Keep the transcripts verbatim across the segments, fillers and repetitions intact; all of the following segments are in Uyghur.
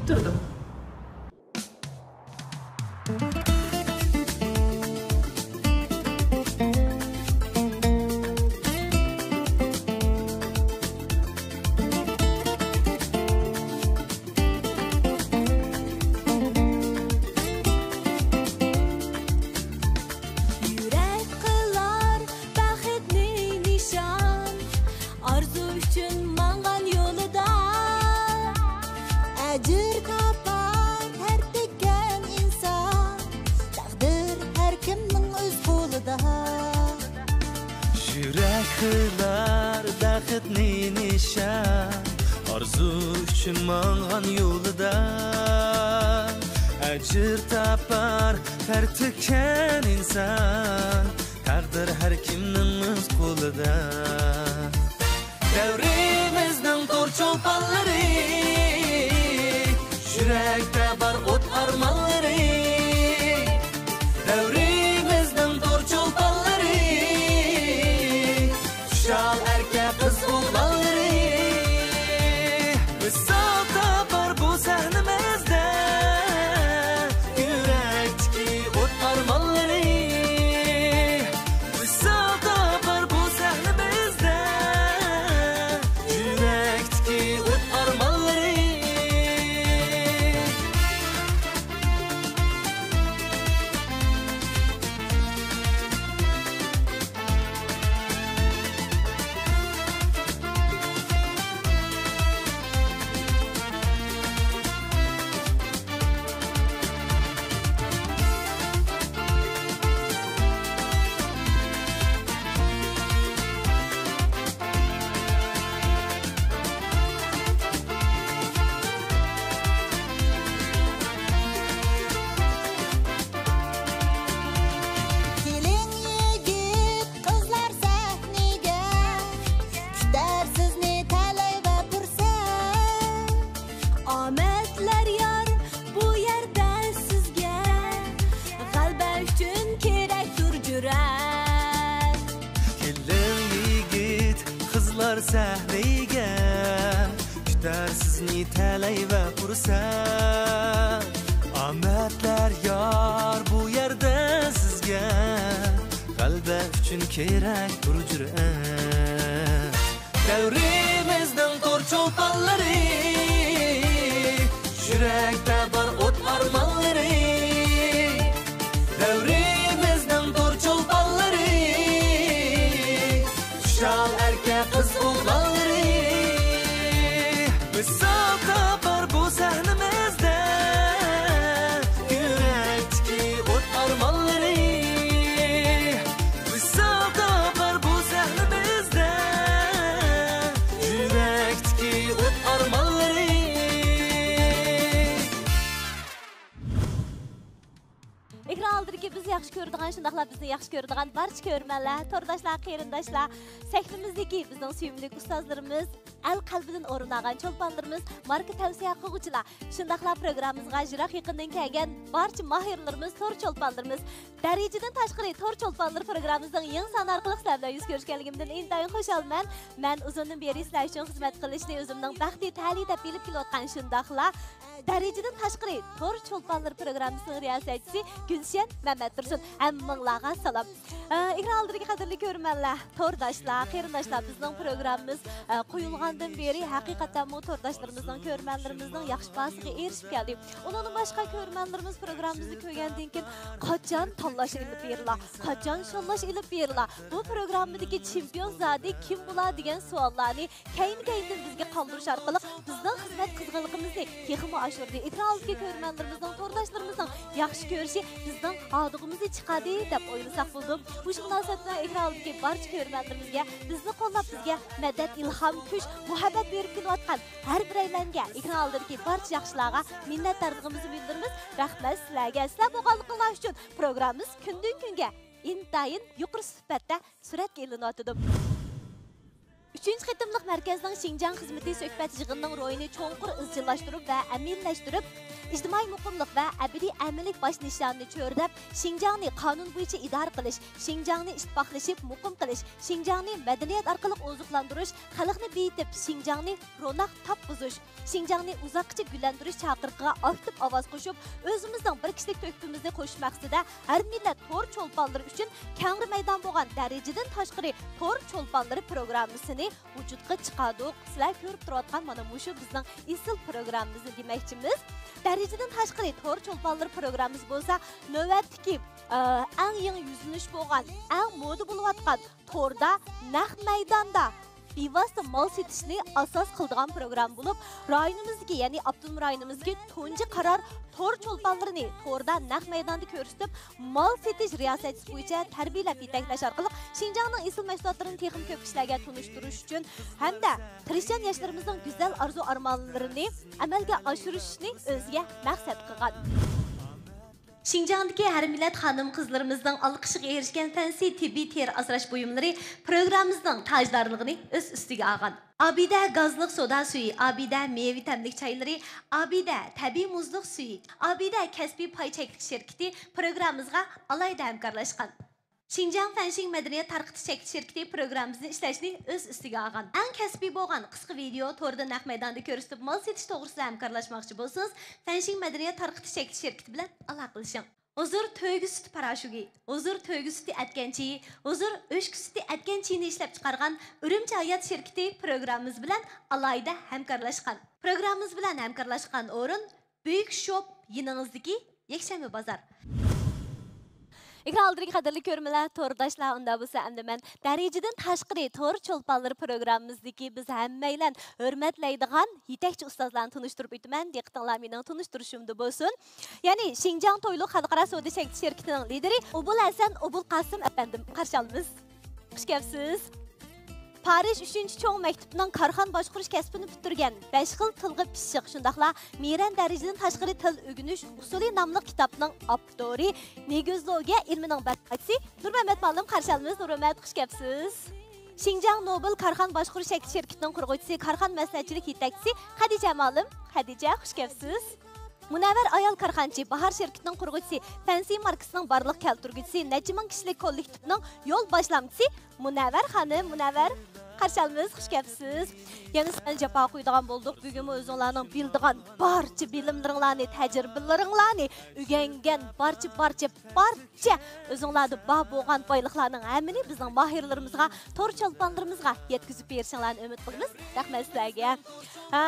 تۇردۇم. يۈرەك قىلار بەختنى نىشان، ئارزۇ ئۈچۈن ماڭغان يولىدا ئەجىر تاپار تەر تىككەن ئىنسان. تەقدىر ھەر كىمنىڭ ئۆز قولىدا. يۈرەك قىلار بەختنى نىشان، ئارزۇ ئۈچۈن ماڭغان يولىدا ئەجىر تاپار تەر تىككەن ئىنسان. تەقدىر ھەر كىمنىڭ ئۆز قولىدا. دەۋرىمىزنىڭ تور چولپانلىرى، يۈرەكتە بار ئوت ئارمانلىرى. دەۋرىمىزنىڭ تور چولپانلىرى، خۇشال ئەركە قىز ئوغلانلىرى. ۋىسال تاپار بۇ سەھنىمىزدە، يۈرەكتىكى ئوت ئارمانلىرى. ۋىسال تاپار بۇ سەھنىمىزدە، يۈرەكتىكى ئوت ئارمانلىرى. كېلىڭ يىگىت، قىزلار سەھنىگە، كۈتەر سىزنى تەلەي ۋە پۇرسەت. ئامەتلەر يار بۇ يەردە سىزگە، غەلىبە ئۈچۈن كېرەكتۇر جۈرئەت. كېلىڭ يىگىت، قىزلار سەھنىگە، كۈتەر سىزنى تەلەي ۋە پۇرسەت. ئامەتلەر يار بۇ يەردە سىزگە، غەلىبە ئۈچۈن كېرەكتۇر جۈرئەت. دەۋرىمىزنىڭ تور چولپانلىرى، يۈرەكتە بار ئوت ئارمانلىرى. دەۋرىمىزنىڭ تور چولپانلىرى، خۇشال ئەركە قىز ئوغلانلىرى. ۋىسال تاپار بۇ سەھنىمىزدە، يۈرەكتىكى ئوت ئارمانلىرى. ۋىسال تاپار بۇ سەھنىمىزدە، يۈرەكتىكى ئوت ئارمانلىرى. ئېكران ئالدىدىكى بىز ياخشى كۆرىدىغان، شۇنداقلا بىزنى ياخشى كۆرىدىغان بارچە كۆرۈرمەنلەر، تورداشلار، قېرىنداشلار، سەھنىمىزدىكى بىزنىڭ سۆيۈملۈك ئۇستازلىرىمىز، ئەل قەلبىدىن ئورۇن ئالغان چولپانلىرىمىز، ماركا تەۋسىيە قىلغۇچىلار، شۇنداقلا پروگراممىمىزغا يىراق يېقىندىن كەلگەن بارچە ماھىرلىرىمىز، تور چولپانلىرىمىز، دەرىجىدىن تاشقىرى تور چولپانلىرى پروگراممىمىزنىڭ يېڭى سانى ئارقىلىق سىلەر بىلەن يۈز كۆرۈشكەنلىكىمدىن ئىنتايىن خۇشالمەن. مەن ئۇزۇندىن بېرى سىلەر ئۈچۈن خىزمەت قىلىشنى ئۆزۈمنىڭ بەختى تەلىيى دەپ بىلىپ كېلىۋاتقان، شۇنداقلا دەرىجىدىن تاشقىرى تور چولپانلىرى پروگراممىسىنىڭ رىياسەتچىسى گۈلشەن مەمەتتۇرسۇن. ھەممىڭلارغا سالام. ئە، ئېكران ئالدىدىكى قەدىرلىك كۆرۈرمەنلەر، تورداشلار، قېرىنداشلار، بىزنىڭ پروگراممىمىز، ئە، قويۇلغاندىن بېرى ھەقىقەتەنمۇ تورداشلىرىمىزنىڭ، كۆرۈرمەنلىرىمىزنىڭ ياخشى باھاسىغا ئېرىشىپ كەلدى. ئۇنىڭدىن باشقا كۆرۈرمەنلىرىمىز پروگراممىمىزنى كۆرگەندىن كېيىن، قاچان تاللاش ئېلىپ بېرىلا، قاچان شاللاش ئېلىپ بېرىلا، بۇ پروگراممىدىكى چېمپىيون زادى كىم بولا دېگەن سوئاللارنى كەينى-كەينىدىن بىزگە قالدۇرۇش ئارقىلىق بىزنىڭ خىزمەت قىزغىنلىقىمىزنى تېخىمۇ ئاشۇردى. ئېكران ئالدىدىكى كۆرۈرمەنلىرىمىزنىڭ، تورداشلىرىمىزنىڭ ياخشى كۆرۈشى بىزنىڭ ھاردۇقىمىزنى چىقاردى دەپ ئويلىساق بولىدۇ. مۇشۇ مۇناسىۋەت بىلەن ئېكران ئالدىدىكى بارچە كۆرۈرمەنلىرىمىزگە، بىزنى قوللاپ، بىزگە مەدەت، ئىلھام، كۈچ، مۇھەببەت بېرىپ كېلىۋاتقان ھەر بىرەيلەنگە، ئېكران ئالدىدىكى بارچە ياخشىلارغا مىننەتدارلىقىمىزنى بىلدۈرىمىز. رەھمەت سىلەرگە. سىلەر بولغانلىقىڭلار ئۈچۈن پروگراممىمىز كۈندىن-كۈنگە ئىنتايىن يۇقىرى سۈپەتتە سۈرەتكە ئېلىنىۋاتىدۇ. ئۈچىنچى قېتىملىق مەركەزنىڭ شىنجاڭ خىزمىتى سۆھبەت يىغىنىنىڭ روھىنى چوڭقۇر ئىزچىللاشتۇرۇپ ۋە ئەمەلىيلەشتۈرۈپ، ئىجتىمائىي مۇقىملىق ۋە ئەبەدىي ئەمىنلىك باش نىشانىنى چۆرىدەپ، شىنجاڭنى قانۇن بويىچە ئىدارە قىلىش، شىنجاڭنى ئىتتىپاقلىشىپ مۇقىم قىلىش، شىنجاڭنى مەدەنىيەت ئارقىلىق ئوزۇقلاندۇرۇش، خەلقنى بېيىتىپ، شىنجاڭنى روناق تاپقۇزۇش، شىنجاڭنى ئۇزاققىچە گۈللەندۈرۈش چاقىرىقىغا ئاكتىپ ئاۋاز قوشۇپ، ئۆزىمىزنىڭ بىر كىشىلىك تۆھپىمىزنى قوشۇش مەقسىتىدە ھەر مىللەت تور چولپانلىرى ئۈچۈن كەڭرى مەيدان بولغان دەرىجىدىن تاشقىرى تور چولپانلىرى پروگراممىسىنى ۋۇجۇدقا چىقاردۇق. سىلەر كۆرۈپ تۇرۇۋاتقان مانا مۇشۇ بىزنىڭ ئېسىل پروگراممىمىزنى دېمەكچىمىز. دەرىجىدىن تاشقىرى تور چولپانلىرى پروگراممىمىز بولسا نۆۋەتتىكى، ئە، ئەڭ يېڭى يۈزلىنىش بولغان، ئەڭ مودا بولۇۋاتقان توردا نەق مەيداندا بىۋاسىتە مال سېتىشنى ئاساس قىلىدىغان پروگرامما بولۇپ، رايونىمىزدىكى، يەنى ئاپتونوم رايونىمىزدىكى تۇنجى قارار تور چولپانلىرىنى توردا نەق مەيداندا كۆرسىتىپ، مال سېتىش رىياسەتچىسى بويىچە تەربىيەلەپ يېتەكلەش ئارقىلىق شىنجاڭنىڭ ئېسىل مەھسۇلاتلىرىنى تېخىمۇ كۆپ كىشىلەرگە تونۇشتۇرۇش ئۈچۈن ھەمدە تىرىشچان ياشلىرىمىزنىڭ گۈزەل ئارزۇ-ئارمانلىرىنى ئەمەلگە ئاشۇرۇش ئۈچۈن ئۆزىگە مەقسەت قىلغان. شىنجاڭدىكى ھەر مىللەت خانىم-قىزلىرىمىزنىڭ ئالقىشىغا ئېرىشكەن فەنسى تېببىي تېرە ئاسراش بۇيۇملىرى پروگراممىمىزنىڭ تاجدارلىقىنى ئۆز ئۈستىگە ئالغان. ئابىدە گازلىق سودا سۈيى، ئابىدە مېۋە تەملىك چايلىرى، ئابىدە تەبىئىي مۇزلۇق سۈيى، ئابىدە كەسپىي پاي چەكلىك شىركىتى پروگراممىمىزغا ئالاھىدە ھەمكارلاشقان. شىنجاڭ فەنشىڭ مەدەنىيەت تارقىتىش چەكلىك شىركىتى پروگراممىمىزنى ئىشلەشنى ئۆز ئۈستىگە ئالغان. ئەڭ كەسپىي بولغان قىسقا ۋىدېئو توردا نەق مەيداندا كۆرسىتىپ مال سېتىش توغرىسىدا ھەمكارلاشماقچى بولسىڭىز، فەنشىڭ مەدەنىيەت تارقىتىش چەكلىك شىركىتى بىلەن ئالاقىلىشىڭ. ھۇزۇر تۆگە سۈتى پاراشوكى، ھۇزۇر تۆگە سۈتى ئەتكەن چېيى، ھۇزۇر ئۆچكە سۈتى ئەتكەن چېيىنى ئىشلەپچىقارغان ئۈرۈمچى ھايات شىركىتى پروگراممىمىز بىلەن ئالاھىدە ھەمكارلاشقان. پروگراممىمىز بىلەن ھەمكارلاشقان ئورۇن، بۈيۈك شوپ يېنىڭىزدىكى يەكشەنبە بازار. ئېكران ئالدىدىكى قەدىرلىك كۆرۈرمەنلەر، تورداشلار، ئۇنداق بولسا ئەمدى مەن دەرىجىدىن تاشقىرى تور چولپانلىرى پروگراممىمىزدىكى بىز ھەممەيلەن ھۆرمەتلەيدىغان يېتەكچى ئۇستازلارنى تونۇشتۇرۇپ ئۆتىمەن. دىققىتىڭلار مېنىڭ تونۇشتۇرۇشۇمدا بولسۇن. يەنى شىنجاڭ تويلۇق خەلقئارا سودا چەكلىك شىركىتىنىڭ لىدىرى ئوبۇل ھەسەن ئوبۇل قاسىم ئەپەندىم، قارشى ئالىمىز. خۇش كەپسىز. پارىژ ئۈچىنچى چوڭ مەكتىپىنىڭ كارخانا باشقۇرۇش كەسپىنى پۈتتۈرگەن، بەش خىل تىلغا پىششىق، شۇنداقلا مىرەن دەرىجىدىن تاشقىرى تىل ئۆگىنىش ئۇسۇلى ناملىق كىتابنىڭ ئاپتورى، نېگۆزلوگىيە ئىلمىنىڭ بەلگىسى نۇرمەمەت مۇئەللىم، قارشى ئالىمىز. نۇرمەمەت، خۇش كەپسىز. شىنجاڭ نوبېل كارخانا باشقۇرۇش چەكلىك شىركىتىنىڭ قۇرغۇچىسى، كارخانا مەسلىھەتچىلىك يېتەكچىسى خەدىچە مۇئەللىم. خەدىچە، خۇش كەپسىز. مۇنەۋۋەر ئايال كارخانىچى، باھار شىركىتىنىڭ قۇرغۇچىسى، فەنسى ماركىسىنىڭ بارلىققا كەلتۈرگۈچىسى، نەچچە مىڭ كىشىلىك كوللېكتىپنىڭ يول باشلامچىسى مۇنەۋۋەر خانىم. مۇنەۋۋەر، قارشى ئالىمىز، خۇش كەپسىز. يەنە سىلەرنى جاپا قويىدىغان بولدۇق. بۈگۈنمۇ ئۆزۈڭلارنىڭ بىلىدىغان بارچە بىلىملىرىڭلارنى، تەجرىبىلىرىڭلارنى، ئۆگەنگەن بارچە، بارچە، بارچە ئۆزۈڭلاردا بار بولغان بايلىقلارنىڭ ھەممىنى بىزنىڭ ماھىرلىرىمىزغا، تور چولپانلىرىمىزغا يەتكۈزۈپ بېرىشىڭلارنى ئۈمىد قىلىمىز. رەھمەت سىلەرگە. ئە،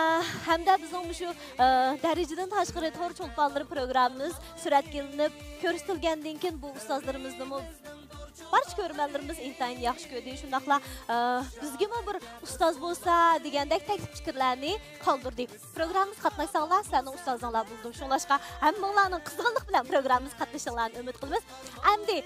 ھەمدە بىزنىڭ مۇشۇ، ئە، دەرىجىدىن تاشقىرى تور چولپانلىرى پروگراممىمىز سۈرەتكە ئېلىنىپ كۆرسىتىلگەندىن كېيىن، بۇ ئۇستازلىرىمىزنىمۇ بارچە كۆرۈرمەنلىرىمىز ئىنتايىن ياخشى كۆردى. شۇنداقلا، ئە، بىزگىمۇ بىر ئۇستاز بولسا دېگەندەك تەكلىپ پىكىرلەرنى قالدۇردى. پروگراممىمىزغا قاتناشساڭلار، سىلەرنىڭ ئۇستازىڭلار بولىدۇ. شۇڭلاشقا، ھەممىڭلارنىڭ قىزغىنلىق بىلەن پروگراممىمىزغا قاتنىشىشىڭلارنى ئۈمىد قىلىمىز. ئەمدى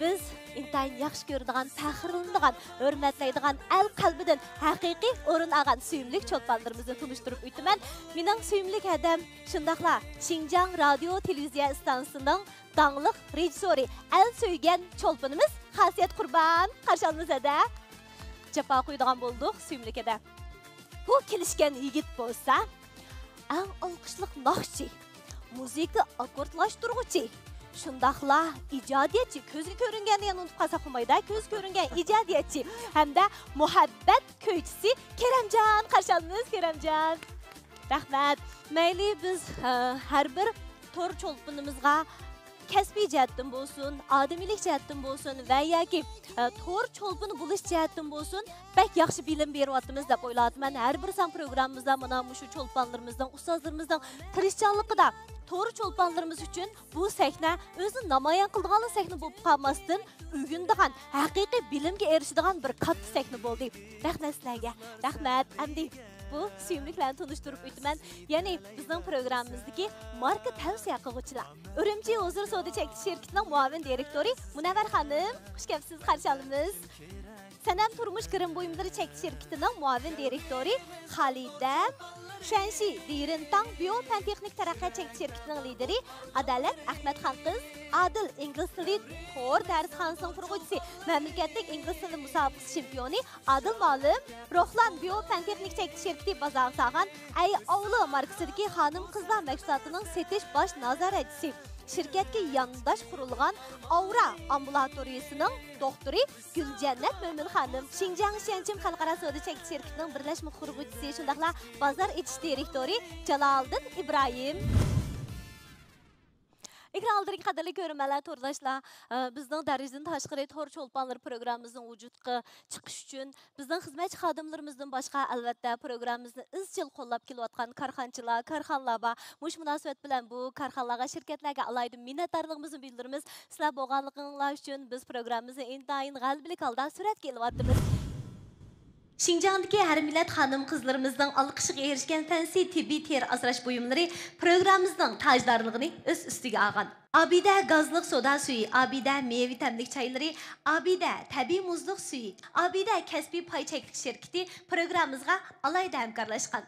بىز ئىنتايىن ياخشى كۆرىدىغان، پەخىرلىنىدىغان، ھۆرمەتلەيدىغان، ئەل قەلبىدىن ھەقىقىي ئورۇن ئالغان سۆيۈملۈك چولپانلىرىمىزنى تونۇشتۇرۇپ ئۆتىمەن. مېنىڭ سۆيۈملۈك ھەدەم، شۇنداقلا شىنجاڭ رادىيو تېلېۋىزىيە ئىستانسىسىنىڭ داڭلىق رېژىسسورى، ئەل سۆيگەن چولپىنىمىز خاسىيەت قۇربان. قارشى ئالىمىز ھەدە. جاپا قويىدىغان بولدۇق، سۆيۈملۈك ھەدە. بۇ كېلىشكەن يىگىت بولسا، ئەڭ ئالقىشلىق ناخشىچى، مۇزىكا ئاككوردلاشتۇرغۇچى، شۇنداقلا ئىجادىيەتچى، كۆزگە كۆرۈنگەننى يەنە ئۇنتۇپ قالساق بولمايدۇ، كۆزگە كۆرۈنگەن ئىجادىيەتچى ھەمدە مۇھەببەت كۈيچىسى كېرەمجان. قارشى ئالىمىز، كېرەمجان. رەھمەت. مەيلى، بىز، ئە، ھەر بىر تور چولپىنىمىزغا كەسپىي جەھەتتىن بولسۇن، ئادىمىيلىك جەھەتتىن بولسۇن ۋە ياكى، ئە، تور چولپىنى بولۇش جەھەتتىن بولسۇن، بەك ياخشى بىلىم بېرىۋاتىمىز دەپ ئويلاۋاتىمەن. ھەر بىر سان پروگراممىمىزدا مانا مۇشۇ چولپانلىرىمىزنىڭ، ئۇستازلىرىمىزنىڭ تىرىشچانلىقىدا تور چولپانلىرىمىز ئۈچۈن بۇ سەھنە ئۆزىنى نامايان قىلىدىغانلا سەھنە بولۇپ قالماستىن، ئۆگىنىدىغان، ھەقىقىي بىلىمگە ئېرىشىدىغان بىر كاتتا سەھنە بولدى. رەھمەت سىلەرگە. رەھمەت. ئەمدى بۇ سۆيۈملۈكلەرنى تونۇشتۇرۇپ ئۆتىمەن. يەنى بىزنىڭ پروگراممىمىزدىكى ماركا تەۋسىيە قىلغۇچىلار. ئۈرۈمچى ھۇزۇر سودا چەكلىك شىركىتىنىڭ مۇئاۋىن دىرېكتورى مۇنەۋۋەر خانىم، خۇش كەپسىز، قارشى ئالىمىز. سەنەم تۇرمۇش گىرىم بۇيۇملىرى چەكلىك شىركىتىنىڭ مۇئاۋىن دىرېكتورى خالىدە، شۈەنشى دىرىنتاڭ بىيو پەن تېخنىك تەرەققىيات چەكلىك شىركىتىنىڭ لىدىرى ئادالەت ئەخمەت خانقىز، ئادىل ئىنگلىز تىلى تور دەرسخانىسىنىڭ قۇرغۇچىسى، مەملىكەتلىك ئىنگلىز تىلى مۇسابىقىسى چېمپىيونى ئادىل مۇئەللىم، روھلان بىيو پەن تېخنىك چەكلىك شىركىتى بازارغا سالغان ئەي ئاۋلى ماركىسىدىكى خانىم قىزلار مەھسۇلاتىنىڭ سېتىش باش نازارەتچىسى، شىركەتكە يانداش قۇرۇلغان ئاۋرا ئامبۇلاتورىيىسىنىڭ دوختۇرى گۈلجەننەت مۆمىن خانىم، شىنجاڭ شيەنچىن خەلقئارا سودا چەكلىك شىركىتىنىڭ بىرلەشمە قۇرغۇچىسى، شۇنداقلا بازار ئېچىش دىرېكتورى جالالىدىن ئىبراھىم. ئېكران ئالدىدىكى قەدىرلىك كۆرۈرمەنلەر، تورداشلار، ئە، بىزنىڭ دەرىجىدىن تاشقىرى تور چولپانلىرى پروگراممىمىزنىڭ ۋۇجۇدقا چىقىشى ئۈچۈن بىزنىڭ خىزمەتچى خادىملىرىمىزدىن باشقا، ئەلۋەتتە، پروگراممىمىزنى ئىزچىل قوللاپ كېلىۋاتقان كارخانىچىلار، كارخانىلار بار. مۇشۇ مۇناسىۋەت بىلەن بۇ كارخانىلارغا، شىركەتلەرگە ئالاھىدە مىننەتدارلىقىمىزنى بىلدۈرىمىز. سىلەر بولغانلىقىڭلار ئۈچۈن بىز پروگراممىمىزنى ئىنتايىن غەلىبىلىك ھالدا سۈرەتكە ئېلىۋاتىمىز. شىنجاڭدىكى ھەر مىللەت خانىم-قىزلىرىمىزنىڭ ئالقىشىغا ئېرىشكەن فەنسى تېببىي تېرە ئاسراش بۇيۇملىرى پروگراممىمىزنىڭ تاجدارلىقىنى ئۆز ئۈستىگە ئالغان. ئابىدە گازلىق سودا سۈيى، ئابىدە مېۋە تەملىك چايلىرى، ئابىدە تەبىئىي مۇزلۇق سۈيى، ئابىدە كەسپىي پاي چەكلىك شىركىتى پروگراممىمىزغا ئالاھىدە ھەمكارلاشقان.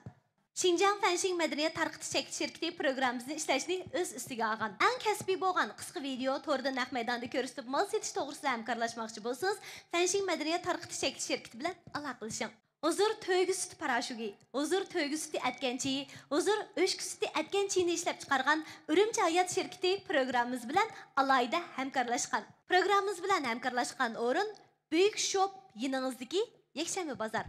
شىنجاڭ فەنشىڭ مەدەنىيەت تارقىتىش چەكلىك شىركىتى پروگراممىمىزنى ئىشلەشنى ئۆز ئۈستىگە ئالغان. ئەڭ كەسپىي بولغان قىسقا ۋىدېئو توردا نەق مەيداندا كۆرسىتىپ مال سېتىش توغرىسىدا ھەمكارلاشماقچى بولسىڭىز، فەنشىڭ مەدەنىيەت تارقىتىش چەكلىك شىركىتى بىلەن ئالاقىلىشىڭ. ھۇزۇر تۆگە سۈتى پاراشوكى، ھۇزۇر تۆگە سۈتى ئەتكەن چېيى، ھۇزۇر ئۆچكە سۈتى ئەتكەن چېيىنى ئىشلەپچىقارغان ئۈرۈمچى ھايات شىركىتى پروگراممىمىز بىلەن ئالاھىدە ھەمكارلاشقان. پروگراممىمىز بىلەن ھەمكارلاشقان ئورۇن، بۈيۈك شوپ يېنىڭىزدىكى يەكشەنبە بازار.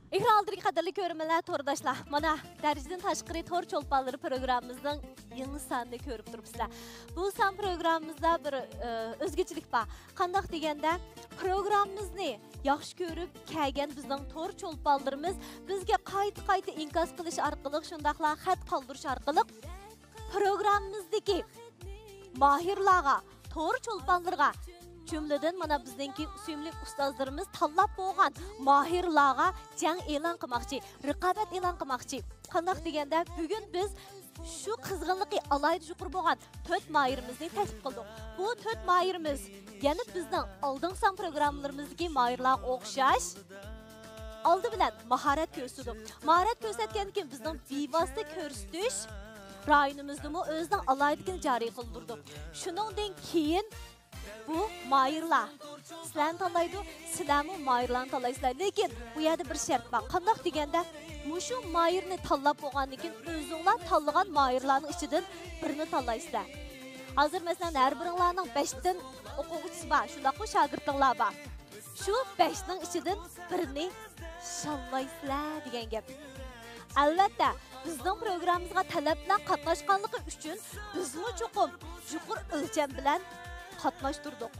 ئېكران ئالدىدىكى قەدىرلىك كۆرۈرمەنلەر، تورداشلار، مانا، دەرىجىدىن تاشقىرى تور چولپانلىرى پروگراممىمىزنىڭ يېڭى سانىنى كۆرۈپ تۇرۇپسىلەر. بۇ سان پروگراممىمىزدا بىر، ئە، ئۆزگىچىلىك بار. قانداق دېگەندە، پروگراممىمىزنى ياخشى كۆرۈپ كەلگەن بىزنىڭ تور چولپانلىرىمىز بىزگە قايتا-قايتا ئىنكاس قىلىش ئارقىلىق، شۇنداقلا خەت قالدۇرۇش ئارقىلىق پروگراممىمىزدىكى ماھىرلارغا، تور چولپانلىرىغا، جۈملىدىن مانا بىزنىڭكى سۆيۈملۈك ئۇستازلىرىمىز تاللاپ بولغان ماھىرلارغا جەڭ ئېلان قىلماقچى، رىقابەت ئېلان قىلماقچى. قانداق دېگەندە، بۈگۈن بىز شۇ قىزغىنلىقى ئالاھىدە يۇقىرى بولغان تۆت ماھىرىمىزنى تەكلىپ قىلدۇق. بۇ تۆت ماھىرىمىز يەنە بىزنىڭ ئالدىنقى سان پروگراممىلىرىمىزدىكى ماھىرلارغا ئوخشاش، ئالدى بىلەن ماھارەت كۆرسىتىدۇ. ماھارەت كۆرسەتكەندىن كېيىن بىزنىڭ بىۋاسىتە كۆرسىتىش رايونىمىزدىمۇ ئۆزىنىڭ ئالاھىدىلىكىنى جارى قىلدۇرىدۇ. شۇنىڭدىن كېيىن بۇ ماھىرلار سىلەرنى تاللايدۇ، سىلەرمۇ ماھىرلارنى تاللايسىلەر. لېكىن بۇ يەردە بىر شەرت بار. قانداق دېگەندە، مۇشۇ ماھىرنى تاللاپ بولغاندىن كېيىن، ئۆزۈڭلار تاللىغان ماھىرلارنىڭ ئىچىدىن بىرىنى تاللايسىلەر. ھازىر، مەسىلەن، ھەر بىرىڭلارنىڭ بەشتىن ئوقۇغۇچىسى بار، شۇنداقمۇ شاگىرتىڭلار بار. شۇ بەشنىڭ ئىچىدىن بىرىنى شاللايسىلەر دېگەن گەپ. ئەلۋەتتە، بىزنىڭ پروگراممىمىزغا تەلەپلەر قاتناشقانلىقى ئۈچۈن بىزمۇ چوقۇم يۇقىرى ئۆلچەم بىلەن قاتناشتۇردۇق.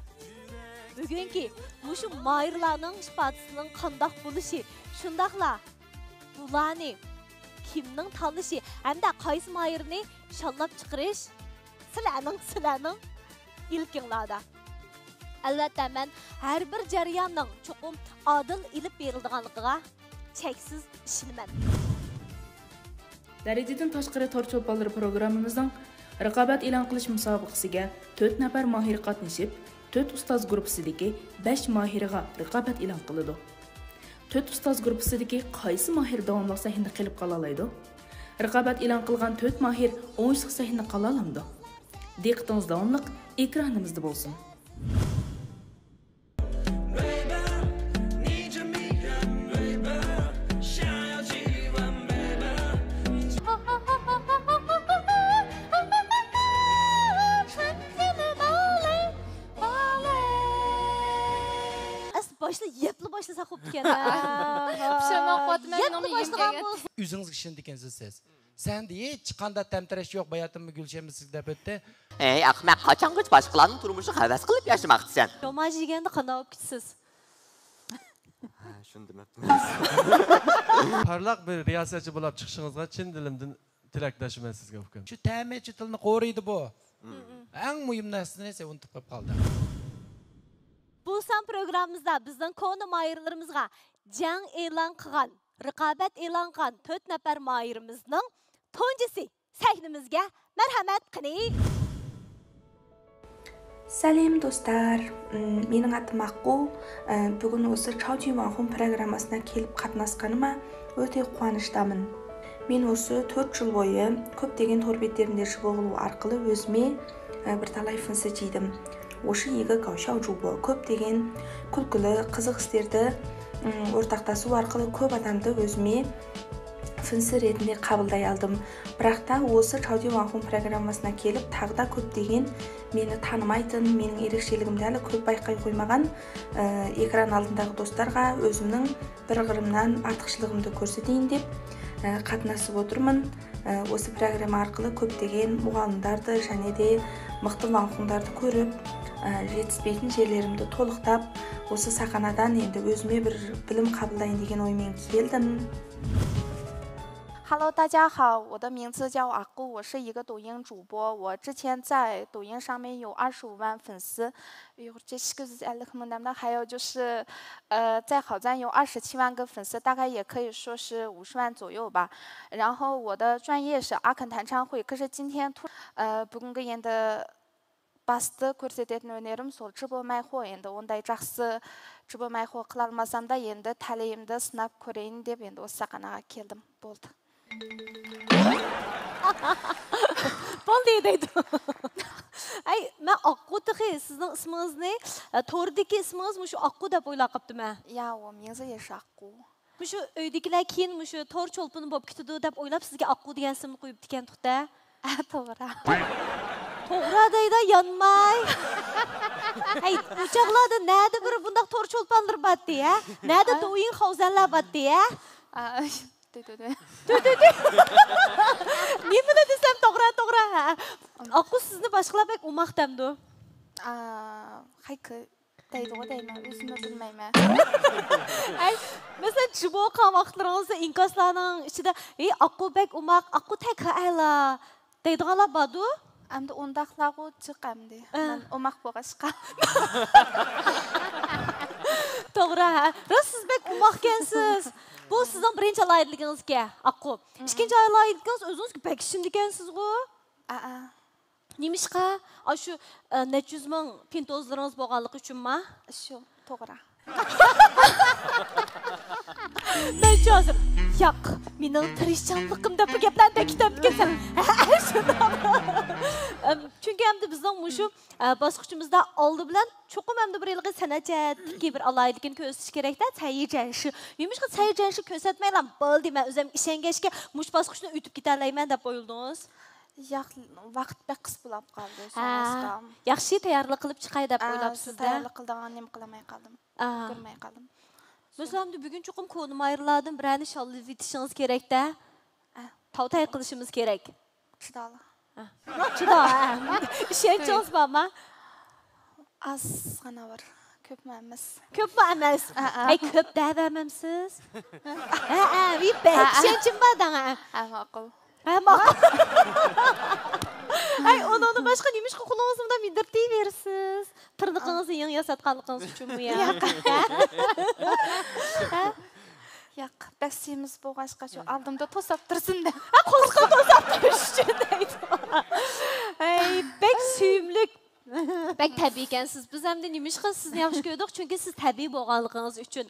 بۈگۈنكى مۇشۇ ماھىرلارنىڭ ئىپادىسىنىڭ قانداق بولۇشى، شۇنداقلا بۇلارنى كىمنىڭ تاللىشى ھەمدە قايسى ماھىرنى شاللاپ چىقىرىش سىلەرنىڭ، سىلەرنىڭ ئىلكىڭلاردا. ئەلۋەتتە، مەن ھەر بىر جەرياننىڭ چوقۇم ئادىل ئېلىپ بېرىلىدىغانلىقىغا چەكسىز ئىشىنىمەن. دەرىجىدىن تاشقىرى تور چولپانلىرى پروگراممىمىزنىڭ رىقابەت ئېلان قىلىش مۇسابىقىسىگە تۆت نەپەر ماھىر قاتنىشىپ، تۆت ئۇستاز گۇرۇپپىسىدىكى بەش ماھىرغا رىقابەت ئېلان قىلىدۇ. تۆت ئۇستاز گۇرۇپپىسىدىكى قايسى ماھىر داۋاملىق سەھنىدە قېلىپ قالالايدۇ؟ رىقابەت ئېلان قىلغان تۆت ماھىر ئوڭۇشلۇق سەھنىدە قالالامدۇ؟ دىققىتىڭىز داۋاملىق ئېكرانىمىزدا بولسۇن. ئەسلى باشلا-، يەپلا باشلىساق بوپتىكەن. پۇشايمان قىلىۋاتىمەن، يەپلا مېنىڭمۇ يېيىم باشلىغان كەلگەن. بولسا. ئۆزىڭىزگە ئىشىنىدىكەنسىز سىز. سەندە ھېچقانداق تەمتىرەش يوق، باياتىنمۇ گۈلشەممە سىزگە دەپ ئۆتتى. ئەي ئەخمەق، قاچانغىچە باشقىلارنىڭ تۇرمۇشىغا ھەۋەس قىلىپ ياشىماقچىسەن؟ شوماژ يېگەندە قانداق بولۇپ كېتىسىز؟ ھە، شۇنى دېمەپتىمەن. پارلاق بىر رىياسەتچى بولاپ چىقىشىڭىزغا چىن دىلىمدىن تىلەكداشمەن سىزگە، ئۇكام. شۇ تەمىچى تىلنى قورۇيدۇ بۇ. ئەڭ مۇھىم نەرسىنى سەن ئۇنتۇپ قېلىپ قالدىڭ. بۇ سان پروگراممىمىزدا بىزنىڭ كونا ماھىرلىرىمىزغا جەڭ ئېلان قىلغان، رىقابەت ئېلان قىلغان تۆت نەپەر ماھىرىمىزنىڭ تۇنجىسى سەھنىمىزگە مەرھەمەت قېنى. سەلام دوستلار، مېنىڭ ئاتىم ئاققۇ. بۈگۈن ئۇسى چاۋجى ۋاڭخۇن پروگراممىسىنا كېلىپ قاتناشقىنىما ئۆتە قۇۋانچلىقمەن. مەن ئۇسى تۆت يىل بويى كۆپلىگەن تور بەتلىرىمدە جىبو ئارقىلىق ئۆزۈمنى بىر تالاي فىنسى جىيدىم. ئۇسى يىگە گاۋشياۋ جىبو كۆپلىگەن كۈلكىلىك، قىزىق ئىشلاردا ئورتاقلاشىۋ ئارقىلىق كۆپ ئادەمدە ئۆزۈمنى فىنسى رېتىنى قابۇلدايالدىم. بىراقتا ئۇسى چاۋجى ۋاڭخۇن پروگراممىسىنا كېلىپ، تاغدا كۆپلىگەن مېنى تانىمايتىن، مېنىڭ ئېرىكچىلىكىمدىلا كۆپ بايقاي قويمىغان، ئېكران ئالدىندىقى دوستلارغا ئۆزۈمنىڭ بىر قىرىمدىن ئارتۇقچىلىقىمنى كۆرسىتەيىن دەپ، قاتناشىۋ ئولتۇرىمەن. ئۇسى پروگرامما ئارقىلىق كۆپلىگەن مۇغەللىملەردە، شەنىدە، مىقتى ۋاڭخۇنلاردا كۆرۈپ، يېتىشمەيدىغان يەرلىرىمنى تولۇقلاپ، ئۇسى ساخنادىن ئەمدى ئۆزۈمگە بىر بىلىم قابۇلدايىن دېگەن ئوي بىلەن كەلدىم. 哈喽，大家好，我的名字叫阿顾，我是一个抖音主播，我之前在抖音上面有二十五万粉丝，有这个还有就是，呃，在好赞有二十七万个粉丝，大概也可以说是五十万左右吧。然后我的专业是阿肯弹唱会，可是今天突，呃，不跟个人的 باستى كۆرسىتىۋەتكەن ھۈنىرىم سولچى بولمايخۇ، ئەمدى ئۇنداق جاخشى چى بولمايخۇ، قىلالماسامدا ئەمدى تەلىيىمدە سىناپ كۆرەيلى دەپ ئەمدى ئۇ ساخنىغا كەلدىم. بولدى. بولدى دەيدۇ. ئەي، مەن ئاققۇ تېخى سىزنىڭ ئىسمىڭىزنى، توردىكى ئىسمىڭىز مۇشۇ ئاققۇ دەپ ئويلاپ قاپتىمەن. ياۋ، مېڭزى يېشى ئاققۇ. مۇشۇ ئۆيدىكىلەر كېيىن مۇشۇ تور چولپىنى بولۇپ كېتىدۇ دەپ ئويلاپ سىزگە ئاققۇ دېگەن ئىسىمنى قويۇپتىكەن تۇختا. ئە، توغرا. توغرا دەيدۇ يانماي. ھەي، ئۇ چاغلاردا نەدە بىر بۇنداق تور چولپانلىرى باتتى ھە؟ نەدە دويىڭ خاۋزەنلەر باتتى ھە؟ نېمىنى دېسەم توغرا توغرا ھە. ئاققۇ سىزنى باشقىلار بەك ئوماق دەمدۇ؟ دەيدىغۇ دەيمەن، ئۆزۈممۇ بىلمەيمەن. ئەي، مەسىلەن، جىبو قىلغان ۋاقىتلىرىڭىزدا ئىنكاسلارنىڭ ئىچىدە، ھېي، ئاققۇ بەك ئوماق، ئاققۇ تەك ئەلا دەيدىغانلار باردۇ؟ ئەمدى ئۇنداقلارغۇ جىق ئەمدى. مەن ئوماق بولغاچقا. توغرا، ھە. راست سىز بەك ئوماقكەنسىز. بۇ سىزنىڭ بىرىنچى ئالاھىدىلىكىڭىزكەن، ئاققۇ. ئىككىنچى ئالاھىدىلىكىڭىز ئۆزىڭىزگە بەك ئىشىنىدىكەنسىزغۇ؟ ئەئە. نېمىشقا ئاشۇ نەچچە يۈز مىڭ پىنتوزلىرىڭىز بولغانلىقى ئۈچۈنما؟ شۇ، توغرا. مەنچۇ ھازىر، ياق، مېنىڭ تىرىشچانلىقىم دەپ بۇ گەپلەرنى بەك كېتەمدىكەنسەن. شۇنداق. چۈنكى ئەمدى بىزنىڭ مۇشۇ باسقۇچىمىزدا ئالدى بىلەن چوقۇم ئەمدى بىر ھېلىقى سەنئەت جەھەتتىكى بىر ئالاھىدىلىكىنى كۆرسىتىش كېرەكتە، چەيجەنشى. نېمىشقا چەيجەنشى كۆرسەتمەيلا، بولدى، مەن ئۆزۈم ئىشەنگەچكە مۇشۇ باسقۇچنى ئۆتۈپ كېتەلەيمەن دەپ ئويلىدىڭىز؟ ياق، ۋاقىت بەك قىس بولاپ قالدى، ھە، شۇڭلاشقا. ياخشى تەييارلىق قىلىپ چىقاي دەپ ئا، ئويلاپسىز-دە؟ تەييارلىق قىلىدىغان نېمە قىلالماي قالدىم. ئا. كۆرمەي قالدىم. مەسىلەن، بۈگۈن چوقۇم كونا مايرىلاردىن بىرەرنى شاللىۋېتىشىڭىز كېرەكتە. ئا. تاۋ تاي قىلىشىمىز كېرەك. چىدالا. ئا. چىدا، ھە. ئىشەنچىڭىز بارما؟ ئازغىنا بار. كۆپمۇ ئەمەس. كۆپمۇ ئەمەس. ئا، ئا. ئەي، كۆپ دەۋەرمەمسىز؟ ھە، ھە، بەك ئىشەنچىم بار دەڭ، ھە. ھە، ماقۇل. ھە، ماقۇل. ئەي، ئۇنىڭدىن باشقا نېمىشقا قولىڭىزنى مۇنداق مىدىرلىتىۋېرىسىز؟ تىرنىقىڭىزنى يېڭى ياساتقانلىقىڭىز ئۈچۈنمۇ يا؟ ھە؟ ياق، بەك سېمىز بولغاچقا شۇ ئالدىمدا توساپ تۇرسۇن دەپ. ھە، قورسىقىنى توساپ تۇرۇش ئۈچۈن دەيدۇ. ئەي، بەك سۆيۈملۈك. بەك تەبىئىيكەنسىز. بىز ئەمدى نېمىشقا سىزنى ياخشى كۆردۇق؟ چۈنكى سىز تەبىئىي بولغانلىقىڭىز ئۈچۈن.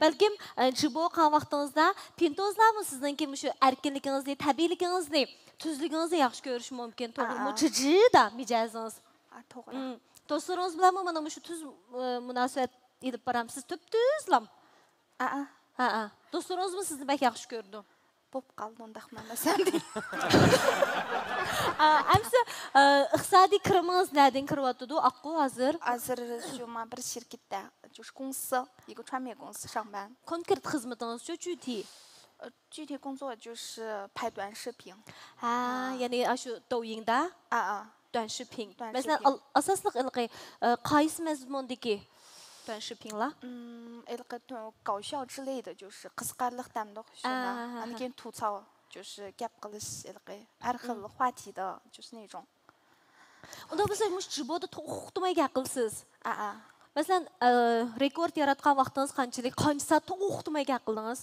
بەلكىم، ئە، جىبو قىلغان ۋاقتىڭىزدا پىنتوزلارمۇ سىزنىڭكى مۇشۇ ئەركىنلىكىڭىزنى، تەبىئىيلىكىڭىزنى، تۈزلۈكىڭىزنى ياخشى كۆرۈشى مۇمكىن. توغرىمۇ؟ جىجىدا مىجەزىڭىز. ئا، توغرا. دوستلىرىڭىز بىلەنمۇ مانا مۇشۇ تۈز، ئە، مۇناسىۋەت ئېلىپ بارامسىز؟ تۈپتۈزلام. ئا، ئا. ھە، ھە. دوستلىرىڭىزمۇ سىزنى بەك ياخشى كۆرىدۇ. بوپ قالدى ئۇنداق مەمەس ئەمدى. ئا، ئەمسە، ئا، ئىقتىسادىي كىرىمىڭىز نەدىن كىرىۋاتىدۇ، ئاققۇ، ھازىر؟ ھازىر شۇ ما بىر شىركەتتە، 就是公司، 一个传媒公司上班. كونكرېت خىزمىتىڭىزچۇ، 具体؟ 具体工作就是拍短视频. ھە، يەنى ئاشۇ دوۋيىڭدا؟ ئا، ئا. 短视频. مەسىلەن، ئاساسلىق ھېلىقى، ئە، قايسى مەزمۇندىكى 短视频لا؟ ھېلىقى 搞笑之类的، 就是 قىزىقارلىق دەمدۇق شۇنداق. ئاندىن كېيىن 吐槽، 就是 گەپ قىلىش ھېلىقى ھەر خىل 话题的، 就是那种. ئۇنداق بولسا مۇشۇ جىبودا توختىماي گەپ قىلىسىز. ئا، ئا. مەسىلەن، ئە، رېكورت ياراتقان ۋاقتىڭىز قانچىلىك؟ قانچە سائەت توختىماي گەپ قىلدىڭىز؟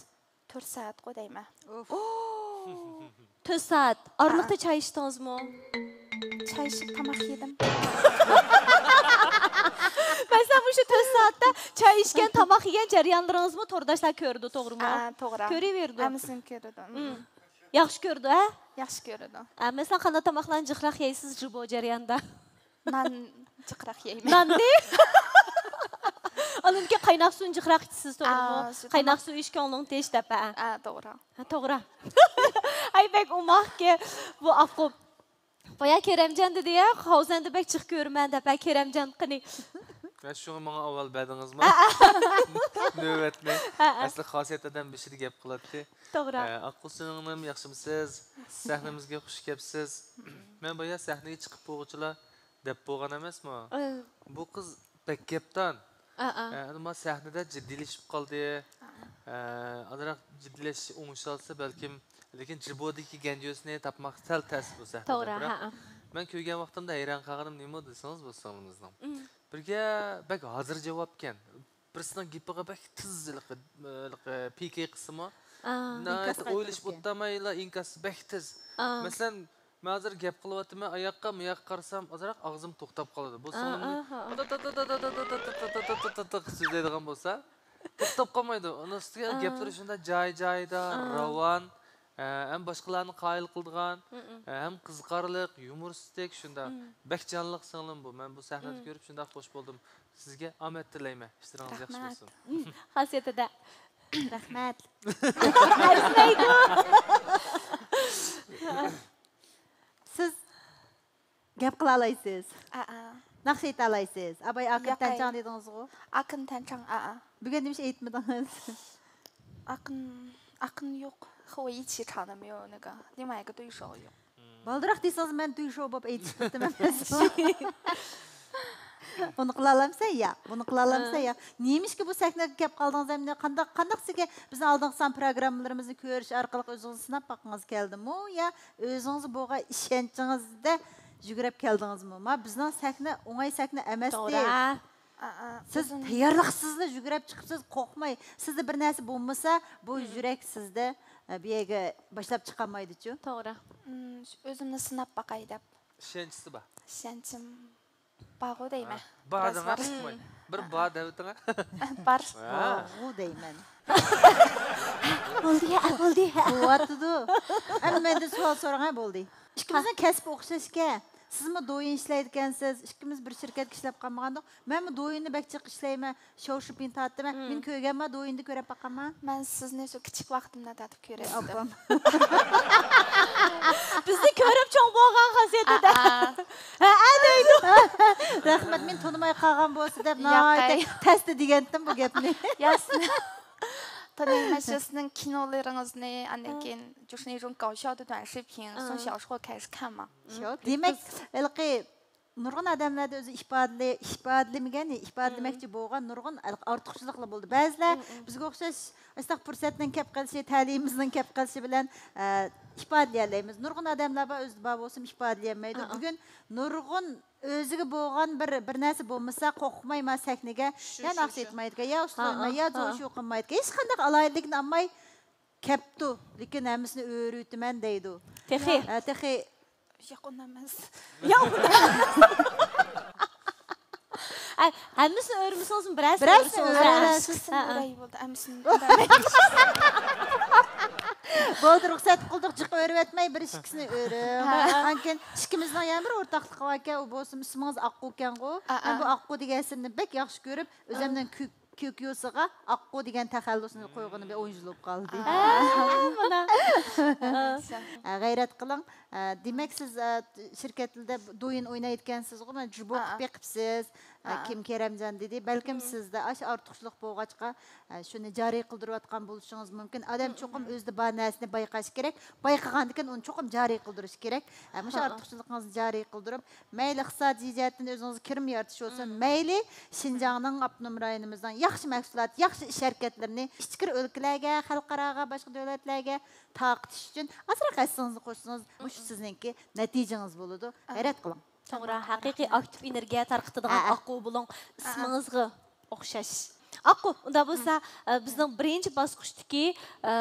تۆت سائەتقۇ دەيمەن. تۆت سائەت. ئارىلىقتا چاي ئىچتىڭىزمۇ؟ چاي ئىچىپ تاماق يېدىم. مەسىلەن، مۇشۇ تۆت سائەتتە چاي ئىچكەن، تاماق يېگەن جەريانلىرىڭىزمۇ تورداشلار كۆرىدۇ، توغرىمۇ؟ ئا، توغرا. كۆرۈۋېرىدۇ. ھەممىسىنى كۆرىدۇ. مم. ياخشى كۆرىدۇ، ھە؟ ياخشى كۆرىدۇ. ئا، مەسىلەن، قانداق تاماقلارنى جىقراق يەيسىز، جىبو جەريانىدا؟ نان جىقراق يەيمەن. ناننى؟ ئاندىن كېيىن قايناق سۇنى جىقراق ئىچىسىز، توغرىمۇ؟ ئا، سۈت قايناق سۇ ئىچ، كۆڭلۈڭ تىنچ دەپ، ھە؟ ئا، توغرا. ھە، توغرا. ئاي، بەك ئوماقكەن بۇ ئاققۇ. بايا كېرەمجان دېدى يا، خاۋزەندە بەك جىق كۆرىمەن دەپ، ھە، كېرەمجان قېنى؟ ھە، شۇڭا ماڭا ئاۋۋال بەردىڭىزمۇ؟ نۆۋەتنى. ھە، ھە. ئەسلى خاسىيەت ئادەم بېشىدا گەپ قىلاتتى. توغرا. ھە، ئاققۇ سىڭلىم، ياخشىمۇسىز؟ سەھنىمىزگە خۇش كەپسىز. مەن بايا سەھنىگە چىقىپ بولغۇچىلا دەپ بولغان ئەمەسمۇ؟ ئە. بۇ قىز بەك گەپدان. ئا، ئا. ئە، ئەمما سەھنىدە جىددىيلىشىپ قالدى. ئا. ئە، ئازراق جىددىيلىشىش ئوڭشالسا بەلكىم، لېكىن جىبودىكى گەنجۆسىنى تاپماق سەل تەس بۇ سەھنىدە. توغرا، بىراق ھە. مەن كۆرگەن ۋاقتىمدا ھەيران قالغىنىم نېمە دېسىڭىز، بۇ سىڭلىمىزنىڭ. مم. بىرگە بەك ھازىر جاۋابكەن. بىرسىنىڭ گېپىغا بەك تېز ھېلىقى، ھېلىقى پىكىر قىلسىمۇ، ئا. ناھايىتى ئويلىشىپ ئولتۇرمايلا ئىنكاس بەك تېز. ئا. مەسىلەن، مەن ھازىر گەپ قىلىۋاتىمەن، ئاياققا، مۇياققا قارىسام، ئازراق ئاغزىم توختاپ قالىدۇ. بۇ سىڭلىمنى سۆزلەيدىغان بولسا، توختاپ قالمايدۇ. ئۇنىڭ ئۈستىگە گەپلىرى شۇنداق جاي-جايىدا، راۋان، ھە، ھەم باشقىلارنى قايىل قىلىدىغان، ھە، ھەم قىزىقارلىق، يۇمۇرىستىك، شۇنداق. بەك جانلىق سىڭلىم بۇ. مەن بۇ سەھنىدە كۆرۈپ شۇنداق خوش بولدۇم. سىزگە ئامەت تىلەيمەن. ئىشلىرىڭىز ياخشى بولسۇن. خاسىيىتىدە. رەھمەت. ئەرزىمەيدۇ. سىز گەپ قىلالايسىز. ئەئە. ناخشا ئېيتالايسىز. ئاباي ئاكىن تەنچاڭ دېدىڭىزغۇ؟ ئاكىن تەنچاڭ، ئەئە. بۈگۈن نېمىش ئېيتمىدىڭىز؟ ئاكىن، ئاكىن يوق. 和我一起唱的没有那个，另外一个对手有。 بالدۇرراق دېسىڭىز، مەن دۈيشو بولۇپ ئېيتىشىپ كېتىمەن. بۇنى قىلالامسەن يا؟ بۇنى قىلالامسەن يا؟ نېمىشقا بۇ سەھنىگە كەپ قالدىڭىز؟ ئەمدى قانداق، قانداق سىزگە بىزنىڭ ئالدىنقى سان پروگراممىلىرىمىزنى كۆرۈش ئارقىلىق ئۆزىڭىزنى سىناپ باققىڭىز كەلدىمۇ يا ئۆزىڭىزگە بولغان ئىشەنچىڭىزدە يۈگرەپ كەلدىڭىزمۇ؟ ما بىزنىڭ سەھنە ئوڭاي سەھنە ئەمەستى. توغرا. سىز تەييارلىقسىزلا يۈگرەپ چىقىپسىز، قورقماي. سىزدە بىر نەرسە بولمىسا، بۇ يۈرەك سىزدە، ئە، بۇ يەرگە باشلاپ چىقالمايدىچۇ. توغرا. ئۆزۈمنى سىناپ باقاي دەپ. ئىشەنچىسى بار. ئىشەنچىم بارغۇ دەيمەن. بار دەڭ، قورقماي. بىر بار دەۋېتىڭ. بار. بارغۇ دەيمەن. بولدى، ھە، بولدى، ھە. بولۇۋاتىدۇ. ئەمدى مەندىن سوئال سوراڭ، ھە، بولدى. ئىككىمىزنىڭ كەسپى ئوخشاشكەن. سىزمۇ دويىن ئىشلەيدىكەنسىز، ئىككىمىز بىر شىركەتكە ئىشلەپ قالمىغاندۇق. مەنمۇ دويىندا بەك جىق ئىشلەيمەن، شوۋشۇپىن تارتىمەن. مېنى كۆرگەنما، دويىندا كۆرۈپ باققانما؟ مەن سىزنى شۇ كىچىك ۋاقتىمدىن تارتىپ كۆرۈۋاتىدىم. ئاپام. بىزنى كۆرۈپ چوڭ بولغان خاسىيىتىدە. ھەئە دەيدۇ. رەھمەت، مېنى تونۇماي قالغان بولسا دەپ ناھايىتى تەستە دېگەنتىم بۇ گەپنى. ياسىن. 他那个就是那个 كىنولىرىڭىزنى، ئاندىن كېيىن 就是那种搞笑的短视频，从小时候开始看嘛。 دېمەك، ھېلىقى نۇرغۇن ئادەملەردە ئۆزى ئىپادىلى-، ئىپادىلىمىگەن، ئىپادىلىمەكچى بولغان نۇرغۇن ئارتۇقچىلىقلار بولدى. بەزىلەر بىزگە ئوخشاش ئاشۇنداق پۇرسەتنىڭ كەپ قېلىشى، تەلىيىمىزنىڭ كەپ قېلىشى بىلەن، ئە، ئىپادىلىيەلەيمىز. نۇرغۇن ئادەملەر بار، ئۆزىدە بار بولسىمۇ ئىپادىلىيەلمەيدۇ. بۈگۈن نۇرغۇن ئۆزىگە بولغان بىر، بىر نەرسە بولمىسا، قورقماي ما سەھنىگە يا ناخشا ئېيتمايدىكەن، يا ئۇسسۇل ئوينىماي، يا جوشۇ قىلمايدىكەن. ھېچقانداق ئالاھىدىلىكنى ئالماي، كەپتۇ، لېكىن ھەممىسىنى ئۆرۈتىمەن دەيدۇ. تېخى. ھە، تېخى. ياق، ئۇنداق ئەمەس. ياق، ئۇنداق ئەمەس. ئە، ھەممىسىنى ئۆرمىسىڭىزمۇ، بىرەرسىنى ئۆرسىڭىز. بىرەرسىنى ئۆرەي بولدى، ھەممىسىنى ئۆرەي. بولدى، رۇخسەت قىلدۇق، جىق ئۆرۈۋەتمەي، بىر ئىككىسىنى ئۆرۈڭ. ئاندىن كېيىن ئىككىمىزنىڭ يەنە بىر ئورتاقلىقى باركەن، ئۇ بولسىمۇ ئىسمىڭىز ئاققۇكەنغۇ. مەن بۇ ئاققۇ دېگەن ئىسىمنى بەك ياخشى كۆرۈپ، ئۆزۈمنىڭ كۆك كۆكيوسىغا ئاققۇ دېگەن تەخەللۇسنى قويغىنى بىر ئون يىل بولۇپ قالدى. ئا، مانا. ئا، غەيرەت قىلىڭ. ئا، دېمەك، سىز، ئا، شىركەتلەردە دويىن ئوينايدىكەنسىزغۇ، مانا، جۇبو قىلىپ بېقىپسىز. ئا، كىم كېرەمجان دېدى. بەلكىم سىزدە ئاشۇ ئارتۇقچىلىق بولغاچقا، ئا، شۇنى جارى قىلدۇرۇۋاتقان بولۇشىڭىز مۇمكىن. ئادەم چوقۇم ئۆزىدە بار نەرسىنى بايقاش كېرەك. بايقىغاندىن كېيىن ئۇنى چوقۇم جارى قىلدۇرۇش كېرەك. ئا، مۇشۇ ئارتۇقچىلىقىڭىزنى جارى قىلدۇرۇپ، مەيلى ئىقتىسادىي جەھەتتىن ئۆزىڭىزگە كىرىم يارىتىش بولسۇن، مەيلى شىنجاڭنىڭ، ئاپتونوم رايونىمىزنىڭ ياخشى مەھسۇلات، ياخشى ئىش ھەرىكەتلىرىنى ئىچكىرى ئۆلكىلەرگە، خەلقئاراغا، باشقا دۆلەتلەرگە تارقىتىش ئۈچۈن ئازراق ھەسسىڭىزنى قوشسىڭىز، مۇشۇ سىزنىڭكى نەتىجىڭىز بولىدۇ. غەيرەت قىلىڭ. توغرا، ھەقىقىي ئاكتىپ ئېنېرگىيە تارقىتىدىغان ئاققۇ بولۇڭ، ئىسمىڭىزغا ئوخشاش. ئاققۇ، ئۇنداق بولسا، ئە، بىزنىڭ بىرىنچى باسقۇچتىكى، ئە،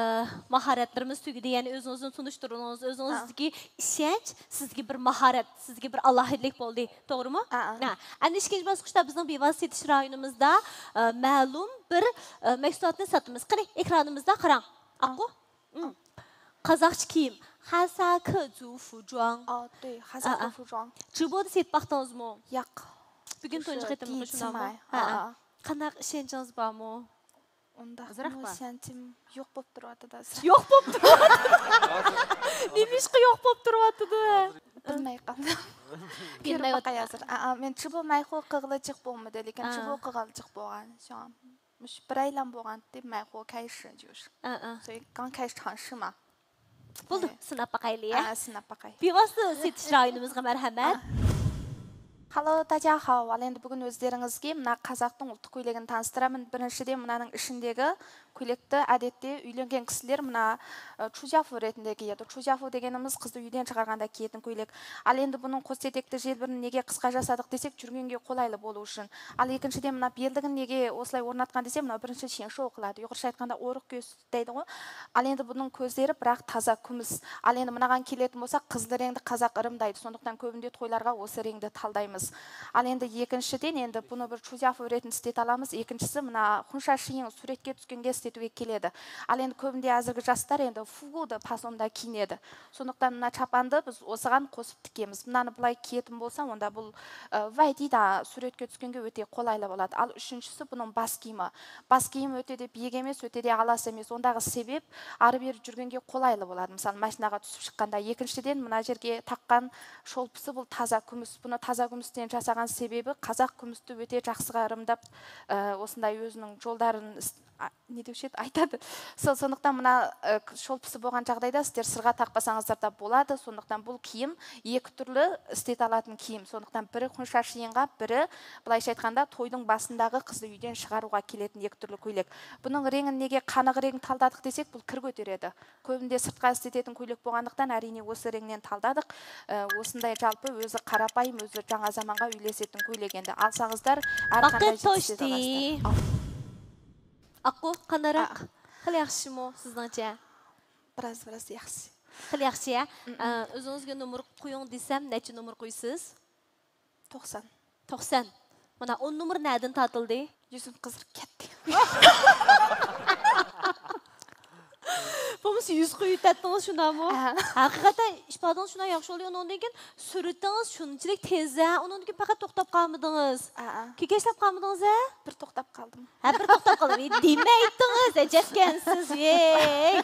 ماھارەتلىرىمىز تۈگىدى. يەنى ئۆزىڭىزنى تونۇشتۇرۇڭىز، ئۆزىڭىزدىكى ئىشەنچ سىزگە بىر ماھارەت، سىزگە بىر ئالاھىدىلىك بولدى. توغرىمۇ؟ ھە. ئەمدى ئىككىنچى باسقۇچتا بىزنىڭ بىۋاسىتە سېتىش رايونىمىزدا، ئە، مەلۇم بىر، ئە، مەھسۇلاتنى ساتىمىز. قېنى، ئېكرانىمىزدا قاراڭ. ئاققۇ. قازاقچە كىيىم. 哈萨克族服装. 哦，对，哈萨克服装. 直播دا سېتىپ باقتىڭىزمۇ؟ ياق. بۈگۈن تۇنجى قېتىم شۇنداقمۇ؟ ھە. قانداق، ئىشەنچىڭىز بارمۇ؟ ئۇنداقمۇ ئىشەنچىم يوق بولۇپ تۇرۇۋاتىدۇ ھازىر. يوق بولۇپ تۇرۇۋاتىدۇ. نېمىشقا يوق بولۇپ تۇرۇۋاتىدۇ؟ بىلمەي قالدىم. كۆرۈپ باقاي ھازىر. ئا، ئا، مەن 直播卖货 قىلغىلى جىق بولمىدى، لېكىن 直播 قىلغىلى جىق بولغان. شۇڭا مۇشۇ بىر ئايلام بولغانتى 卖货开始就是. 嗯嗯。 所以刚开始尝试嘛. بولدى، سىناپ باقايلى، يا؟ ھە، سىناپ باقاي. بىۋاسىتە سېتىش رايونىمىزغا مەرھەمەت. Hello، 大家好. ۋال ئەمدى بۈگۈن ئۆزلىرىڭىزگە مۇنا قازاقنىڭ ئۇلتۇق كۆيلىكىنى تانىستۇرىمەن. بىرىنچىدىن، مۇنانىڭ ئىشىندىكى كۆيلەكتە ئادەتتە ئۆيلەنگەن كىشىلەر مۇنا، ئە، چۇجيافۇ رېتىندە كىيىدۇ. چۇجيافۇ دېگىنىمىز قىزنى ئۆيدىن چىقارغاندا كىيىدىغان كۆيلەك. ھال ئەمدى بۇنىڭ قوس ئېتەكتە ژېلبىرىنى نېگە قىسقا ياسادۇق دېسەك، جۈرگۈنگە قولايلى بولۇشى ئۈچۈن. ھال ئېكىنچىدىن، مۇنا بېلىدىگىنى نېگە ئوسلاي ئورناتقان دېسەك، مۇنا بىرىنچى شيەنشوۋ قىلىدۇ. يۇقىرىچە ئېيتقاندا ئورۇق كۆز دەيدىغۇ. ھال ئەمدى بۇنىڭ كۆزلىرى بىراق تازا كۈمۈش. ھال ئەمدى مۇناغان كېلىۋېتىم بولسا، قىزىل رەڭدە قازاق ئىرىم دەيدۇ. سوندۇقتىن كۆبۈندە تويلارغا ئوسا رەڭدە تالدايمىز. ھال ئەمدى ئېكىنچىدىن، ئەمدى بۇنى بىر چۇجيافۇ رېتىنى سېتىۋالىمىز. ئېكىنچىسى مۇنا خۇنشا شىيىڭ سۈرەتكە چۈشكەنگە سېتىۋېلىپ كېلىدۇ. ھال ئەمدى كۆبۈندە ھازىرقى ياشلار ئەمدى فۇگۇدا پاسوندا كىيىنىدۇ. سوندۇقتىن مۇنا چاپاندا بىز ئوسىغان قوسۇپ تىكىمىز. مۇنانى بۇلاي كىيىتىم بولسا، ئۇندا بۇ، ئە، ۋايدىدا سۈرەتكە چۈشكەنگە ئۆتە قولايلى بولىدۇ. ھال ئۈچىنچىسى بۇنىڭ باس كىيىمى. باس كىيىم ئۆتىدى بىيىك ئەمەس، ئۆتىدى ئالاس ئەمەس. ئۇنداققا سېلىپ، ئارا بېرى جۈرگەنگە قولايلى بولىدۇ. مىسال، ماشىنىغا تۈسۈپ چىققاندا. ئېكىنچىدىن، مۇنا يەرگە تاققان شولپىسى بۇ تازا كۈمۈش. بۇنى تازا كۈمۈشتىن ياسىغان سەۋەبى، قازاق كۈمۈشتە ئۆتە جاقسىغا ئىرىم دەپ، ئە، ئۇسۇنداي ئۆزىنىڭ جولدارىنى ئىس-، ئا، نېمە دېيىشىدۇ، ئايتىدۇ. سو-، سوندۇقتان مۇنا، ئە، شولپىسى بولغان جاغدايدا سىلەر سىرغا تاقىپ بارساڭىزلار دەپ بولىدۇ. سوندۇقتان بۇ كىيىم ئېكى تۈرلۈ ئىستېتالاتىن كىيىم. سوندۇقتان بىرى خۇنشا شىيىڭغا، بىرى، بۇلايچە ئېيتقاندا، توينىڭ باشىنداقى قىزنى ئۆيدىن چىقارغۇغا كېلىدىغان ئېكى تۈرلۈك كۆيلەك. بۇنىڭ رېڭىنى نېگە، قانىغا رېڭ تالدادۇق دېسەك، بۇ كىرگە ئۆتۈرىدۇ. كۆبۈندە سىرتقا ئىستېتىتىن كۆيلەك بولغانلىقتان، ھەر يىلى ئوسا رېڭنى تالدادۇق. ئە، ئوسۇنداي جالپا ئۆزى قاراپايىم، ئۆزى جاڭا زامانغا ئۆيلەسەتتىن كۆيلەك ئەمدى. ئالساڭىزلار، ھەر قانداق ۋاقىت توشتى. ئاققۇ، قانداقراق؟ خېلى ياخشىمۇ سىزنىڭچە؟ بىراز، بىراز ياخشى. خېلى ياخشى، ھە؟ ئۆزىڭىزگە نومۇر قويۇڭ دېسەم، نەچچە نومۇر قويىسىز؟ توقسان. توقسان. مانا، ئون نومۇر نەدىن تارتىلدى؟ يۈزۈم قىزىرىپ كەتتى. بولمىسا يۈز قويۇۋېتەتتىڭىز، شۇنداقمۇ؟ ھە. ھەقىقەتەن ئىپادىڭىز شۇنداق ياخشى بولدى. ئۇنىڭدىن كېيىن سۈرىتىڭىز شۇنچىلىك تېز، ھە؟ ئۇنىڭدىن كېيىن پەقەت توختاپ قالمىدىڭىز. ھە. كېكەچلەپ قالمىدىڭىز، ھە؟ بىر توختاپ قالدىم. ھە، بىر توختاپ قالدىم. ئى، دېمەيتتىڭىز، ئەجەبكەنسىز، ۋەي.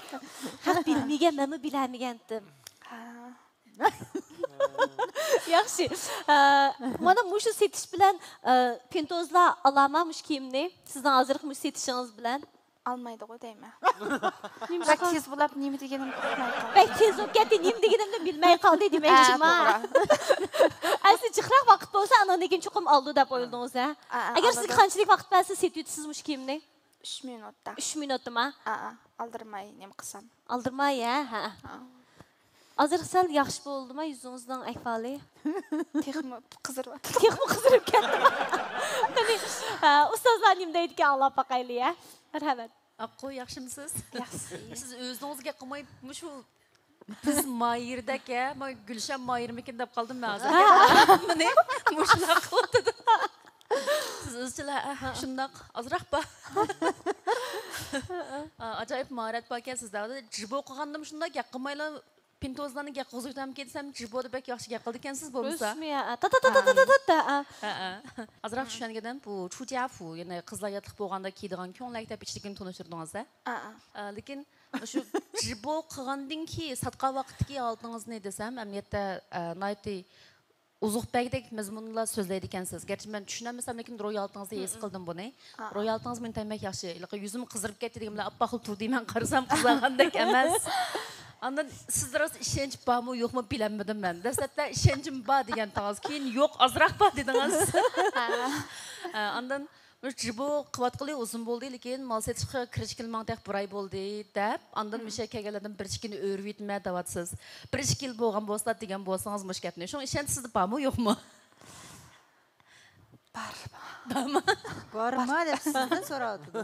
خەق بىلمىگەن، مەنمۇ بىلەلمىگەنتىم. ھە. ياخشى. ئە، مانا مۇشۇ سېتىش بىلەن، ئە، پىنتوزلار ئالامۇ مۇشۇ كىيىمنى؟ سىزنىڭ ھازىرقى مۇشۇ سېتىشىڭىز بىلەن؟ ئالمايدىغۇ دەيمەن. نېمىشقا؟ بەك تېز بولاپ نېمە دېگىنىمنى ئۇقماي قالدىم. بەك تېز بولۇپ كەتتى، نېمە دېگىنىمنى بىلمەي قالدى دېمەكچىما؟ ھە، توغرا. ئەسلى جىقراق ۋاقىت بولسا، ئانىڭدىن كېيىن چوقۇم ئالىدۇ دەپ ئويلىدىڭىز، ھە؟ ھە، ھە، ئەگەر سىزگە قانچىلىك ۋاقىت بەرسە، سېتىۋېتىسىز مۇشۇ كىيىمنى؟ ئۈچ مىنۇتتا. ئۈچ مىنۇتتىما؟ ھە، ھە، ئالدىرىماي نېمە قىلسام. ئالدىرىماي، ھە، ھە. ھە. ھازىر سەل ياخشى بولدىما يۈزىڭىزنىڭ ئەھۋالى؟ تېخىمۇ قىزىرىۋاتىدۇ. تېخىمۇ قىزىرىپ كەتتى. قېنى، ئە، ئۇستازلار نېمە دەيدىكەن، ئاڭلاپ باقايلى، ھە؟ مەرھەمەت. ئاققۇ، ياخشىمۇسىز؟ ياخشى. سىز ئۆزىڭىزگە قىلماي، مۇشۇ بىز ماھىردەك، ھە؟ مانا گۈلشەن ماھىرمىكىن دەپ قالدىم مەن ھازىر. مېنى مۇشۇنداق قىلىۋاتىدۇ. سىز ئىزچىل، ھە، شۇنداق، ئازراق بار. ئا، ئاجايىپ ماھارەت باركەن سىزدە. جىبو قىلغاندىمۇ شۇنداق گەپ قىلمايلا، پىنتوزلارنى گەپ قىلغۇزۇپ ئۆتەمكەن دېسەم، جىبودا بەك ياخشى گەپ قىلىدىكەنسىز بولمىسا. رۇسمىيە، ئا، تا، تا، تا، تا، تا، تا، تا، ئا. ھە، ھە. ئازراق چۈشەنگىنىم، بۇ چۇجيافۇ، يەنى قىزلار ياتلىق بولغاندا كىيىدىغان كۆڭلەك دەپ ئىچىدىكىنى تونۇشتۇردىڭىز، ھە؟ ئا، ئا. ئا، لېكىن شۇ جىبو قىلغاندىن كېيىن ساتقان ۋاقىتتىكى ھالىتىڭىزنى دېسەم، ئەمەلىيەتتە، ئا، ناھايىتى ئوزۇق بەگدەك مەزمۇنلا سۆزلەيدىكەنسىز. گەرچە مەن چۈشىنەلمىسەم، لېكىن روھىي ھالىتىڭىزدە ھېس قىلدىم بۇنى. ئا، ئا. روھىي ھالىتىڭىز مېنى تەمەك ياخشى. ھېلىقى يۈزۈم قىزىرىپ كەتتى دېگەن بىلەن ئاپئاق خىل تۇردى، مەن قارىسام قىزارغاندەك ئەمەس. ئاندىن سىزدە راست ئىشەنچ بارمۇ يوقمۇ بىلەلمىدىم مەن. دەسلەپتە ئىشەنچىم بار دېگەنتىڭىز، كېيىن يوق، ئازراق بار دېدىڭىز. ئا، ئاندىن مۇشۇ جىبو قىلىۋاتقىلى ئۇزۇن بولدى، لېكىن مال سېتىشقا كىرىشكىلى ماڭا تېخى بىر ئاي بولدى دەپ، ئاندىن مۇشۇ يەرگە كەلگەنلەردىن بىر ئىككىنى ئۆرۈۋېتىمەن دەۋاتىسىز. بىر ئىككى يىل بولغان بولسىلا دېگەن بولسىڭىز مۇشۇ گەپنى. شۇڭا ئىشەنچ سىزدە بارمۇ يوقمۇ؟ بار. بارمۇ؟ بارمۇ دەپ سىزدىن سوراۋاتىدۇ.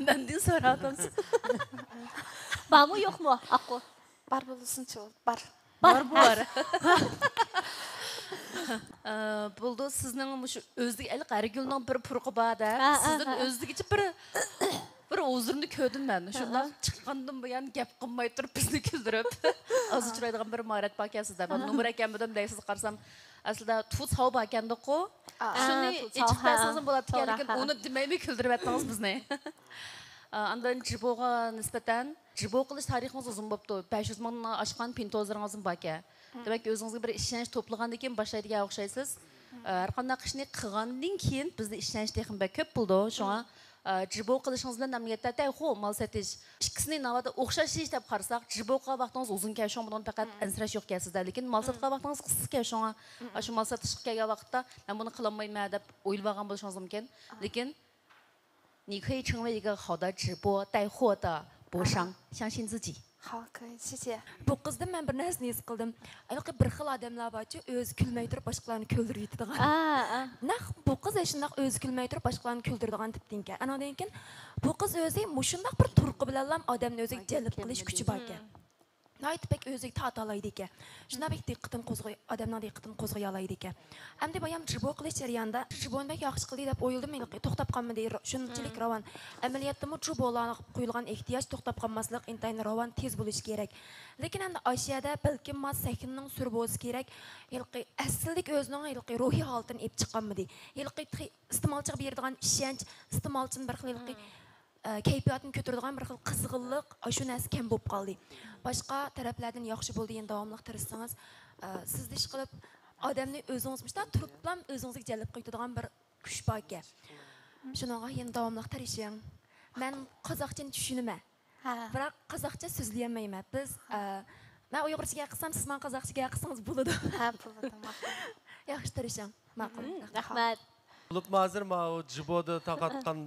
مەندىن سوراۋاتامسىز؟ بارمۇ يوقمۇ ئاققۇ؟ بار بولسۇنچۇ، بار. بار. بار. بولدى، سىزنىڭ مۇشۇ ئۆزىگە ئېلىق ھەر گۈلنىڭ بىر پۇرىقى بار دەپ، سىزدىن ئۆزىگىچە بىر بىر ھۇزۇرنى كۆردۈم مەن. شۇنداق چىققاندىن بۇيان گەپ قىلماي تۇرۇپ بىزنى كۈلدۈرۈپ ئاز ئۇچرايدىغان بىر ماھارەت باركەن سىزدە. مەن نومۇر ئەكەلمىدىم دەيسىز، قارىسام ئەسلىدە تۇ ساۋ باركەندىقۇ. شۇنى ئېچىپ بەرسىڭىز بولاتتىكەن، لېكىن ئۇنى دېمەيمۇ كۈلدۈرۈۋەتتىڭىز بىزنى. ئاندىن جىبوغا نىسبەتەن، جىبو قىلىش تارىخىڭىز ئۇزۇن بوپتۇ. بەش يۈز مىڭدىن ئاشقان پىنتوزلىرىڭىزمۇ باركەن. دېمەك، ئۆزىڭىزگە بىر ئىشەنچ توپلىغاندىن كېيىن باشلايدىغان ئوخشايسىز. ھەر قانداق ئىشنى قىلغاندىن كېيىن بىزدە ئىشەنچ تېخىمۇ بەك كۆپ بولىدۇ. شۇڭا جىبو قىلىشىڭىز بىلەن ئەمەلىيەتتە تەيخۇ مال سېتىش ئىككىسىنى ناۋادا ئوخشاش ئىش دەپ قارىساق، جىبو قىلغان ۋاقتىڭىز ئۇزۇنكەن، شۇڭا بۇنىڭدا پەقەت ئەنسىرەش يوقكەن سىزدە. لېكىن مال ساتقان ۋاقتىڭىز قىسقىكەن، شۇڭا شۇ مال سېتىشقا كەلگەن ۋاقىتتا مەن بۇنى قىلالمايمەن دەپ ئويلىۋالغان بولۇشىڭىز مۇمكىن. لېكىن 你可以成为一个好的直播带货的博商，相信自己。 好，可以，谢谢。 بۇ قىزدىن مەن بىر نەرسىنى ھېس قىلدىم. ھېلىقى بىر خىل ئادەملەر بارچۇ، ئۆزى كۈلمەي تۇرۇپ باشقىلارنى كۈلدۈرۈۋېتىدىغان. نەق بۇ قىز ئاشۇنداق ئۆزى كۈلمەي تۇرۇپ باشقىلارنى كۈلدۈرىدىغان تىپتىنكەن. ئاناندىن كېيىن بۇ قىز ئۆزى مۇشۇنداق بىر تۇرقى بىلەنلا ئادەمنى ئۆزىگە جەلپ قىلىش كۈچى باركەن. ناھايىتى بەك ئۆزىگە تارتالايدىكەن. شۇنداق بەك دىققىتىنى قوزغاي، ئادەمنىڭ دىققىتىنى قوزغىيالايدىكەن. ئەمدى بايام جىبو قىلىش جەريانىدا جىبونى بەك ياخشى قىلدى دەپ ئويلىدىم، ھېلىقى توختاپ قالمىدى، شۇنچىلىك راۋان. ئەمەلىيەتتىمۇ جىبولارغا قويۇلغان ئېھتىياج توختاپ قالماسلىق، ئىنتايىن راۋان، تېز بولۇشى كېرەك. لېكىن ئەمدى ئاشۇ يەردە بەلكىم ما سەھنىنىڭ سۈرى بولسا كېرەك، ھېلىقى ئەسلىدىكى ئۆزىنىڭ ھېلىقى روھىي ھالىتىنى ئېلىپ چىقالمىدى. ھېلىقى ئىستېمالچىغا بېرىدىغان ئىشەنچ، ئىستېمالچىنى بىر خىل ھېلىقى كەيپىياتنى كۆتۈرىدىغان بىر خىل قىزغىنلىق، ئاشۇ نەرسە كەم بولۇپ قالدى. باشقا تەرەپلەردىن ياخشى بولدى، يەنە داۋاملىق تىرىشسىڭىز، سىز ئىشقىلىپ ئادەمنى ئۆزىڭىز مۇشۇنداق تۇرۇپلا ئۆزىڭىزگە جەلپ قىلىۋېتىدىغان بىر كۈچ باركەن. شۇنىڭغا يەنە داۋاملىق تىرىشىڭ. مەن قازاقچىنى چۈشىنىمەن، بىراق قازاقچە سۆزلىيەلمەيمەن. بىز، مەن ئۇيغۇرچە گەپ قىلسام، سىز ماڭا قازاقچە گەپ قىلسىڭىز بولىدۇ. ھە، بولىدۇ، ماقۇل. ياخشى تىرىشىڭ. ماقۇل. رەھمەت. بولۇپمۇ ھازىر ماۋۇ جىبودا تارقاتقان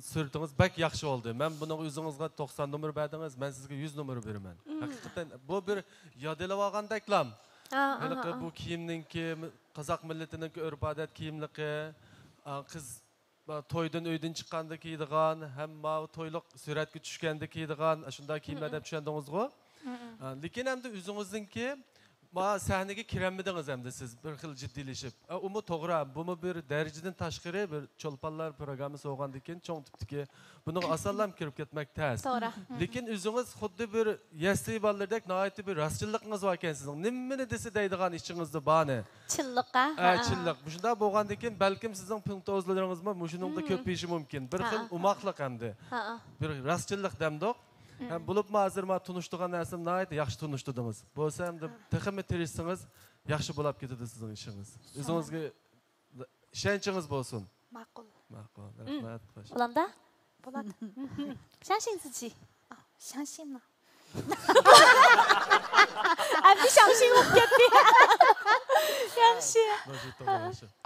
سۈرىتىڭىز بەك ياخشى بولدى. مەن بۇنىڭغا ئۆزىڭىزگە توقسان نومۇر بەردىڭىز، مەن سىزگە يۈز نومۇر بېرىمەن. ھەقىقەتەن بۇ بىر ياد ئېلىۋالغاندەكلا. ھېلىقى بۇ كىيىمنىڭكى، قازاق مىللىتىنىڭكى ئۆرپ-ئادەت كىيىملىقى، قىز تويدىن، ئۆيدىن چىققاندا كىيىدىغان ھەم ماۋۇ تويلۇق سۈرەتكە چۈشكەندە كىيىدىغان ئاشۇنداق كىيىملەر دەپ چۈشەندىڭىزغۇ؟ لېكىن ئەمدى ئۆزىڭىزنىڭكى ما سەھنىگە كىرەلمىدىڭىز ئەمدى سىز بىر خىل جىددىيلىشىپ. ئە، ئۇمۇ توغرا، بۇمۇ بىر دەرىجىدىن تاشقىرى بىر چولپانلار پروگراممىسى بولغاندىكىن چوڭ تىپتىكى بۇنىڭغا ئاسانلا كىرىپ كەتمەك تەس. توغرا. لېكىن ئۆزىڭىز خۇددى بىر يەسلى بالىلىرىدەك ناھايىتى بىر راستچىللىقىڭىز باركەن سىزنىڭ. نېمىنى دېسە دەيدىغان ئىچىڭىزدە بارنى. چىنلىق، ھە؟ ھە، چىنلىق. مۇشۇنداق بولغاندىكىن بەلكىم سىزنىڭ پىڭتوزلىرىڭىزمۇ مۇشۇنىڭدا كۆپىيىشى مۇمكىن. بىر خىل ئوماقلىق ئەمدى. بىر راستچىللىق دەمدۇق. ھەم بولۇپمۇ ھازىر مانا تونۇشتۇرغان نەرسىنى ناھايىتى ياخشى تونۇشتۇردىڭىز. بولسا ئەمدى تېخىمۇ تىرىشسىڭىز ياخشى بولاپ كېتىدۇ سىزنىڭ ئىشىڭىز. ئۆزىڭىزگە ئىشەنچىڭىز بولسۇن. ماقۇل. ماقۇل. رەھمەت. خوش. بولامدا؟ بولىدۇ. 相信自己. 相信呢。 ئەمدى 相信 بولۇپ كەتتى. ياخشى.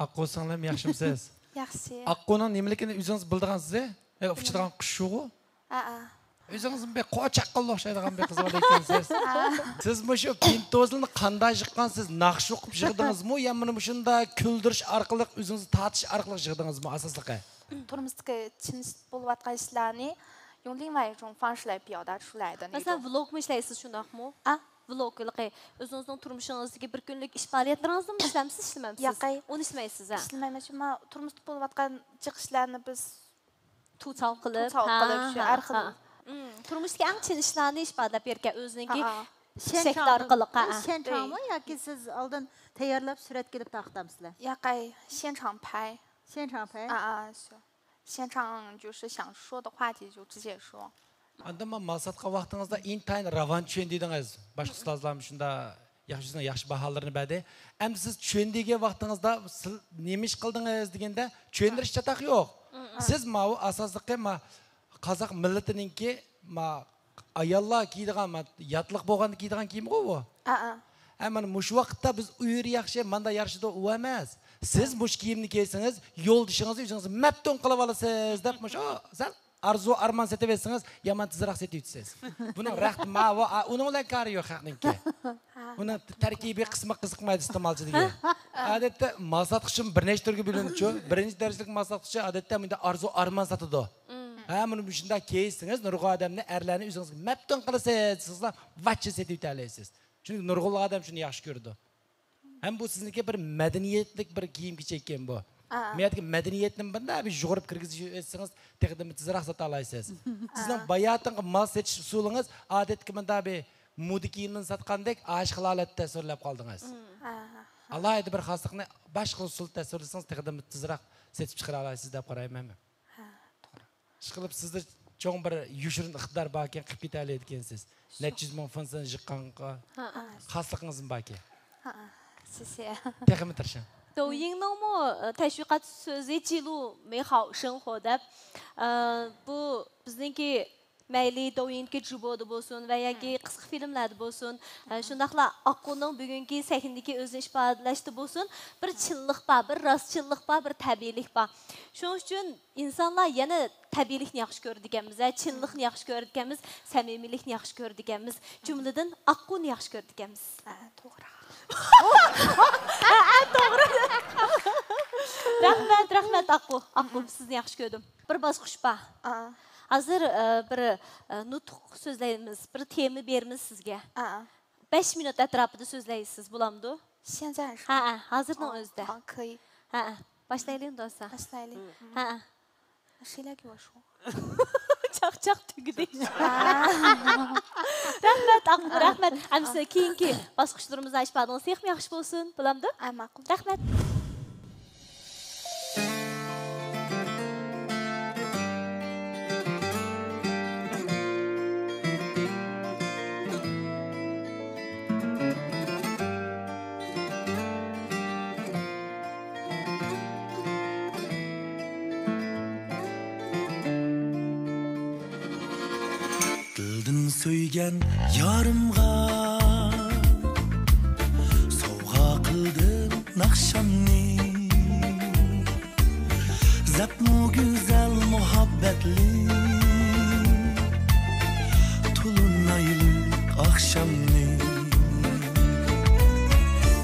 ئاققۇ سىڭلىم، ياخشىمۇسىز؟ ياخشى. ئاققۇنىڭ نېمىلىكىنى ئۆزىڭىز بىلىدىغانسىز؟ ئۇچىدىغان قۇشىغۇ؟ ھەئە. ئۆزىڭىزمۇ بەك قوچاققىلا ئوخشايدىغان بىر قىز بار ئىكەنسىز. سىز مۇشۇ پىنتوزلىنى قانداق يىغقانسىز؟ ناخشا ئوقۇپ يىغدىڭىزمۇ يا مانا مۇشۇنداق كۈلدۈرۈش ئارقىلىق، ئۆزىڭىزنى تارتىش ئارقىلىق يىغدىڭىزمۇ ئاساسلىقى؟ تۇرمۇشتىكى چىن بولۇۋاتقان ئىشلارنى 用另外一种方式来表达出来的那种。 مەسىلەن، ۋلوگمۇ ئىشلەيسىز، شۇنداقمۇ؟ ئا؟ ۋلوگ، ھېلىقى ئۆزىڭىزنىڭ تۇرمۇشىڭىزدىكى بىر كۈنلۈك ئىش پائالىيەتلىرىڭىزنىمۇ ئىشلەمسىز، ئىشلىمەمسىز؟ ياقەي. ئۇنى ئىشلىمەيسىز، ھە؟ ئىشلىمەيمەن، شۇ ما تۇرمۇشتا بولۇۋاتقان جىق ئىشلارنى بىز توسال قىلىپ، توسال قىلىپ، شۇ ھەر خىل. تۇرمۇشتىكى ئەڭ چىن ئىشلارنى ئىپادىلەپ بېرىكەن ئۆزىنىڭكى ھە. شەكلى ئارقىلىق. ھە. شەنچاڭمۇ ياكى سىز ئالدىن تەييارلاپ سۈرەتكە ئېلىپ تارقىتامسىلەر؟ ياقەي، 现场拍. 现场拍. 啊啊，是，现场就是想说的话题就直接说。 ئاندىن مال ساتقان ۋاقتىڭىزدا ئىنتايىن راۋان چۈشەندىدىڭىز. باشقا ئۇستازلار شۇنداق ياخشى، ياخشى باھالىرىنى بەردى. ئەمدى سىز چۈشەندىگەن ۋاقتىڭىزدا سىز نېمە ئىش قىلدىڭىز دېگەندە، چۈشەندۈرۈش چاتاق يوق. سىز ماۋۇ ئاساسلىقى ما قازاق مىللىتىنىڭكى ما ئاياللار كىيىدىغان، ما ياتلىق بولغاندا كىيىدىغان كىيىمغۇ بۇ؟ ھە، مانا مۇشۇ ۋاقىتتا بىز ئۇ يېرى ياخشى، ماندا يارىشىدۇ، ئۇ ئەمەس. سىز مۇشۇ كىيىمنى كىيسىڭىز، يولدىشىڭىزنى ئۆزىڭىز مەپتۇن قىلىۋالىسىز دەپ مۇشۇ سەل ئارزۇ ئارمان سېتىۋەتسىڭىز، يامان تېزراق سېتىۋېتىسىز. بۇنىڭ رەخت-، ما-، ۋا-، ئا-، ئۇنىڭ بىلەن كارى يوق خەقنىڭكى. ئۇنىڭ تەركىبىي قىسمى قىزىقمايدۇ ئىستېمالچى دېگەن. ئادەتتە مال ساتقۇچىمۇ بىر نەچچە تۈرگە بۆلۈنىدۇ. بىرىنچى دەرىجىلىك مال ساتقۇچى ئادەتتە مۇنداق ئارزۇ ئارمان ساتىدۇ. ھە، مۇنى مۇشۇنداق كىيسىڭىز، نۇرغۇن ئادەمنى، ئەرلەرنى ئۆزىڭىزگە مەپتۇن قىلىسىز دېسىڭىزلا، ۋاچچا سېتىۋېتەلەيسىز. چۈنكى نۇرغۇنلىغان ئادەم شۇنى ياخشى كۆرىدۇ. ھەم بۇ سىزنىڭكى بىر مەدەنىيەتلىك بىر كىيىم كېچەك ئىكەن بۇ. ئا. مەيەردىكى مەدەنىيەتنى مۇنداق بىر يۇغۇرۇپ كىرگۈزۈپ ئۆتسىڭىز، تېخىدىنمۇ تېزراق ساتالايسىز. سىزنىڭ باياتىنقى مال سېتىش ئۇسۇلىڭىز ئادەتتىكى مۇنداق بىر مودا كىيىمنى ساتقاندەك ئاشىق ھالەتتە سۆرىلەپ قالدىڭىز. ئالاھىدە بىر خاسلىقنى باشقا ئۇسۇلدا تەسۋىرلىسىڭىز، تېخىدىنمۇ تېزراق سېتىپ چىقىرالايسىز دەپ قارايمەن مەن. ھە، توغرا. ئىشقىلىپ، سىزدە چوڭ بىر يوشۇرۇن ئىقتىدار باركەن، قىلىپ كېتەلەيدىكەنسىز. نەچچە يۈز مىڭ فېنسىنى يىغقانغا خاسلىقىڭىزمۇ باركەن. ھە، سىسيە. تېخىمۇ تىرىشىڭ. دوۋيىڭنىڭمۇ، ئە، تەشۋىقات سۆزى چىلۇ مېيخاۋ شېڭخو دەپ، ئە، بۇ بىزنىڭكى مەيلى دوۋيىنكى جۇبودا بولسۇن ۋە ياكى قىسقا فىلىملەردە بولسۇن، ئە، شۇنداقلا ئاققۇنىڭ بۈگۈنكى سەھنىدىكى ئۆزىنى ئىپادىلەشتە بولسۇن، بىر چىنلىق بار، بىر راستچىللىق بار، بىر تەبىئىيلىك بار. شۇنىڭ ئۈچۈن ئىنسانلار يەنە تەبىئىيلىكنى ياخشى كۆرىدىكەنمىز، ھە، چىنلىقنى ياخشى كۆرىدىكەنمىز، سەمىمىيلىكنى ياخشى كۆرىدىكەنمىز، جۈملىدىن ئاققۇنى ياخشى كۆرىدىكەنمىز. ھە، توغرا. ھە، ھە، توغرا. رەھمەت، رەھمەت، ئاققۇ. ئاققۇ، سىزنى ياخشى كۆردۈم. بىر باسقۇچ بار. ھازىر، ئە، بىر، ئە، نۇتۇق سۆزلەيمىز، بىر تېما بېرىمىز سىزگە. بەش مىنۇت ئەتراپىدا سۆزلەيسىز، بولامدۇ؟ 现在是 ھەئە، ھازىرنىڭ ئۆزىدە. 好，可以。 ھەئە، باشلايلى ئەمدى بولسا. باشلايلى. ھەئە. 谁来给我说؟ چاقچاق تۈگىدى. رەھمەت، ئاققۇ، رەھمەت. ئەمىسە كېيىنكى باسقۇچلىرىمىزدا ئىپادىڭىز تېخىمۇ ياخشى بولسۇن، بولامدۇ؟ ماقۇل. رەھمەت. دىلدىن سۆيگەن يارىمغا سوۋغا قىلدىم ناخشامنى. زەپمۇ گۈزەل مۇھەببەتلىك تولۇنايلىق ئاخشامنى.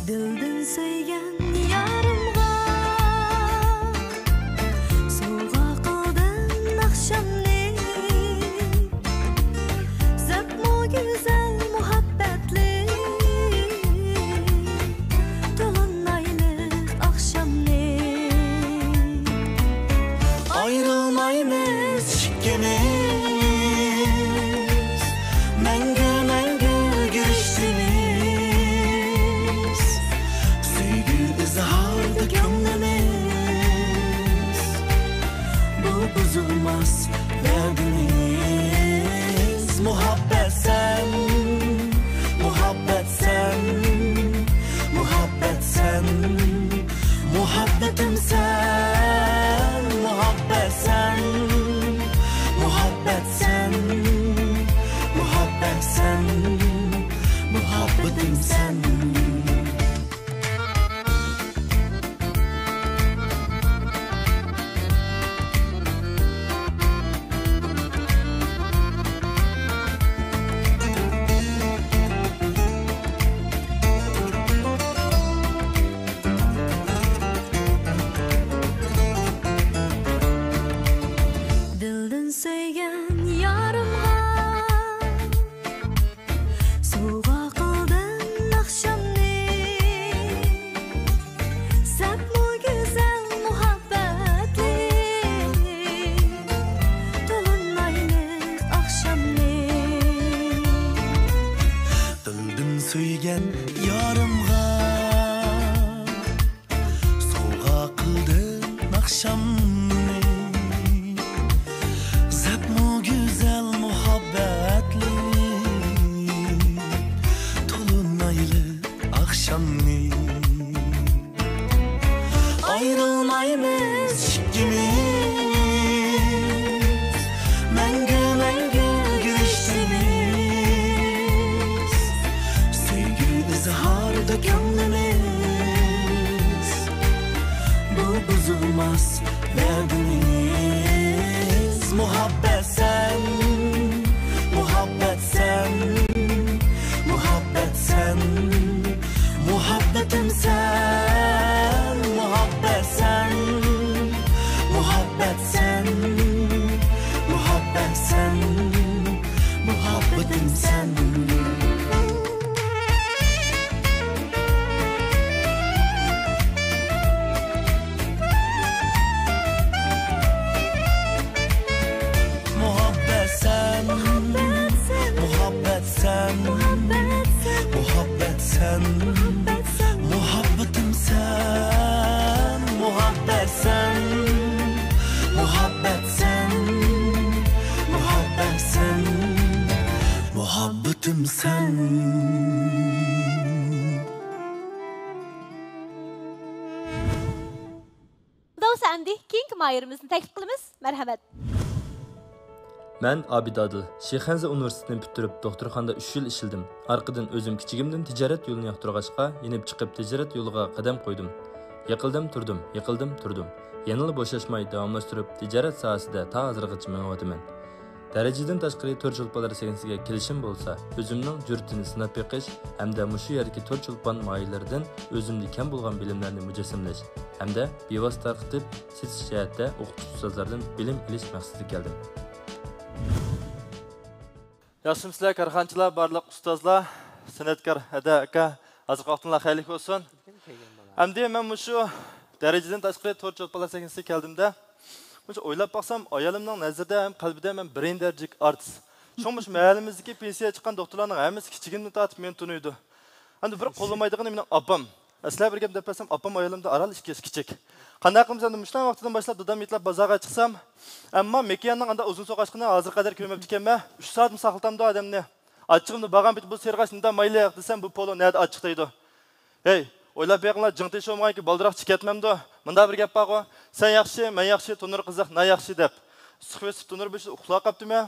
دىلدىن سۆيگەن يارىمغا سوۋغا قىلدىم ناخشامنى. زەپمۇ گۈزەل مۇھەببەتلىك تولۇنايلىق ئاخشام. ئەمدى كېيىنكى ماھىرىمىزنى تەكلىپ قىلىمىز. مەرھەمەت. مەن ئابىد ئادىل. شىخەنزە ئۇنىۋېرسىتېتىنى پۈتتۈرۈپ، دوختۇرخانىدا ئۈچ يىل ئىشلىدىم. ئارقىدىن ئۆزۈم كىچىكىمدىن تىجارەت يولىنى ياقتۇرغاچقا، يېنىپ چىقىپ تىجارەت يولىغا قەدەم قويدۇم. يىقىلدىم، تۇردۇم، يىقىلدىم، تۇردۇم. يەنىلا بوشاشماي داۋاملاشتۇرۇپ تىجارەت ساھەسىدە تا ھازىرغىچە مېڭىۋاتىمەن. دەرىجىدىن تاشقىرى تور چولپانلار سەھنىسىگە كېلىشىم بولسا، ئۆزۈمنىڭ جۈرئىتىنى سىناپ بېقىش ھەمدە مۇشۇ يەردىكى تور چولپان ماھىرلىرىدىن ئۆزۈمدە كەم بولغان بىلىملەرنى مۇجەسسەملەش ھەمدە بىۋاسىتە تارقىتىپ سېتىش جەھەتتە ئوقۇتقۇچى ئۇستازلاردىن بىلىم ئېلىش مەقسىتىدە كەلدىم. ياخشىمۇسىلەر كارخانىچىلار، بارلىق ئۇستازلار، سەنئەتكار ھەدە ئاكا، ھازىرقى ۋاقتىڭلار خەيرلىك بولسۇن. ئەمدى مەن مۇشۇ دەرىجىدىن تاشقىرى تور چولپانلار سەھنىسىگە كەلدىمدە، مۇشۇ ئويلاپ باقسام، ئايالىمنىڭ نەزىرىدە ھەم قەلبىدە مەن بىرىنچى دەرىجىلىك ئارتىس. شۇڭا مۇشۇ مەھەللىمىزدىكى پېنسىيەگە چىققان دوختۇرلارنىڭ ھەممىسى كىچىكىمدىن تارتىپ مېنى تونۇيدۇ. ئەمدى بىر قوللىمايدىغىنى مېنىڭ ئاپام. ئەسلىدە بىر گەپ دەپ بەرسەم، ئاپام ئايالىمدىن ئاران ئىككى ياش كىچىك. قانداق قىلىمىز ئەمدى، مۇشۇنداق ۋاقتىدىن باشلاپ دادام يېتىلەپ بازارغا چىقسام، ئەمما مېكىياننىڭ ئانداق ئۇزۇن سوقاشقىنى ھازىرغا قەدەر كۆرمەپتىكەنمەن. ئۈچ سائەتمۇ ساقلىتامدۇ ئادەمنى؟ ئاچچىقىمنى بارغان پېتى بۇ سېرىغاچ نېمىدا مايلىق دېسەم، بۇ پولۇ نەدە ئاچچىق دەيدۇ. ھەي، ئويلاپ بېقىڭلار، جىڭ تېشى بولمىغانكى بالدۇرراق چىقىۋەتمەمدۇ؟ مۇنداق بىر گەپ بارغۇ، سەن ياخشى، مەن ياخشى، تونۇر قىزىق، نان ياخشى دەپ. ئىسسىق بېسىپ تونۇر بېشىدا ئۇخلاپ قاپتىمەن.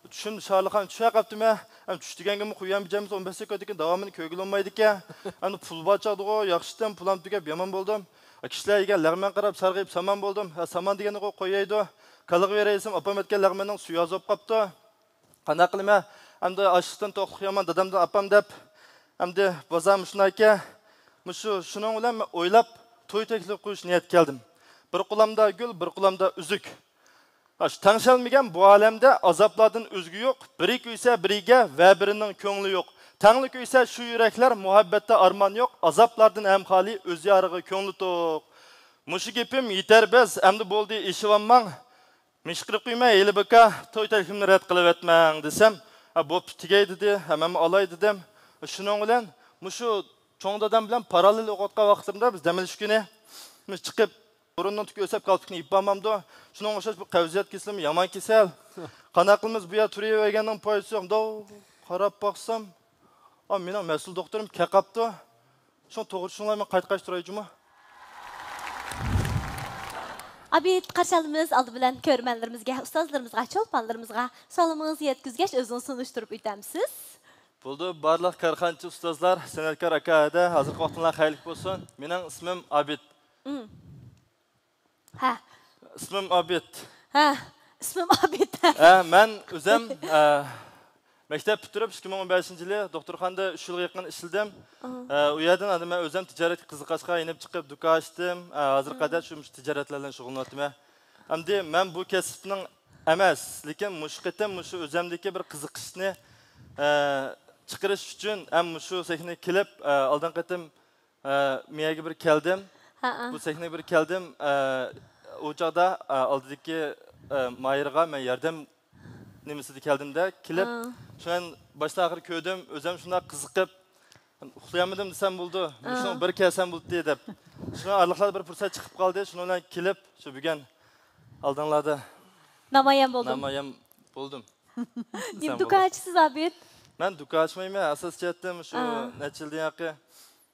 چۈشۈمدە شارلىقان چۈشۈپ قاپتىمەن. ئەمدى چۈش دېگەنگىمۇ قويۇۋەرمىگەنمىز، ئون بەش دەقىقىدىن كېيىن داۋامىنى كۆرگىلى بولمايدىكەن. ئەمدى پۇل بار چاغدىغۇ، ياخشىتىم، پۇلام تۈگەپ يامان بولدۇم. كىشىلەر يېگەن لەغمەن قاراپ سارغىيىپ سامان بولدۇم. ھە، سامان دېگەننىغۇ قويايدۇ. كالىغا بېرەي دېسەم، ئاپام ئەتكەن لەغمەننىڭ سۈيى ئاز بولۇپ قاپتۇ. قانداق قىلىمەن؟ ئەمدى ئاشلىقتىن توقلۇق يامان دادامدىن ئاپام دەپ، ئەمدى بازار مۇشۇنداكەن. مۇشۇ، شۇنىڭ بىلەن مەن ئويلاپ توي تەكلىپ قىلىش نىيەتكە كەلدىم. بىر قولۇمدا گۈل، بىر قولۇمدا ئۈزۈك. ئاشۇ تەڭشەلمىگەن بۇ ئالەمدە ئازابلاردىن ئۆزگە يوق. بىرى كۆيسە بىرىگە ۋە بىرىنىڭ كۆڭلى يوق. تەڭلا كۆيسە شۇ يۈرەكلەر، مۇھەببەتتە ئارمان يوق. ئازابلاردىن ھەم خالىي، ئۆز يارىغا كۆڭلى توق. مۇشۇ گېپىم يېتەر بەس، ئەمدى بولدى، ئېشىۋالماڭ. مىشقىرىپ قويماي، ھېلى بىكا توي تەكلىپىمنى رەت قىلىۋەتمەڭ دېسەم، ھە، بوپتۇ، تېگەي دېدى. ھە، مەنمۇ ئالاي دېدىم. شۇنىڭ بىلەن مۇشۇ چوڭ دادام بىلەن پاراللېل ئوقۇۋاتقان ۋاقتىمدا بىز دەم ئېلىش كۈنى مۇشۇ چىقىپ، بۇرۇننىڭ تۈكى ئۆسەپ كالپۇكنى يېپىپ بارمامدۇ؟ شۇنىڭغا ئوخشاش بۇ قەۋزىيەت كېسىلىمۇ يامان كېسەل. قانداق قىلىمىز، بۇ يەردە تۇرۇۋەرگەننىڭ پايدىسى يوق. مۇنداق قاراپ باقسام، ئا، مېنىڭ مەسئۇل دوختۇرۇم كەپ قاپتۇ. شۇڭا توغرا چۈشىنىڭلار، مەن قايتا قايتا تۇراي جۇمۇ. ئابىد، قارشى ئالىمىز. ئالدى بىلەن كۆرۈرمەنلىرىمىزگە، ئۇستازلىرىمىزغا، چولپانلىرىمىزغا سالىمىڭىزنى يەتكۈزگەچ، ئۆزىڭىزنى تونۇشتۇرۇپ ئۆتەمسىز؟ بولدى، بارلىق كارخانىچى ئۇستازلار، سەنئەتكار ئاكا، ھەدە، ھازىرقى ۋاقتىڭلار خەيرلىك بولسۇن. مېنىڭ ئىسمىم ئابىد. مم. ھە. ئىسمىم ئابىد. ھە، ئىسمىم ئابىد. ھە، مەن ئۆزۈم، ئە، مەكتەپ پۈتتۈرۈپ، ئىككى مىڭ ئون بەشىنچى يىلى دوختۇرخانىدا ئۈچ يىلغا يېقىن ئىشلىدىم. ئۇ. ئە، ئۇ يەردىن ئاندىن مەن ئۆزۈم تىجارەتكە قىزىققاچقا يېنىپ چىقىپ دۇكان ئاچتىم. ئە، ھازىرغا قەدەر شۇ، مۇشۇ تىجارەتلەر بىلەن شۇغۇللىنىۋاتىمەن. ئەمدى مەن بۇ كەسىپنىڭ ئەمەس، لېكىن مۇشۇ قېتىم مۇشۇ ئۆزۈمدىكى بىر قىزىقىشنى، ئە، چىقىرىش ئۈچۈن ھەم مۇشۇ سەھنىگە كېلىپ، ئە، ئالدىنقى قېتىم ئە، مېيەگە بىر كەلدىم. ھەئە. بۇ سەھنىگە بىر كەلدىم. ئە، ئۇ چاغدا، ئە، ئالدىدىكى، ئە، ماھىرغا مەن ياردەم نېمىسىدە كەلدىم-دە، كېلىپ، ھە. شۇ مەن باشتىن ئاخىر كۆردۈم، ئۆزۈم شۇنداق قىزىقىپ، ئۇخلىيالمىدىم دېسەم بولىدۇ، ھە. مۇشۇنىڭ بىر كەلسەم بولدى دەپ. شۇنىڭ ئارىلىقلاردا بىر پۇرسەت چىقىپ قالدى، شۇنىڭ بىلەن كېلىپ، شۇ بۈگۈن ئالدىڭلاردا نامايان بولدۇم. نامايان بولدۇم. نېمە دۇكان ئاچىسىز، ئابىد؟ مەن دۇكان ئاچمايمەن، ئاساسىي جەھەتتىن شۇ، ئا. نەچچە يىلدىن ياقى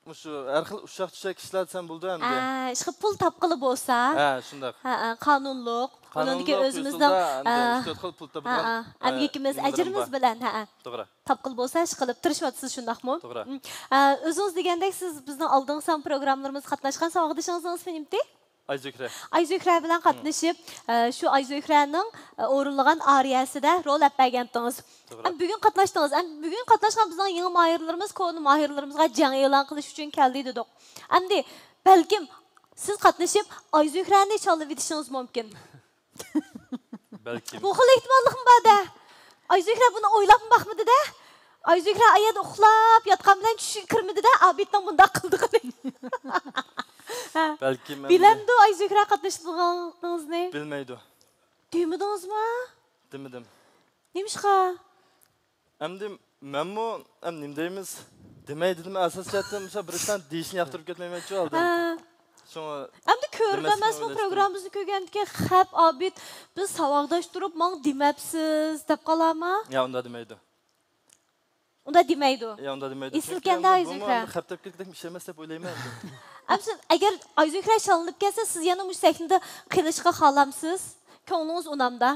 مۇشۇ ھەر خىل ئۇششاق-چۈششەك ئىشلار دېسەم بولىدۇ ئەمدى. ئە، ئىشقىلىپ پۇل تاپقىلى بولسا. ھە، شۇنداق. ھە، ھە، قانۇنلۇق. ئۇنىڭدىكى قانۇنلۇق ئۆزىمىزنىڭ، ئۇسۇلدا ئەمدى ئە، ئۈچ تۆت خىل پۇل تاپىدىغان، ھە، ھە، ئە، ئەمگىكىمىز، نېمىلىرىم ئەجرىمىز بار. بىلەن، ھە، ھە. توغرا. تاپقىلى بولسا ئىشقىلىپ تىرىشىۋاتىسىز، شۇنداقمۇ؟ توغرا. مم. ئە، ئۆزىڭىز دېگەندەك سىز بىزنىڭ ئالدىنقى سان پروگراممىلىرىمىزغا قاتناشقان، ساۋاقدىشىڭىزنىڭ ئىسمى نېمىتى؟ ئايزۆھرە. ئايزۆھرە بىلەن مم. قاتنىشىپ، ئە، شۇ ئايزۆھرەنىڭ، ئە، ئورۇنلىغان ئارىيەسىدە رول ئەپ بەرگەنتىڭىز. توغرا. ئەمما بۈگۈن قاتناشتىڭىز. ئەمما بۈگۈن قاتناشقان بىزنىڭ يېڭى ماھىرلىرىمىز كونا ماھىرلىرىمىزغا جەڭ ئېلان قىلىش ئۈچۈن كەلدى دېدۇق. ئەمدى بەلكىم سىز قاتنىشىپ ئايزۆھرەنى چاللىۋېتىشىڭىز مۇمكىن. بەلكىم. بۇ خىل ئېھتىماللىقمۇ بار-دە. ئايزۆھرە بۇنى ئويلاپمۇ باقمىدى-دە. ئايزۆھرە ئايەردە ئۇخلاپ ياتقان بىلەن چۈشىگە كىرمىدى-دە، ئابىدنىڭ بۇنداق قىلىدىغىنى. ھە. بەلكىم ئەمدى. بىلەمدۇ ئايزۆھرە قاتنىشىدىغانلىقىڭىزنى؟ بىلمەيدۇ. دېمىدىڭىزمۇ؟ دېمىدىم. نېمىشقا؟ ئەمدى مەنمۇ، ئەم، نېمە دەيمىز؟ دېمەي دېدىم، ئاساسىي جەھەتتىن مۇشۇ بىر ئىشلارنى دېيىشنى ياقتۇرۇپ كەتمەيمەنچۇ ئالدىن. ھە. شۇڭا ئەمدى كۆرۈپ دېمەسلىكنى ئەمەسمۇ ئويلاشتىم. پروگراممىمىزنى كۆرگەندىكىن، خەپ ئابىد، بىز ساۋاقداش تۇرۇپ، ماڭا دېمەپسىز، دەپ قالارما؟ يا، ئۇنداق دېمەيدۇ. ئۇنداق دېمەيدۇ. يا، ئۇنداق دېمەيدۇ. ئېسىلكەندە، چۈنكى ئەمدى بۇمۇ ئايزۆھرە. ئەمدى خەپ دەپ كەتكۈدەك ئىش ئەمەس دەپ ئويلايمەن ئەمدى. ئەمسە ئەگەر ئايزۆھرە شاللىنىپ كەلسە، سىز يەنە مۇشۇ سەھنىدە قېلىشقا خالامسىز؟ كۆڭلىڭىز ئۇنامدا؟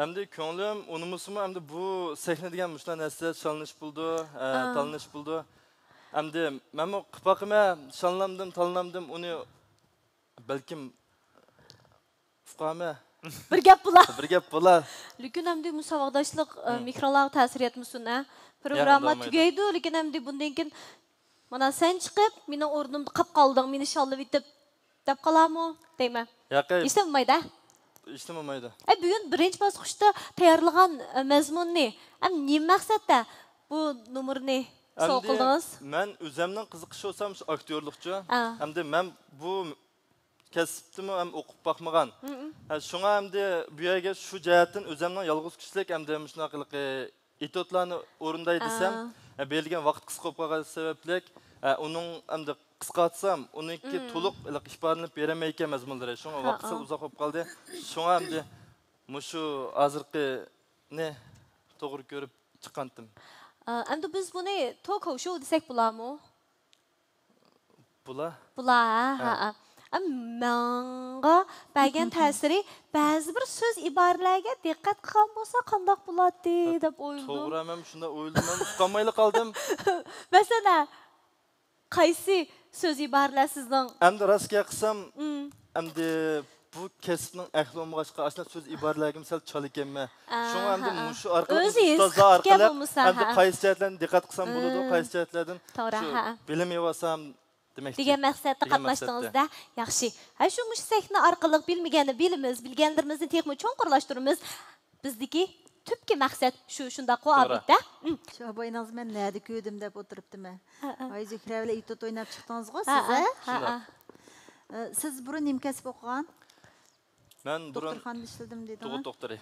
ئەمدى كۆڭلۈم ئۇنىمىسىمۇ، ئەمدى بۇ سەھنە دېگەن مۇشۇنداق نەرسە شاللىنىش بولىدۇ، ئە، ئا. تاللىنىش بولىدۇ. ئەمدى مەنمۇ قىلىپ باقىمەن، شاللامدىم، تاللامدىم، ئۇنى بەلكىم ئۇقامەن. بىر گەپ بولا. بىر گەپ بولا. لېكىن ئەمدى مۇ ساۋاقداشلىق، ئە، مم. مېھرىڭلارغا تەسىر يەتمىسۇن، ھە؟ ياق، پروگرامما ئۇنداق بولمايدۇ. تۈگەيدۇ، لېكىن ئەمدى بۇندىن كېيىن مانا سەن چىقىپ، مېنىڭ ئورنۇمدا قاپ قالدىڭ، مېنى شاللىۋېتىپ، دەپ قالارمۇ دەيمەن. ياقەي. ھېچنېمە بولمايدۇ، ھە؟ ھېچنېمە بولمايدۇ. ئە، بۈگۈن بىرىنچى باسقۇچتا تەييارلىغان، ئە، مەزمۇننى، ئەم، نېمە مەقسەتتە بۇ نومۇرنى سوۋغا ئەمدى قىلدىڭىز؟ مەن ئۆزەمنىڭ قىزىقىشى بولسام شۇ ئاكتيورلۇقچۇ. ئا. ئەمدى مەن بۇ كەسىپتىمۇ ھەم ئوقۇپ باقمىغان. مم. ھە، شۇڭا ئەمدى بۇ يەرگە شۇ جەھەتتىن ئۆزەمنىڭ يالغۇز كىشىلىك ئەمدى مۇشۇنداق ھېلىقى ئېتيۇدلارنى ئورۇنداي دېسەم، ئا. ھە، بېرىلگەن ۋاقىت قىسقا بولۇپ قالغان سەۋەبلىك، ھە، ئۇنىڭ ئەمدى قىسقارتسام، ئۇنىڭكى مم. تولۇق ھېلىقى ئىپادىلىنىپ بېرەلمەيدىكەن مەزمۇنلىرى. شۇڭا ھە، ۋاقىت سەل ئا. ئۇزاق بولۇپ قالدى. شۇڭا ئەمدى مۇشۇ ھازىرقىنى توغرا كۆرۈپ چىققانتىم. ئا، ئەمدى بىز بۇنى توك شو دېسەك بولارمۇ؟ بۇلا. بۇلا، ھە، ھە. ھە. ئەم، ماڭا بەرگەن تەسىرى، بەزى بىر سۆز ئىبارىلەرگە دىققەت قىلغان بولسا قانداق بولاتتى دەپ ئويلىدىم. توغرا، مەن شۇنداق ئويلىدىم، مەن ئۇقالمايلا قالدىم. مەسىلەن، قايسى سۆز ئىبارىلەر سىزنىڭ؟ ئەمدى راست گەپ قىلسام، مم. ئەمدى بۇ كەسىپنىڭ ئەھلى بولمىغاچقا، ئاشۇنداق سۆز ئىبارىلەرگىمۇ سەل چالا ئىكەنمەن. شۇڭا ئەمدى ئاھا. مۇشۇ ئارقىلىق، ئۆزى ھېس ئۇستازلار قىپتىكەن ئارقىلىق بولمىسا، ئەمدى ھە. قايسى جەھەتلەردىن دىققەت قىلسام بولىدۇ، مم. قايسى جەھەتلەردىن توغرا، شۇ ھە. بىلىم يىغىۋالسام دېمەكچى. دېگەن مەقسەتتە دېگەن قاتناشتىڭىز-دە. مەقسەتتە. ياخشى. ھە، شۇ مۇشۇ سەھنە ئارقىلىق بىلمىگەننى بىلىمىز، بىلگەنلىرىمىزنى تېخىمۇ چوڭقۇرلاشتۇرىمىز. بىزدىكى تۈپكى مەقسەت شۇ، شۇنداققۇ، توغرا. ئابىد، ھە؟ ئۇم. شۇ ئاباينىڭىز مەن نەدە كۆردۈم دەپ ئولتۇرۇپتىمەن. ھە، ھە. ئايزۆھرە بىلەن ئېتيۇد ئويناپ چىقتىڭىزغۇ ھە، سىز، ھە؟ ھە، ھە. شۇنداق. ئە، سىز بۇرۇن نېمە كەسىپ ئوقۇغان؟ مەن بۇرۇن دوختۇرخانىدا ئىشلىدىم دېدىڭىز. تۇغۇت دوختۇرى.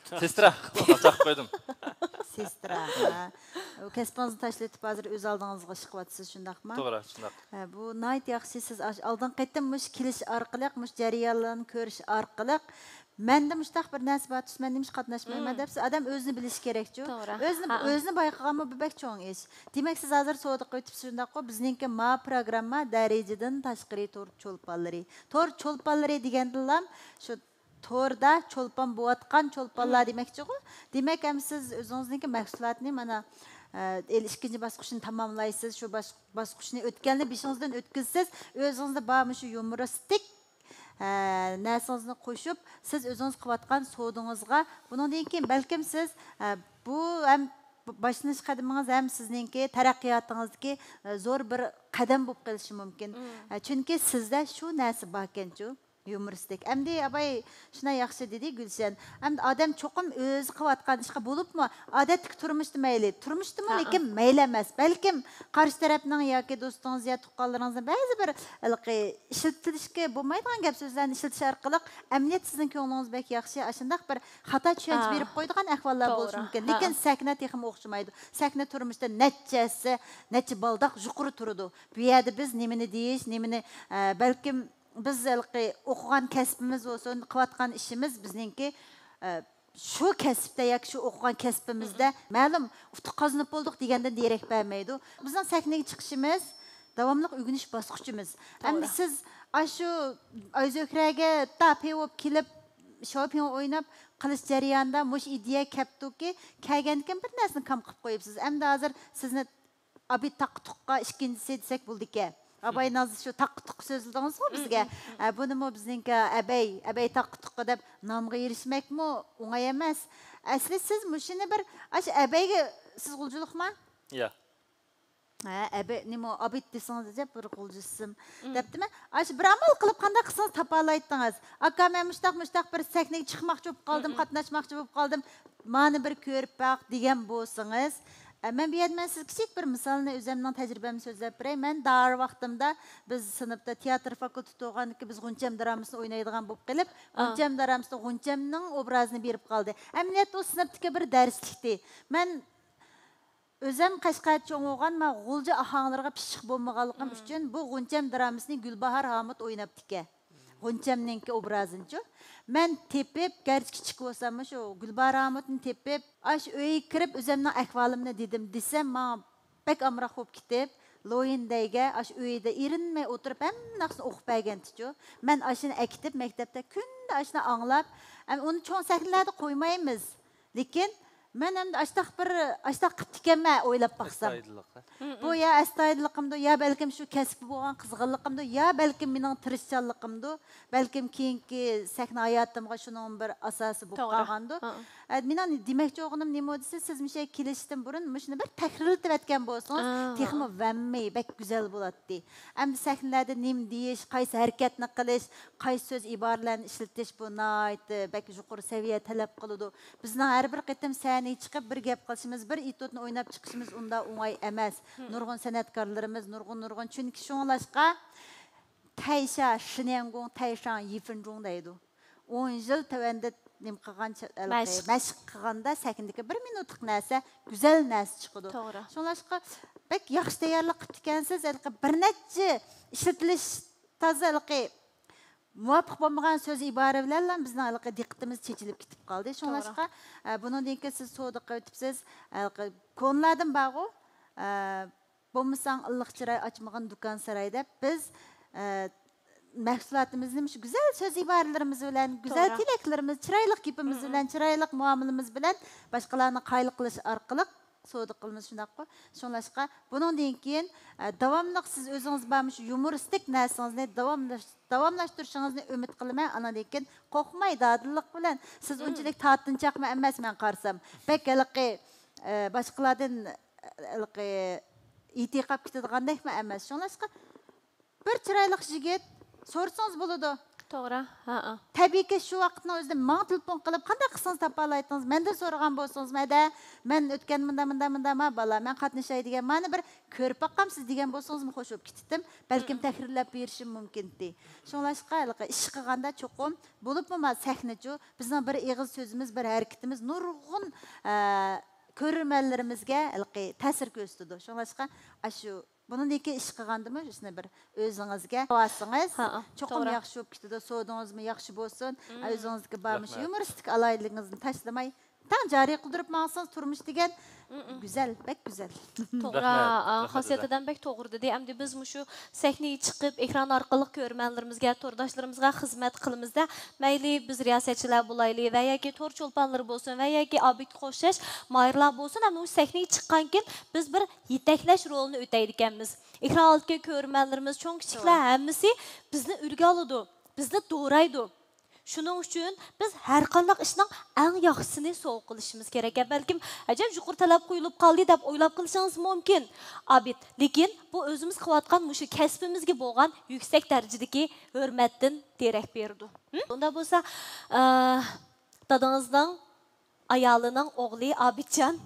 سېسترا. چاقىپ قويدۇم. سېسترا. ھە. ئۇ كەسپىڭىزنى تاشلىۋېتىپ، ھازىر ئۆز ئالدىڭىزغا ئىش قىلىۋاتىسىز، شۇنداقمۇ؟ توغرا، شۇنداق. ھە، بۇ ناھايىتى ياخشى. سىز ئاش-، ئالدىنقى قېتىم مۇشۇ كېلىش ئارقىلىق، مۇشۇ جەريانلارنى كۆرۈش ئارقىلىق، مەندە مۇشۇنداق بىر نەرسە بار تۇرسا، مەن نېمىشقا قاتناشمايمەن مم. دەپ، سىز ئادەم ئۆزىنى بىلىشى كېرەكچۇ. توغرا. ئۆزىنى، ھە. ئۆزىنى بايقىغانمۇ بۇ بەك چوڭ ئىش. دېمەك، سىز ھازىر سودىغا ئۆتۈپسىز، شۇنداققۇ؟ بىزنىڭكى ما پروگرامما دەرىجىدىن تاشقىرى تور چولپانلىرى. تور چولپانلىرى دېگەندىلا شۇ توردا چولپان بوۋاتقان چولپانلار مم. دېمەكچىغۇ. دېمەك، ئەمدى سىز ئۆزىڭىزنىڭكى مەھسۇلاتىنى مانا، ئە، ئىككىنچى باسقۇچنى تاماملايسىز، شۇ باس-، باسقۇچنى ئۆتكەلنى بېشىڭىزدىن ئۆتكۈزىسىز، ئۆزىڭىزدە بار مۇشۇ يۇمۇرىستىك، ئە، نەرسىڭىزنى قوشۇپ، سىز ئۆزىڭىز قىلىۋاتقان سودىڭىزغا، بۇنىڭدىن كېيىن بەلكىم سىز، ئە، بۇ ھەم باشلىنىش قەدىمىڭىز ھەم سىزنىڭكى تەرەققىياتىڭىزدىكى، ئە، زور بىر قەدەم بولۇپ قېلىشى مۇمكىن. مم. ئە، چۈنكى سىزدە شۇ نەرسە باركەنچۇ. يۇمۇرىستىك. ئەمدى ئاباي شۇنداق ياخشى دېدى گۈلشەن. ئەمدى ئادەم چوقۇم ئۆزى قىلىۋاتقان ئىشقا، بولۇپمۇ ئادەتتىكى تۇرمۇشتا مەيلى، تۇرمۇشتىمۇ، ھەئە. لېكىن مەيلى ئەمەس. بەلكىم قارشى تەرەپنىڭ ياكى دوستىڭىز يا تۇغقانلىرىڭىزنىڭ بەزى بىر ھېلىقى ئىشلىتىلىشكە بولمايدىغان گەپ سۆزلەرنى ئىشلىتىش ئارقىلىق ئەمەلىيەتتە سىزنىڭ كۆڭلىڭىز بەك ياخشى، ئاشۇنداق بىر خاتا چۈشەنچە ئا. بېرىپ قويىدىغان ئەھۋاللار توغرا. بولۇشى مۇمكىن. ھەئە. لېكىن سەھنە تېخىمۇ ئوخشىمايدۇ. سەھنە تۇرمۇشتا نەچچە ھەسسە، نەچچە بالداق يۇقىرى تۇرىدۇ. بۇ يەردە بىز نېمىنى دېيىش، نېمىنى، ئە، بەلكىم بىز ھېلىقى ئوقۇغان كەسپىمىز بولسۇن، قىلىۋاتقان ئىشىمىز بىزنىڭكى، ئە، شۇ كەسىپتە ياكى شۇ ئوقۇغان كەسپىمىزدە مەلۇم ئۇتۇق قازىنىپ بولدۇق دېگەندىن دېرەك بەرمەيدۇ. بىزنىڭ سەھنىگە چىقىشىمىز داۋاملىق ئۆگىنىش باسقۇچىمىز. ئەمدى توغرا. سىز ئاشۇ ئايزۆھرەگە تاپىۋوپ كېلىپ، شوپىڭ ئويناپ قىلىش جەريانىدا مۇشۇ ئىدىيە كەپتۇكى، كەلگەندىكىن بىر نەرسىنى كام قىلىپ قويۇپسىز. ئەمدى ھازىر سىزنى ئابىد تاققا تۇققا ئىككىنچىسى دېسەك بولىدىكەن. ئاباي نازى شۇ تاققا تۇققا سۆزلىدىڭىزغۇ بىزگە. مم، مم، مم. ئە، بۇنىمۇ بىزنىڭكى ئەبەي، ئەبەي تاققا تۇققا دەپ نامغا ئېرىشمەكمۇ ئوڭاي ئەمەس. ئەسلى سىز مۇشۇنى بىر، ئاشۇ ئەبەيگە، سىز غۇلجىلىقما؟ يا. ھە، ئەبەي، نېمە، ئابىد دېسىڭىز ئەجەب بىر غۇلجا ئىسىم. مم. دەپتىمەن. ئاشۇ بىر ئامال قىلىپ قانداق قىلسىڭىز تاپالايتتىڭىز. ئاكا، مەن مۇشتاق، مۇشتاق بىر سەھنىگە چىقماقچى بولۇپ قالدىم، مم، مم. قاتناشماقچى بولۇپ قالدىم. مانا بىر كۆرۈپ باق دېگەن بولسىڭىز، ئە، مەن بۇ يەردە مەن سىزگە كىچىك بىر مىسالنى ئۆزۈمنىڭ تەجرىبەمنى سۆزلەپ بېرەي. مەن دائىرە ۋاقتىمدا بىز سىنىپتا تىياتىر فاكۇلتېتى بولغاندىكىن بىز غۇنچەم درامىسىنى ئوينايدىغان بولۇپ قېلىپ، ئا. غۇنچەم درامىسىدا غۇنچەمنىڭ ئوبرازىنى بېرىپ قالدى. ئەمەلىيەتتە ئۇ سىنىپتىكى بىر دەرسلىكتى. مەن ئۆزەم قەشقەردە چوڭ بولغان، مەن غۇلجا ئاھاڭلىرىغا پىششىق بولمىغانلىقىم مم. ئۈچۈن بۇ غۇنچەم درامىسىنى گۈلباھار ھامۇت ئويناپتىكەن. غۇنچەمنىڭكى ئوبرازىنىچۇ. مەن تېپىپ، گەرچە كىچىك بولساممۇ، شۇ گۈلباھار ھامۇتنى تېپىپ، ئاشۇ ئۆيگە كىرىپ ئۆزەمنىڭ ئەھۋالىمنى دېدىم، دېسەم، ماڭا بەك ئامراق بولۇپ كېتىپ، لويىندەيگە ئاشۇ ئۆيىدە ئېرىنمەي ئولتۇرۇپ ھەممە ناخشىسىنى ئوقۇپ بەرگەنتىچۇ. مەن ئاشۇنى ئەكېتىپ مەكتەپتە كۈندە ئاشۇنى ئاڭلاپ، ئەم، ئۇنى چوڭ سەھنىلەردە قويمايمىز. لېكىن مەن ئەمدى ئاشتاق بىر، ئاشتاق قىپتىكەنمەن ئويلاپ باقسام. ئەستايىدىللىق. بۇ يا ئەستايىدىللىقىمدۇ، يا بەلكىم شۇ كەسىپكە بولغان قىزغىنلىقىمدۇ، يا بەلكىم مېنىڭ تىرىشچانلىقىمدۇ، بەلكىم كېيىنكى سەھنە ھاياتىمغا شۇنىڭ بىر ئاساسى بولۇپ قالغاندۇ. ئە، مېنىڭ دېمەكچى بولغىنىم نېمە دېسە، سىز مۇشۇ يەرگە كېلىشتىن بۇرۇن مۇشۇنى بىر تەكرارلىتىۋەتكەن بولسىڭىز، تېخىمۇ ۋەممى بەك گۈزەل بولاتتى. ئەمدى سەھنىلەردە نېمە دېيىش، قايسى ھەرىكەتنى قىلىش، قايسى سۆز ئىبارىلەرنى ئىشلىتىش، بۇ ناھايىتى بەك يۇقىرى سەۋىيە تەلەپ قىلىدۇ. بىزنىڭ ھەر بىر قېتىم سەھنىگە چىقىپ بىر گەپ قىلىشىمىز، بىر ئېتيۇدنى ئويناپ چىقىشىمىز ئۇنداق ئوڭاي ئەمەس. نۇرغۇن سەنئەتكارلىرىمىز، نۇرغۇن، نۇرغۇن. چۈنكى شۇڭلاشقا تەيشا شىنيەنگوڭ تەيشاڭ يىفېنجۇڭ دەيدۇ. ئون يىل تۆۋەندە نېمە قىلغان، مەشىق قىلغاندا سەھنىدىكى بىر مىنۇتلۇق نەرسە گۈزەل نەرسە چىقىدۇ. شۇڭلاشقا بەك ياخشى تەييارلىق قىپتىكەنسىز. ھېلىقى بىر نەچچە ئىشلىتىلىش تازا ھېلىقى مۇۋاپىق بولمىغان سۆز ئىبارە بىلەنلا بىزنىڭ ھېلىقى دىققىتىمىز چېچىلىپ كېتىپ قالدى. شۇڭلاشقا، ئە، بۇنىڭدىن كېيىن سىز سودا قىلىۋېتىپسىز، ھېلىقى كونىلاردىن بارغۇ، ئە، بولمىساڭ ئىللىق چىراي ئاچمىغىن دۇكان ساراي دەپ، بىز، ئە، مەھسۇلاتىمىزنى مۇشۇ گۈزەل سۆز ئىبارىلىرىمىز بىلەن، گۈزەل تىلەكلىرىمىز، چىرايلىق گېپىمىز بىلەن، چىرايلىق مۇئامىلىمىز بىلەن باشقىلارنى قايىل قىلىش ئارقىلىق سودا قىلىمىز، شۇنداققۇ؟ شۇڭلاشقا بۇنىڭدىن كېيىن، ئە، داۋاملىق سىز ئۆزىڭىز بار مۇشۇ يۇمۇرىستىك نەرسىڭىزنى داۋاملىش-، داۋاملاشتۇرۇشىڭىزنى ئۈمىد قىلىمەن. ئانىڭدىن كېيىن قورقماي، دادىللىق بىلەن، سىز ئۇنچىلىك تارتىنچاقمۇ ئەمەس، مەن قارىسام. بەك ھېلىقى، ئە، باشقىلاردىن، ئە، ھېلىقى ئېتىقاپ كېتىدىغاندەكمۇ ئەمەس. شۇڭلاشقا بىر چىرايلىق يىگىت سورىسىڭىز بولىدۇ. توغرا، ھەئە. تەبىئىيكى، شۇ ۋاقىتنىڭ ئۆزىدە ماڭا تېلېفون قىلىپ، قانداق قىلسىڭىز تاپالايتتىڭىز؟ مەندىن سورىغان بولسىڭىزمۇ، ھەدە، مەن ئۆتكەندە مۇنداق، مۇنداق، مۇنداق، ما بالا، مەن قاتنىشاي دېگەن، مانا بىر كۆرۈپ باققانمسىز دېگەن بولسىڭىزمۇ خوش بولۇپ كېتەتتىم. بەلكىم تەھرىرلەپ بېرىشىم مۇمكىنتى. شۇڭلاشقا، ھېلىقى ئىش قىلغاندا چوقۇم، بولۇپمۇ ما سەھنىچۇ، بىزنىڭ بىر ئېغىز سۆزىمىز، بىر ھەرىكىتىمىز نۇرغۇن، ئە، كۆرۈرمەنلىرىمىزگە ھېلىقى تەسىر كۆرسىتىدۇ. شۇڭلاشقا، ئاشۇ بۇنىڭدىن كېيىن ئىش قىلغاندىمۇ شۇنى بىر ئۆزىڭىزگە قىلىۋالسىڭىز، ھەئە، چوقۇم توغرا. ياخشى بولۇپ كېتىدۇ. سودىڭىزمۇ ياخشى بولسۇن. مم. ئۆزىڭىزگە بار مۇشۇ رەھمەت. يۇمۇرىستىك ئالاھىدىلىكىڭىزنى تاشلىماي، تەڭ جارى قىلدۇرۇپ ماڭسىڭىز، تۇرمۇش دېگەن گۈزەل، بەك گۈزەل. توغرا، رەھمەت، ئا، رەھمەت، خاسىيەتىدىن بەك توغرا دېدى. ئەمدى بىز مۇشۇ سەھنىگە چىقىپ، ئېكران ئارقىلىق كۆرۈرمەنلىرىمىزگە، تورداشلىرىمىزغا خىزمەت قىلىمىزدە، مەيلى بىز رىياسەتچىلەر بولايلى ۋە ياكى تور چولپانلىرى بولسۇن ۋە ياكى ئابىدكە خوشياش ماھىرلار بولسۇن، ھەم مۇشۇ سەھنىگە چىققانكىن بىز بىر يېتەكلەش رولىنى ئۆتەيدىكەنمىز. ئېكران ئالدىدىكى كۆرۈرمەنلىرىمىز، چوڭ كىچىكلەر ھەممىسى بىزنى ئۈلگە ئالىدۇ، بىزنى دورايدۇ. شۇنىڭ ئۈچۈن بىز ھەر قانداق ئىشنىڭ ئەڭ ياخشىسىنى سوۋغا قىلىشىمىز كېرەك. بەلكىم، ئەجەب يۇقىرى تەلەپ قويۇلۇپ قالدى دەپ ئويلاپ قېلىشىڭىز مۇمكىن، ئابىد. لېكىن بۇ ئۆزىمىز قىلىۋاتقان مۇشۇ كەسپىمىزگە بولغان يۈكسەك دەرىجىدىكى ھۆرمەتتىن دېرەك بېرىدۇ. ھە؟ ئۇنداق بولسا، ئە، دادىڭىزنىڭ ئايالىنىڭ ئوغلى ئابىدجان.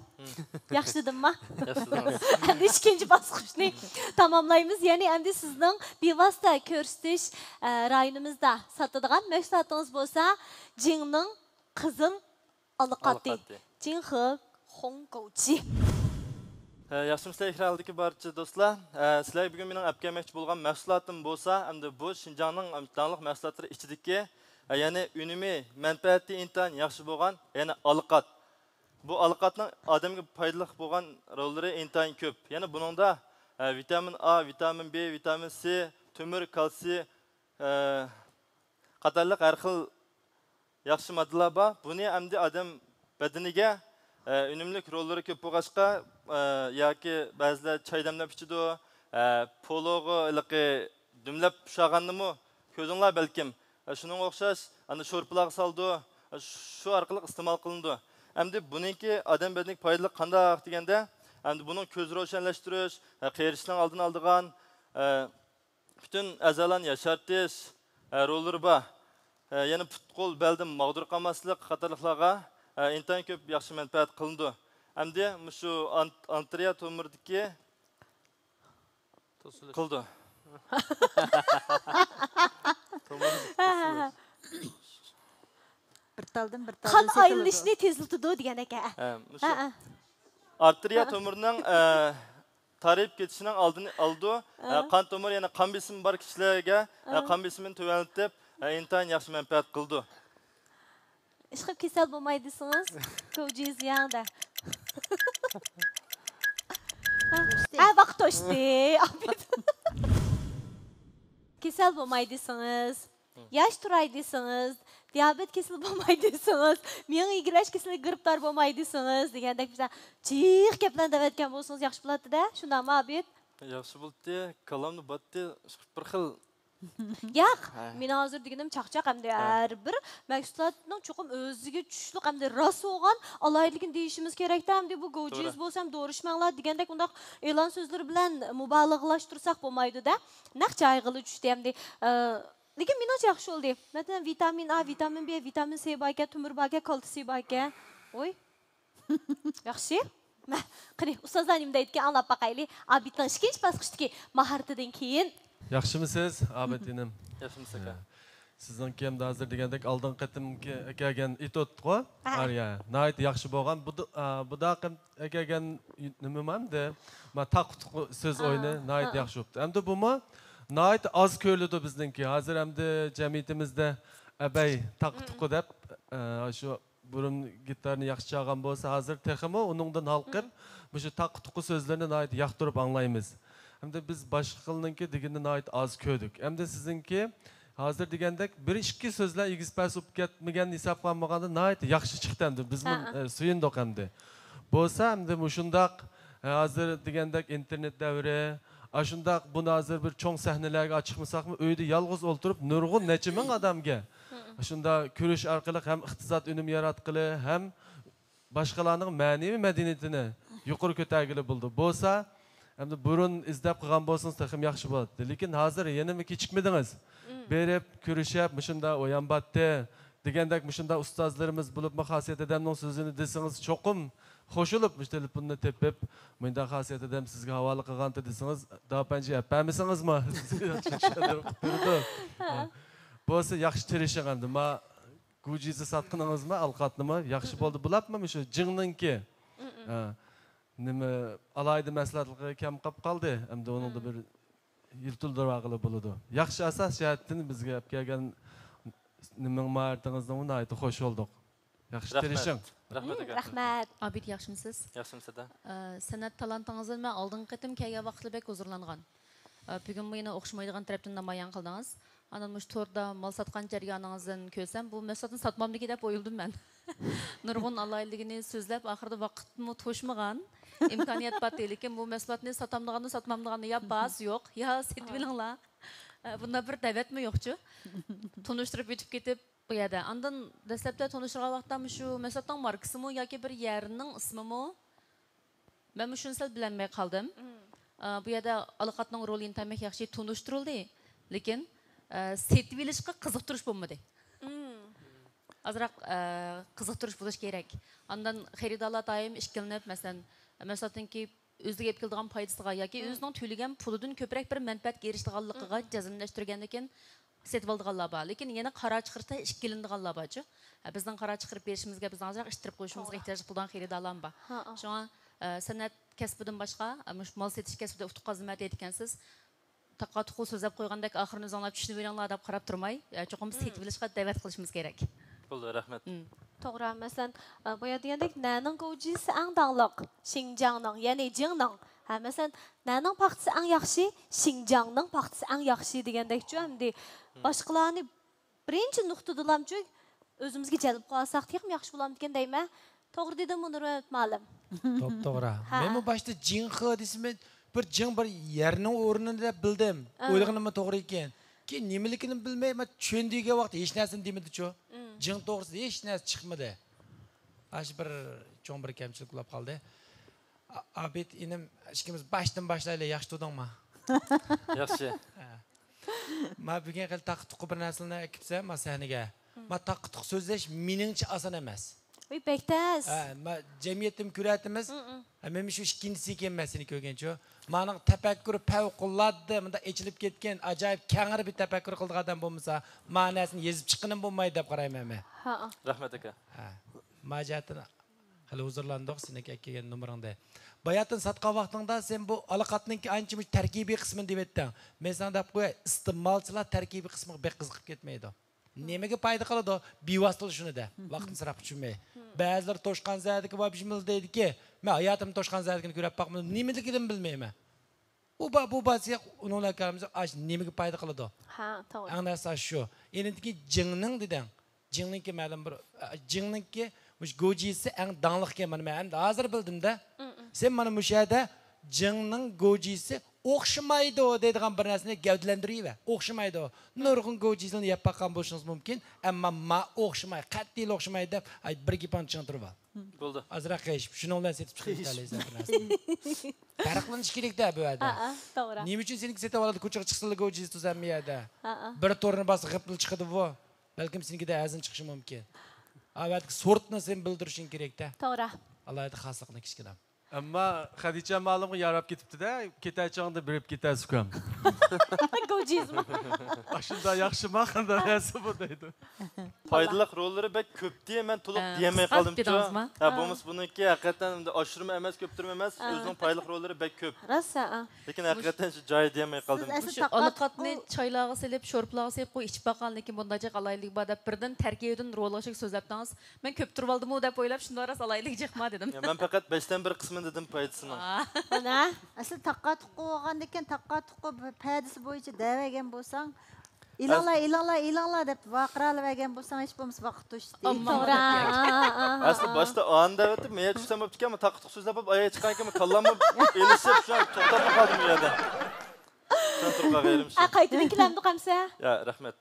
ياخشى دېدىمما؟ ياخشى دېدىڭىز. ئەمدى ئىككىنچى باسقۇچنى تاماملايمىز. يەنى ئەمدى سىزنىڭ بىۋاسىتە كۆرسىتىش، ئە، رايونىمىزدا ساتىدىغان مەھسۇلاتىڭىز بولسا، جىڭنىڭ قىزىل ئالىقاتى. ئالىقاتى. جىڭخې خۇڭگوچى. ھە، ياخشىمۇسىلەر ئېكران ئالدىدىكى بارچە دوستلار؟ ھە، سىلەرگە بۈگۈن مېنىڭ ئەپ كەلمەكچى بولغان مەھسۇلاتىم بولسا، ئەمدى بۇ شىنجاڭنىڭ داڭلىق مەھسۇلاتلىرى ئىچىدىكى، ھە، يەنى ئۈنۈمى، مەنپەئەتى ئىنتايىن ياخشى بولغان، يەنى ئالىقات. بۇ ئالىقاتنىڭ ئادەمگە پايدىلىق بولغان روللىرى ئىنتايىن كۆپ. يەنە بۇنىڭدا، ھە، ۋىتامىن ئا، ۋىتامىن بى، ۋىتامىن سى، تۆمۈر، كالتسىي، ھە، قاتارلىق ھەر خىل ياخشى ماددىلار بار. بۇنى ئەمدى ئادەم بەدىنىگە، ئە، ئۈنۈملۈك روللىرى كۆپ بولغاچقا، ئە، ياكى بەزىلەر چاي دەملەپ ئىچىدۇ، ئە، پولۇغا ھېلىقى دۈملەپ ئۇشاغاننىمۇ كۆردۈڭلار بەلكىم. ئە، شۇنىڭغا ئوخشاش، ئاندىن شورپىلارغا سالىدۇ، ئە، شۇ ئارقىلىق ئىستېمال قىلىنىدۇ. ئەمدى بۇنىڭكى ئادەم بەدىنىگە پايدىلىق قانداق دېگەندە، ئەمدى بۇنىڭ كۆز روشەنلەشتۈرۈش، ئە، قېرىشنىڭ ئالدىنى ئالىدىغان، ئە، پۈتۈن ئەزالارنى ياشارتىش، ھە، روللىرى بار. ھە، يەنە پۇت-قول، بەلدىن ماغدۇر قالماسلىق قاتارلىقلارغا، ھە، ئىنتايىن كۆپ ياخشى مەنپەئەت قىلىنىدۇ. ئەمدى مۇشۇ ئان-، ئارتېرىيە تومۇرىدىكى توسۇلۇش. قىلىدۇ. تومۇر توسۇلۇش. بىر تالدىن بىر تالدىن قان ئايلىنىشنى تېزلىتىدۇ دېگەن ئەكەن. ھە، مۇشۇ ھە، ھە. ئارتېرىيە تومۇرىنىڭ، ئە، تارىيىپ كېتىشىنىڭ ئالدىنى ئالىدۇ. ئە، قان تومۇرى، يەنى قان بېسىمى بار كىشىلەرگە، ئە، قان بېسىمىنى تۆۋەنلىتىپ، ئە، ئىنتايىن ياخشى مەنپەئەت قىلىدۇ. ئىشقىلىپ كېسەل بولماي دېسىڭىز، كوجي زىياڭ دە. ھە، ۋاقىت توشتى. ئابىد. كېسەل بولماي دېسىڭىز، ياش تۇراي دېسىڭىز، دىيابېت كېسىلى بولماي دېسىڭىز، مېڭە ئىگىلەش كېسىلىگە گىرىپتار بولماي دېسىڭىز دېگەندەك بىر جىق گەپلەرنى دەۋەتكەن بولسىڭىز ياخشى بولاتتى-دە، شۇنداقمۇ ئابىد؟ ياخشى بولاتتى، كاللامدا باتتى، بىر خىل. ياق، ھە. مېنىڭ ھازىر دېگىنىم چاقچاق ئەمدى ھە. ھەر بىر مەھسۇلاتنىڭ چوقۇم ئۆزىگە چۈشلۈك ئەمدى راست بولغان ئالاھىدىلىكىنى دېيىشىمىز كېرەكتە، ئەمدى بۇ گوجىز توغرا. بولسا ھەم دورا ئىچمەڭلار دېگەندەك ئۇنداق ئېلان سۆزلىرى بىلەن مۇبالىغىلاشتۇرساق بولمايدۇ-دە. نەق جايىغىلا چۈشتى ئەمدى. ئە، لېكىن مېنىڭچە ياخشى بولدى. مەسىلەن، ۋىتامىن ئا، ۋىتامىن بې، ۋىتامىن سې باركەن، تۆمۈر باركەن، كالتسىي باركەن. ۋوي. ياخشى. مە، قېنى، ئۇستازلار نېمە دەيدىكەن، ئاڭلاپ باقايلى. ئابىدنىڭ ئىككىنچى باسقۇچتىكى ماھارىتىدىن كېيىن. ياخشىمۇسىز، ئابىد ئىنىم؟ ياخشىمۇسىز ئاكا؟ سىزنىڭكى ئەمدى ھازىر دېگەندەك ئالدىنقى قېتىمكى ئەكەلگەن ئېتوتقۇ؟ ھە. ئارىيە. ناھايىتى ياخشى بولغان. بۇ، ئا، بۇ داقىم ئەكەلگەن نېمە ئەمدى؟ ما تاقا تۇقا سۆز ھە. ئويۇنى ناھايىتى ھە. ياخشى بوپتۇ. ئەمدى بۇمۇ ناھايىتى ئاز كۆرۈلىدۇ بىزنىڭكى. ھازىر ئەمدى جەمئىيىتىمىزدە ئەبەي تاقا تۇقا دەپ، ئا، شۇ بۇرۇن گىتارنى ياخشى چالغان بولسا، ھازىر تېخىمۇ ئۇنىڭدىن ھالقىپ، مم. مۇشۇ تاقا تۇقا سۆزلىرىنى ناھايىتى ياقتۇرۇپ ئاڭلايمىز. ئەمدى بىز باشقىلارنىڭكى دېگىنىنى ناھايىتى ئاز كۆردۇق. ئەمدى سىزنىڭكى ھازىر دېگەندەك بىر ئىككى سۆزلەر ئېگىز پەس بولۇپ كەتمىگەن ھېسابقا ئالمىغاندا ناھايىتى ياخشى چىقتى ئەمدى. بىزمۇ، ھە. ئە، سۆيۈندۇق ئەمدى. بولسا ئەمدى مۇشۇنداق، ئە، ھازىر دېگەندەك ئىنتېرنېت دەۋرى، ئاشۇنداق بۇنى ھازىر بىر چوڭ سەھنىلەرگە چىقمىساقمۇ، ئۆيدە يالغۇز ئولتۇرۇپ نۇرغۇن نەچچە مىڭ ئادەمگە مم. شۇنداق كۆرۈش ئارقىلىق ھەم ئىقتىساد ئۈنۈم ياراتقىلى، ھەم باشقىلارنىڭ مەنىۋى مەدەنىيىتىنى يۇقىرى كۆتەرگىلى بولىدۇ. بولسا، ئەمدى بۇرۇن ئىزدەپ قىلغان بولسىڭىز تېخىمۇ ياخشى بولاتتى. لېكىن ھازىر يەنىمۇ كېچىكمىدىڭىز. مم. بېرىپ، كۆرۈشۈپ، مۇشۇنداق ئويان باتتى دېگەندەك مۇشۇنداق ئۇستازلىرىمىز بولۇپمۇ خاسىيەت ھەدەمنىڭ سۆزىنى دېسىڭىز چوقۇم قوشۇلۇپ مۇشۇ تېلېفوننى تېپىپ، مۇنداق خاسىيەت ھەدەم سىزگە ھاۋالە قىلغانتى دېسىڭىز، داپەنجى ئەپ بەرمىسىڭىزمۇ؟ سىزگە ياخشى چۈشەندۈرۈپ بېرىدۇ. ھە. بولسا ياخشى تىرىشىڭ ئەمدى. ما گۇجىزى ساتقىنىڭىزمۇ، ئالقاتنىمۇ ياخشى بولدى. بۇلاپمۇ مۇشۇ جىڭنىڭكى، مم. ھە، نېمە، ئالاھىدە مەھسۇلاتلىقى كەم قاپ قالدى. ئەمدى ئۇنىڭدا مم. بىر يېتىلدۈرۈۋالغىلى بولىدۇ. ياخشى ئاساس جەھەتتىن بىزگە ئەپ كەلگەن نېمىڭ ماھارىتىڭىزنىڭمۇ ناھايىتى خوش بولدۇق. ياخشى رەھمەت. تىرىشىڭ. رەھمەت مم، ئاكا. رەھمەت. ئابىد ياخشىمۇسىز؟ ياخشىمۇسىز ئاكا؟ ئە، سەنئەت تالانتىڭىزدىن مەن ئالدىنقى قېتىم كەلگەن ۋاقىتلا بەك ھۇزۇرلانغان. ئە، بۈگۈنمۇ يەنە ئوخشىمايدىغان تەرەپتىن نامايان قىلدىڭىز. ئاندىن مۇشۇ توردا مال ساتقان جەريانىڭىزدىن كۆرسەم، بۇ مەھسۇلاتنى ساتمامدىكى دەپ ئويلىدىم مەن. نۇرغۇن ئالاھىدىلىكىنى سۆزلەپ، ئاخىرىدا ۋاقىتمۇ توشمىغان، ئىمكانىيەت باتتى، لېكىن بۇ مەھسۇلاتنى ساتامدىغاندا ساتمامدىغاندا يا باھاسى يوق، يا سېتىۋېلىڭلار. ئە، بۇنداق بىر دەۋەتمۇ يوقچۇ. تونۇشتۇرۇپ ئۆتۈپ كېتىپ، بۇ يەردە. ئاندىن دەسلەپتە تونۇشتۇرغان ۋاقىتتا مۇشۇ مەھسۇلاتنىڭ ماركىسىمۇ ياكى بىر يەرنىڭ ئىسمىمۇ؟ مەنمۇ شۇنى سەل بىلەلمەي قالدىم. مم. ئا، بۇ يەردە ئالىقاتنىڭ رولى ئىنتايىن بەك ياخشى تونۇشتۇرۇلدى، لېكىن، ئە، سېتىۋېلىشقا قىزىقتۇرۇش بولمىدى. مم. ئازراق، ئە، قىزىقتۇرۇش بولۇش كېرەك. ئاندىن خېرىدارلار دائىم ئىككىلىنىپ، مەسىلەن، مەھسۇلاتنىڭكى ئۆزىگە ئېلىپ كېلىدىغان پايدىسىغا ياكى مم. ئۆزىنىڭ تۆلىگەن پۇلىدىن كۆپرەك بىر مەنپەئەتكە ئېرىشىدىغانلىقىغا مم. جەزملەشتۈرگەندىن كېيىن سېتىۋالىدىغانلار بار. لېكىن يەنە قارار چىقىرىشتا ئىككىلىنىدىغانلار بارچۇ. ھە، بىزنىڭ قارار چىقىرىپ بېرىشىمىزگە، بىزنىڭ ئازراق ئىتتىرىپ قويۇشىمىزغا توغرا. ئېھتىياج قىلىدىغان خېرىدارلارمۇ بار. ھە، ھە. شۇڭا، ئە، سەنئەت كەسپىدىن باشقا، ئە، مۇشۇ مال سېتىش كەسپىدە ئۇتۇق قازىنىمەن دەيدىكەنسىز. تاقا تۇقۇ سۆزلەپ قويغاندەك ئاخىرىنى ئۆزۈڭلار چۈشىنىۋېلىڭلار دەپ قاراپ تۇرماي، ئە، چوقۇم مم. سېتىۋېلىشقا دەۋەت قىلىشىمىز كېرەك. بولدى، رەھمەت. مم. توغرا، مەسىلەن، ئە، بايا دېگەندەك، نەنىڭ گوجىسى ئەڭ داڭلىق؟ شىنجاڭنىڭ، يەنى جىڭنىڭ. ھە، مەسىلەن، نەنىڭ پاختىسى ئەڭ ياخشى؟ شىنجاڭنىڭ پاختىسى ئەڭ ياخشى دېگەندەكچۇ، ئەمدى مم. باشقىلارنى بىرىنچى نۇقتىدىلامچۇ ئۆزىمىزگە جەلپ قىلالىساق تېخىمۇ ياخشى بولامدىكىن دەيمەن. توغرا دېدىممۇ، نۇرمەمەت مۇئەللىم؟ توپتوغرا. ھە. مەنمۇ باشتا جىڭخې دېسىمۇ، بىر جىڭ بىر يەرنىڭ ئورنىنى دەپ بىلدىم. ئە. ئويلىغىنىممۇ توغرا ئىكەن. كېيىن نېمىلىكىنى بىلمەي، مەن چۈەن دېگەن ۋاقىتتا ھېچ نەرسىنى دېمىدىچۇ. مم. جىڭ توغرىسىدا ھېچ نەرسە چىقمىدى. ئاشۇ بىر چوڭ بىر كەمچىلىك بولۇپ قالدى. ئا-، ئابىد ئىنىم، ئىككىمىز باشتىن باشلايلى، ياخشى تۇردۇڭما؟ ياخشى. ھە. ما بۈگۈن خېلى تاقا تۇقا بىر نەرسىلەرنى ئەكىپسەن، ما سەھنىگە. مم. ما تاقا تۇقا سۆزلەش مېنىڭچە ئاسان ئەمەس. ۋىي، بەك تەس. ھە، ما جەمئىيەتتىمۇ كۆرەتتىمىز. مم، مم. ھە، مەن شۇ ئىككىنچىسى ئىكەن، مەن سېنى كۆرگەنچۇ. مانىڭ تەپەككۇرى پەۋقۇلئاددە، مۇنداق ئېچىلىپ كەتكەن، ئاجايىپ كەڭرى بىر تەپەككۇر قىلىدىغان ئادەم بولمىسا، ما نەرسىنى يېزىپ چىققىنىم بولمايدۇ دەپ قارايمەن مەن. ھە. رەھمەت ئاكا. ھە. ما جەھەتتىن خېلى ھۇزۇرلاندۇق سېنىڭكى ئەكەلگەن نومۇرۇڭدىن. باياتىن ساتقان ۋاقتىڭدا سەن بۇ ئالاقاتنىڭكى ئانچە مۇشۇ تەركىبىي قىسمىنى دېۋەتتىڭ. مەن ساڭا دەپ قوياي، ئىستېمالچىلار تەركىبىي قىسمىغا بەك قىزىقىپ كەتمەيدۇ. نېمىگە پايدا قىلىدۇ؟ بىۋاسىتىلا شۇنى دە، ۋاقىتنى ئىسراپ ئۈچۈنمۇ. بەزىلەر توشقان زەدىكى بار بىشمىل دەيدىكى، مەن ھاياتىمدا توشقان زەدىكىنى كۆرۈپ باقمىدىم، نېمىلىكىنىمۇ بىلمەيمەن. ئۇ بار، بۇ بار دېسەك، ئۇنىڭ بىلەن كارىمىز يوق. ئاش نېمىگە پايدا قىلىدۇ؟ ھە، توغرا. ئەڭ ئاساسى شۇ. ئېنىڭدىكى جىڭنىڭ دېدىڭ. جىڭنىڭكى مەلۇم بىر، ئە، جىڭنىڭكى مۇشۇ گوجىسى ئەڭ داڭلىق ئىكەن. مانا مەن ئەمدى ھازىر بىلدىم-دە. سەن مانا مۇشۇ يەردە جىڭنىڭ گوجىسى ئوخشىمايدۇ دەيدىغان بىر نەرسىنى گەۋدىلەندۈرۈۋەر. ئوخشىمايدۇ. نۇرغۇن گوجىسىنى يەپ باققان بولۇشىڭىز مۇمكىن. ئەمما ما ئوخشىماي، قەتئىيلا ئوخشىمايدۇ دەپ، ئاي، بىر گېپىڭنى چىڭ تۇرۇۋال. بولدى. ئازراق قېيىشىپ، شۇنىڭ بىلەن سېتىپ چىقىپ كېتەلەيسەن بىر نەرسىنى. پەرقلىنىش كېرەك-دە بۇ يەردە. ھەئە، توغرا. نېمە ئۈچۈن سېنىڭكى سېتىۋالىدۇ؟ كوچىغا چىقسىلا گوجىسى تۇز ھەممە يەردە. ھەئە. بىر تورنى باسسا غىپلا چىقىدۇ بۇ. بەلكىم سېنىڭكىدە ئەرزان چىقىشى مۇمكىن. ئا، بۇ يەردىكى سورتنى سەن بىلدۈرۈشۈڭ كېرەك-دە. توغرا. ئالاھىدە خاسلىقنى كىچىككىنە. ئەمما خەدىچە مالىمغا ياراپ كېتىپتۇ-دە، كېتەر چاغدا بېرىپ كېتەر زۇكام. گوجىزمۇ. ئاشۇنداق ياخشىما، قانداق نەرسە بۇ دەيدۇ. پايدىلىق روللىرى بەك كۆپتى، مەن تولۇق ھە، دېيەلمەي قىسقارتىپ قالدىمچۇ. كېتىڭىزما؟ ھە، ھە. بولمىسا بۇنىڭكى ھەقىقەتەن ئەمدى ئاشۇرما ئەمەس، كۆپتۈرمە ئەمەس، ھە. ئۆزىنىڭ پايدىلىق روللىرى بەك كۆپ. راست، ھە، ھە. لېكىن مۇش-، ھەقىقەتەن شۇ جايىدا دېيەلمەي قالدىم. سىز ئەسلى مۇشۇ تاققا ئالاقاتنى تۇققۇ- چايلارغا سېلىپ، شورپىلارغا سېلىپ، قوي ئىچىپ باققان، لېكىن بۇنداق جىق ئالاھىدىلىكى بار دەپ بىردىن تەركىبىدىن رول ئوخشاش سۆزلەپتىڭىز. مەن كۆپ تۇرۇۋالدىمۇ دەپ ئويلاپ، شۇنداق راست ئالاھىدىلىك جىقما دېدىم. يا، مەن پەقەت بەشتىن بىر قىسمىنى دېدىم پايدىسىنىڭ. ئا. مانا، ئەسلى تاققا تۇققۇ بولغاندىكىن، تاققا تۇققۇ پەدىسى بويىچە دەۋەرگەن بولساڭ، ئېلىڭلار، ئەس- ئېلىڭلار، ئېلىڭلار دەپ ۋارقىرىۋەرگەن بولساڭ، ھېچ بولمىسا ۋاقىت توشتى. ئامما توغرا. ئا، ئا، ئا، ئا. ئەسلى باشتا ئاندا ئەۋەتىپ، مەن چۈشسەم بوپتىكەنمۇ، تاققا تۇققۇ سۆزلەپ بولۇپ، ئاياغ چىققانكەنمۇ، كاللاممۇ ئېلىشىپ، شۇ توختاپلا قالدىم ئۇ يەردە. چاڭ تۇرۇپ قالغىيرىم شۇ. ئە، قايتىدىن كېلەمدۇق ئەمسە؟ يا، رەھمەت.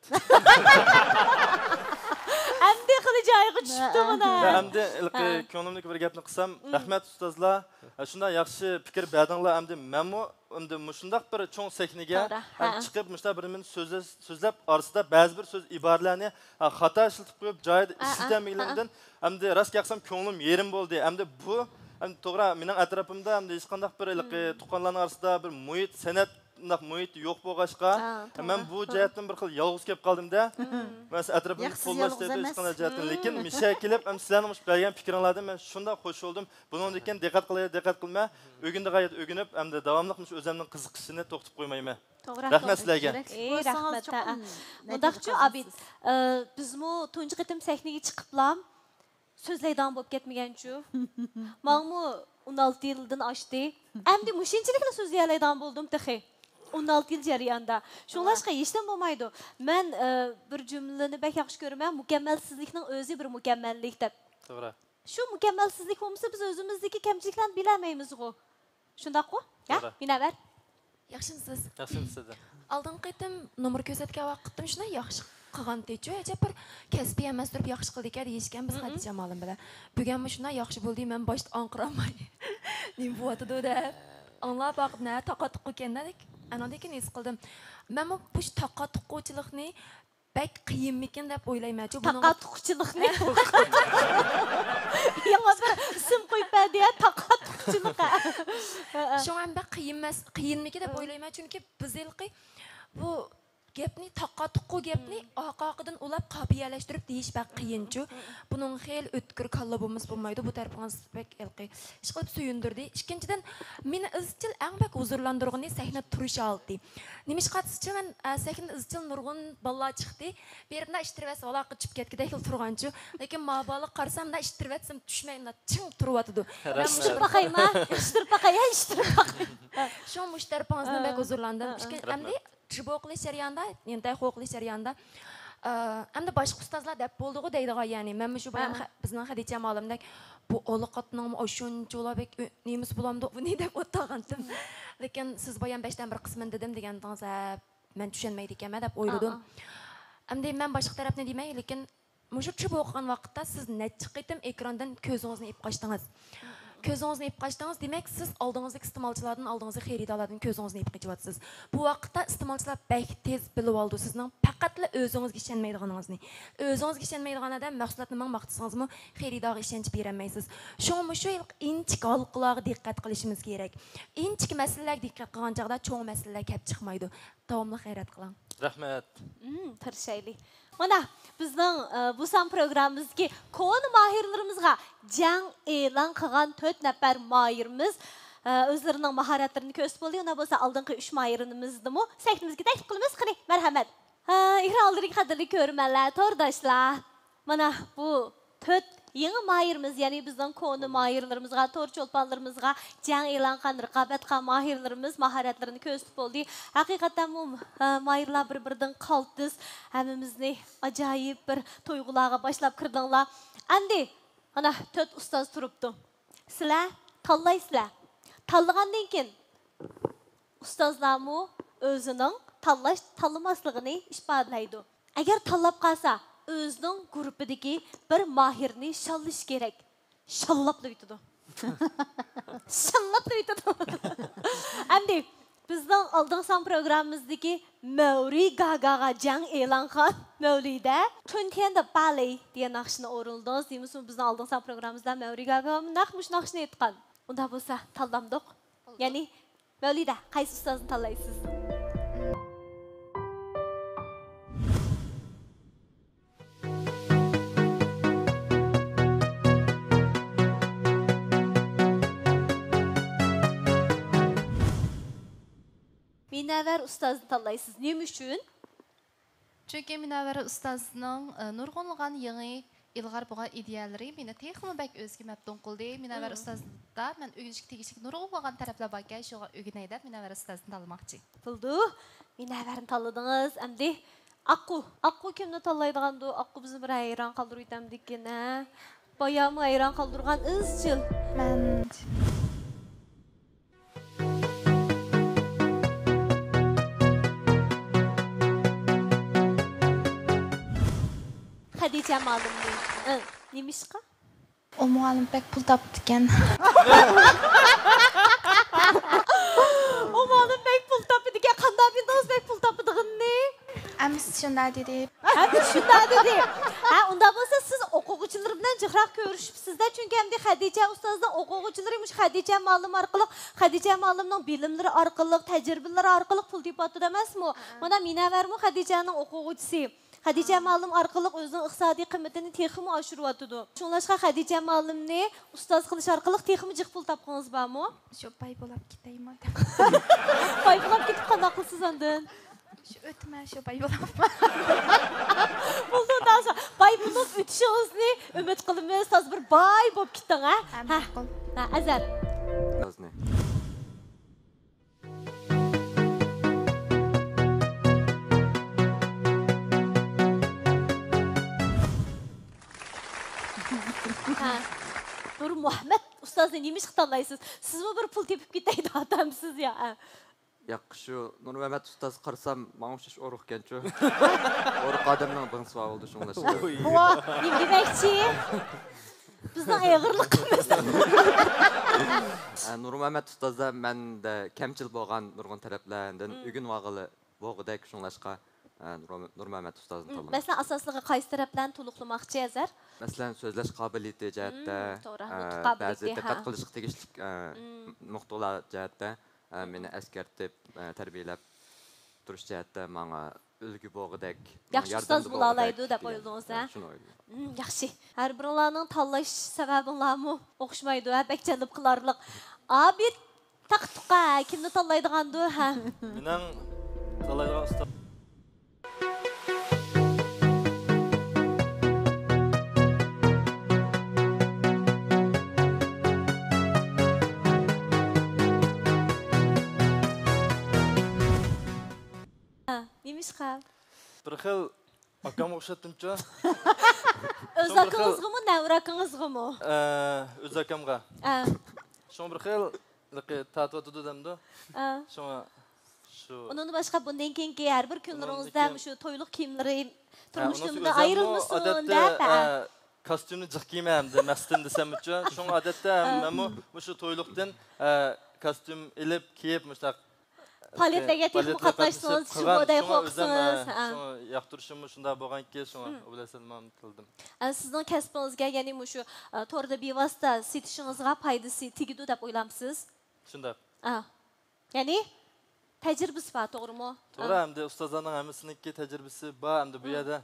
ئەمدى خېلى جايىغا چۈشۈپتۇ مانا. يا، ئەمدى ھېلىقى ھە. كۆڭلۈمدىكى بىر گەپنى قىلسام، مم. رەھمەت ئۇستازلار. ئە، شۇنداق ياخشى پىكىر بەردىڭلار، ئەمدى مەنمۇ ئەمدى مۇشۇنداق بىر چوڭ سەھنىگە توغرا. ھە. چىقىپ، مۇشۇنداق بىر نېمىنى سۆزلەش، سۆزلەپ، ئارىسىدا بەزى بىر سۆز ئىبارىلەرنى، ھە، خاتا ئىشلىتىپ قويۇپ، جايىدا ھە، ھە، ئىشلىتەلمىگەنلىكىمدىن، ھە. ئەمدى راست گەپ قىلسام، كۆڭلۈم يېرىم بولدى. ئەمدى بۇ، ئەمدى توغرا، مېنىڭ ئەتراپىمدا ئەمدى ھېچقانداق بىر ھېلىقى مم. تۇغقانلارنىڭ ئارىسىدا بىر مۇھىت، سەنئەت، بۇنداق مۇھىت يوق بولغاچقا، ھە، مەن توغرا. بۇ ھە. جەھەتتىن بىر خىل يالغۇز كېلىپ قالدىم-دە. مم. مەن سىز ئەتراپىمدا ياق، سىز قوللاش يالغۇز دەيدۇ، ئەمەس. ھېچقانداق جەھەتتىن. مم. لېكىن مىشە كېلىپ، ئەمدى سىلەرنىڭ مۇشۇ بەرگەن پىكرىڭلاردىن مەن شۇنداق خوش بولدۇم. بۇنىڭدىن كېيىن دىققەت قىلاي، دىققەت قىلماي، ئۆگىنىدىغان يەردە ئۆگىنىپ، ئەمدى داۋاملىق مۇشۇ ئۆزۈمنىڭ قىزىقىشىنى توختىتىپ قويمايمەن. توغرا، رەھمەت توغرا. سىلەرگە. ئى، رەھمەت. ھە. مۇنداقچۇ، ئابىد، ئە، بىزمۇ تۇنجى قېتىم سەھنىگە چىقىپلا سۆزلەيدىغان بولۇپ كەتمىگەنچۇ؟ ماڭىمۇ ئون ئالتە يىلدىن ئاشتى. ئەمدى مۇشۇنچىلىكلا سۆزلىيەلەيدىغان بولدۇم تېخى. ئون ئالتە يىل جەريانىدا. شۇڭلاشقا ھېچنېمە بولمايدۇ. مەن، ئە، بىر جۈملىنى بەك ياخشى كۆرىمەن، مۇكەممەلسىزلىكنىڭ ئۆزى بىر مۇكەممەللىك دەپ. توغرا. شۇ مۇكەممەلسىزلىك بولمىسا، بىز ئۆزىمىزدىكى كەمچىلىكلەرنى بىلەلمەيمىزغۇ. شۇنداققۇ؟ يا، توغرا. مۇنەۋۋەر؟ ياخشىمۇسىز؟ ياخشىمۇسىز؟ ئالدىنقى قېتىم نومۇر كۆرسەتكەن ۋاقىتتىمۇ شۇنداق ياخشى قىلغانتىچۇ، ئەجەب بىر كەسپىي ئەمەس تۇرۇپ ياخشى قىلدىكەن دېيىشكەن بىز خەدىچە مالىم بىلەن. بۈگۈنمۇ شۇنداق ياخشى بولدى، مەن باشتا ئاڭقىرالماي نېمە بولۇۋاتىدۇ دەپ ئاڭلاپ باقىپ، نە تاقا تۇققۇكەن دېدىك. ئاناندىن كېيىن ھېس قىلدىم. مەنمۇ بۇ تاقا تۇققۇچىلىقنى بەك قىيىنمىكىن دەپ ئويلايمەن. چۈنكى بۇنىڭغا تاقا تۇققۇچىلىقنى. يېڭى بىر ئىسىم قويۇپ بەردى يا، تاقا تۇققۇچىلىق. شۇڭا ھەم بەك قىيىن ئەمەس، قىيىنمىكىن دەپ ئويلايمەن. چۈنكى بىز ھېلىقى بۇ گەپنى، تاقا تۇققۇ گەپنى ئارقا-ئارقىدىن ئۇلاپ قاپىيەلەشتۈرۈپ دېيىش بەك قىيىنچۇ. بۇنىڭغا خېلى ئۆتكۈر كاللا بولمىسا بولمايدۇ. بۇ تەرىپىڭىز بەك ھېلىقى ئىشقىلىپ سۆيۈندۈردى. ئىككىنچىدىن، مېنى ئىزچىل ئەڭ بەك ھۇزۇرلاندۇرغىنى سەھنىدە تۇرۇش ھالىتى. نېمىشقا دېسىچۇ، مەن، ئە، سەھنىدە ئىزچىل نۇرغۇن بالىلار چىقتى. بېرىپ مۇنداق ئىتتىرىۋەتسە، ۋالاققا چۈشۈپ كەتكۈدەكلا تۇرغانچۇ. لېكىن ماۋۇ بالىغا قارىسام، مۇنداق ئىتتىرىۋەتسەم چۈشمەي، مۇنداق چىڭ تۇرۇۋاتىدۇ. رەھمەت. مۇشۇ باقايما؟ ئىتتىرىپ باقاي، ھە، ئىتتىرىپ باقاي. شۇڭا مۇشۇ تەرىپىڭىزدىن بەك ھۇزۇرلاندىم. ھە، ھە. ئىككىن-، ئەمدى رەھمەت. تىربو قىلىش جەريانىدا، يەنى تەيخۇ قىلىش جەريانىدا، ئە، ئەمدى باشقا ئۇستازلار دەپ بولدىغۇ دەيدىغان، يەنى مەنمۇ شۇ بايام ھە. خە-، بىزنىڭ خەدىچە مالىمدەك، بۇ ئالا قاتنىڭمۇ ئاشۇنچىلا بەك ئۆ-، نېمىسى بولامدۇ بۇنى دەپ ئولتۇرغانتىم. لېكىن سىز بايام بەشتىن بىر قىسمىنى دېدىم دېگەنتىڭىز، ھە، مەن چۈشەنمەيدىكەنمەن دەپ ئويلىدىم. ئا، ئا. ئەمدى مەن باشقا تەرەپنى دېمەي، لېكىن مۇشۇ تىربو قىلغان ۋاقىتتا سىز نەچچە قېتىم ئېكراندىن كۆزىڭىزنى ئېلىپ قاچتىڭىز. كۆزىڭىزنى ئېلىپ قاچتىڭىز، دېمەك، سىز ئالدىڭىزدىكى ئىستېمالچىلاردىن، ئالدىڭىزدىكى خېرىدارلاردىن كۆزىڭىزنى ئېلىپ قېچىۋاتىسىز. بۇ ۋاقىتتا ئىستېمالچىلار بەك تېز بىلىۋالىدۇ سىزنىڭ پەقەتلا ئۆزىڭىزگە ئىشەنمەيدىغىنىڭىزنى. ئۆزىڭىزگە ئىشەنمەيدىغان ئادەم مەھسۇلاتنى مىڭ ماختىسىڭىزمۇ، خېرىدارغا ئىشەنچ بېرەلمەيسىز. شۇڭا مۇشۇ ھېلىقى ئىنچىكە ھالقىلارغا دىققەت قىلىشىمىز كېرەك. ئىنچىكە مەسىلىلەرگە دىققەت قىلغان چاغدا چوڭ مەسىلىلەر كەپ چىقمايدۇ. داۋاملىق غەيرەت قىلىڭ. رەھمەت. مم، تىرىشايلى. مانا، بىزنىڭ، ئە، بۇ سان پروگراممىمىزدىكى كونا ماھىرلىرىمىزغا جەڭ ئېلان قىلغان تۆت نەپەر ماھىرىمىز، ئە، ئۆزلىرىنىڭ ماھارەتلىرىنى كۆرسىتىپ بولدى. ئۇنداق بولسا، ئالدىنقى ئۈچ ماھىرىمىزنىمۇ سەھنىمىزگە تەكلىپ قىلىمىز. قېنى، مەرھەمەت. ئېكران ئالدىدىكى قەدىرلىك كۆرۈرمەنلەر، تورداشلار، مانا بۇ تۆت يېڭى ماھىرىمىز، يەنى بىزنىڭ كونا ماھىرلىرىمىزغا، تور چولپانلىرىمىزغا جەڭ ئېلان قىلغان، رىقابەت قىلغان ماھىرلىرىمىز ماھارەتلىرىنى كۆرسىتىپ بولدى. ھەقىقەتەنمۇ، ئە، ماھىرلار بىر-بىرىدىن قالتىس، ھەممىمىزنى ئاجايىپ بىر تۇيغۇلارغا باشلاپ كىردىڭلار. ئەمدى مانا تۆت ئۇستاز تۇرۇپتۇ. سىلەر تاللايسىلەر. تاللىغاندىن كېيىن ئۇستازلارمۇ ئۆزىنىڭ تاللاش، تاللىماسلىقىنى ئىپادىلەيدۇ. ئەگەر تاللاپ قالسا، ئۆزىنىڭ گۇرۇپپىدىكى بىر ماھىرنى شاللىشى كېرەك. شاللاپلا ئۆتىدۇ. شاللاپلا ئۆتىدۇ. ئەمدى بىزنىڭ ئالدىنقى سان پروگراممىمىزدىكى مەۋرى گاگاغا جەڭ ئېلان قىلغان مەۋلىدە تۇنتيەن دە بالې دېگەن ناخشىنى ئورۇنلىدىڭىز. دېمىسىمۇ بىزنىڭ ئالدىنقى سان پروگراممىمىزدا مەۋرى گاگا نەق مۇشۇ ناخشىنى ئېيتقان. ئۇنداق بولسا تاللامدۇق؟ يەنى مەۋلىدە، قايسى ئۇستازنى تاللايسىز؟ مىنەۋەر ئۇستازنى تاللايسىز. نېمە ئۈچۈن؟ چۈنكى مۇنەۋۋەر ئۇستازنىڭ، ئى، نۇرغۇنلىغان يېڭى ئىلغار بولغان ئىدىيەلىرى مېنى تېخىمۇ بەك ئۆزىگە مەپتۇن قىلدى. مۇنەۋۋەر ئۇستازدا مەن ئۆگىنىشكە تېگىشلىك نۇرغۇنلىغان تەرەپلەر باركەن، شۇغا ئۆگىنەي دەپ مۇنەۋۋەر ئۇستازنى تاللىماقچى. بولدى. مۇنەۋۋەرنى تاللىدىڭىز. ئەمدى ئاققۇ. ئاققۇ كىمنى تاللايدىغاندۇ؟ ئاققۇ بىزنى بىر ھەيران قالدۇرۇۋېتەمدىكىن، ھە؟ بايامۇ ھەيران قالدۇرغان ئىزچىل. مەن. خەدىچە مۇئەللىمنى. ئىڭ، نېمىشقا؟ ئۇ مۇئەللىم بەك پۇل تاپىدىكەن. ئۇ مۇئەللىم بەك پۇل تاپىدىكەن. قانداق بىلدىڭىز بەك پۇل تاپىدىغىنىنى؟ ئەمىسە شۇنداق دېدى. ھەم شۇنداق دېدى. ھە، ئۇنداق بولسا سىز ئوقۇغۇچىلىرى بىلەن جىقراق كۆرۈشۈپسىز-دە، چۈنكى ئەمدى خەدىچە ئۇستازنىڭ ئوقۇغۇچىلىرى مۇشۇ خەدىچە مۇئەللىم ئارقىلىق، خەدىچە مۇئەللىمنىڭ بىلىملىرى ئارقىلىق، تەجرىبىلىرى ئارقىلىق پۇل تېپىۋاتىدۇ ئەمەسمۇ؟ مانا مىنەۋەرمۇ خەدىچەنىڭ ئوقۇغۇچىسى. خەدىچە مۇئەللىم ئارقىلىق ئۆزىنىڭ ئىقتىسادىي قىممىتىنى تېخىمۇ ئاشۇرۇۋاتىدۇ. شۇڭلاشقا خەدىچە مۇئەللىمنى ئۇستاز قىلىش ئارقىلىق تېخىمۇ جىق پۇل تاپقۇڭىز بارمۇ؟ شۇ باي بولاپ كېتەيمۇ دەپ. باي بولاپ كېتىپ قانداق قىلىسىز ئاندىن؟ شۇ ئۆتىمەن شۇ باي بولاپ. بولدى، تازا باي بولۇپ ئۆتۈشىڭىزنى ئۈمىد قىلىمىز. تازا بىر باي بولۇپ كېتىڭ، ھە؟ ھە، ھە. ماقۇل. ھە، ئەزەل. ھە. نۇرمۇھەممەت ئۇستازنى نېمىشقا تاللايسىز؟ سىزمۇ بىر پۇل تېپىپ كېتەي دەۋاتامسىز يا؟ ھە. ياق، شۇ نۇرمەمەت ئۇستاز قارىسام، ماڭا ئوخشاش ئورۇقكەنچۇ. ئورۇق ئادەمنىڭ بىڭسى بار بولدى، شۇڭلاشقا. ۋاھ، نېمە دېمەكچى؟ بىزنىڭ ئېغىرلىقىمىز. ئە، نۇرمەمەت ئۇستازدا مەندە كەمچىل بولغان نۇرغۇن تەرەپلەردىن ئۆگىنىۋالغىلى بولغۇدەك، شۇڭلاشقا، ئە، نۇرمە-، نۇرمەمەت ئۇستازنى تاللىدىم. مەسىلەن، ئاساسلىقى قايسى تەرەپلەرنى تولۇقلىماقچى، ئەزەر؟ مەسىلەن، سۆزلەش قابىلىيىتى جەھەتتە، توغرا، ئە، نۇتۇق بەزى قابىلىيىتى، دىققەت قىلىشقا تېگىشلىك، ئە، نۇقتىلار جەھەتتە، ئە، مېنى ئەسكەرتىپ، ئە، تەربىيەلەپ تۇرۇش جەھەتتە ماڭا ئۈلگە بولغۇدەك، ياخشى ئۇستاز بولالايدۇ دەپ ئويلىدىڭىز، ھە؟ شۇنى ئويلىدىم. ھىم، ياخشى. ھەر بىرىڭلارنىڭ تاللاش سەۋەبىڭلارمۇ ئوخشىمايدۇ، ھە؟ بەك جەلپ قىلارلىق. ئابىد تاقتۇقا، كىمنى تاللايدىغاندۇ، ھە؟ مېنىڭ تاللايدىغان ئۇستاز. ھە، نېمىشقا؟ بىر خىل ئاكامغا ئوخشاتتىمچۇ؟ ئۆز ئاكىڭىزغىمۇ، نەۋرە ئاكىڭىزغىمۇ؟ ئە، ئۆز ئاكامغا. ئە. شۇڭا بىر خىل ھېلىقى تارتىۋاتىدۇ دەمدۇ؟ ئە. شۇڭا شۇ. ئۇنىڭدىن باشقا بۇندىن كېيىنكى ھەر بىر كۈنلىرىڭىزدە مۇشۇ تويلۇق كىيىملىرى تۇرمۇش كۆڭلىمدىن ئايرىلمىسۇن دەپ، ئە. كاستيۇمنى جىق كىيمەن ئەمدى، مەستىن دېسەمچۇ. شۇڭا ئادەتتە مەنمۇ مۇشۇ تويلۇقتىن، ئە، كاستيۇم ئېلىپ، كىيىپ، مۇشۇنداق پائالىيەتلەرگە تېخىمۇ قاتناشسىڭىز، شۇ بويىدەك قورقسىڭىز، ھە. شۇڭا ياقتۇرۇشۇممۇ شۇنداق بولغانكى، شۇڭا ئۇ بىلەن سەلمام تىلدىم. ئە، سىزنىڭ كەسپىڭىزگە، يەنى مۇشۇ، ئە، توردا بىۋاسىتە سېتىشىڭىزغا پايدىسى تېگىدۇ دەپ ئويلامسىز؟ شۇنداق. ئە. يەنى تەجرىبىسى بار، توغرىمۇ؟ توغرا، ئە. ئەمدى ئۇستازلارنىڭ ھەممىسىنىڭكى تەجرىبىسى بار، ئەمدى بۇ يەردە.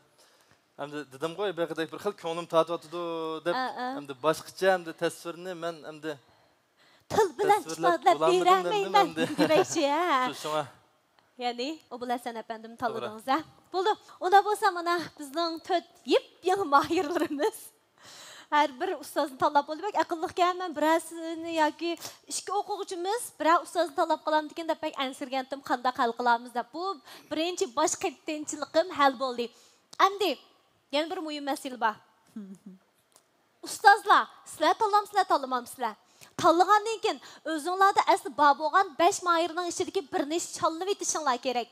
ئەمدى دېدىمغۇ، بايىقىدەك بىر خىل كۆڭلۈم تارتىۋاتىدۇ دەپ، ئە، ئە. ئەمدى باشقىچە ئەمدى تەسۋىرنى مەن ئەمدى تىل بىلەن ئىپادىلەپ بېرەلمەيمەن دېمەكچى، ھە؟ شۇ، شۇڭا. يەنى، ئوبۇل ھەسەن ئەپەندىمنى تاللىدىڭىز، ھە؟ بولدى. ئۇنداق بولسا، مانا بىزنىڭ تۆت يېپيېڭى ماھىرلىرىمىز ھەر بىر ئۇستازنى تاللاپ بولدى. بەك ئەقىللىقكەن. مەن بىرەرسىنى ياكى ئىككى ئوقۇغۇچىمىز بىرەر ئۇستازنى تاللاپ قالامدىكىن دەپ بەك ئەنسىرىگەنتىم. قانداق ھەل قىلارمىز دەپ. بۇ بىرىنچى باش قېتىنچىلىقىم ھەل بولدى. ئەمدى يەنە بىر مۇھىم مەسىلە بار. ئۇستازلار، سىلەر تاللامسىلەر، تاللىمامسىلەر؟ تاللىغاندىن كېيىن ئۆزۈڭلاردا ئەسلى بار بولغان بەش ماھىرنىڭ ئىچىدىكى بىرىنى شاللىۋېتىشىڭلار كېرەك.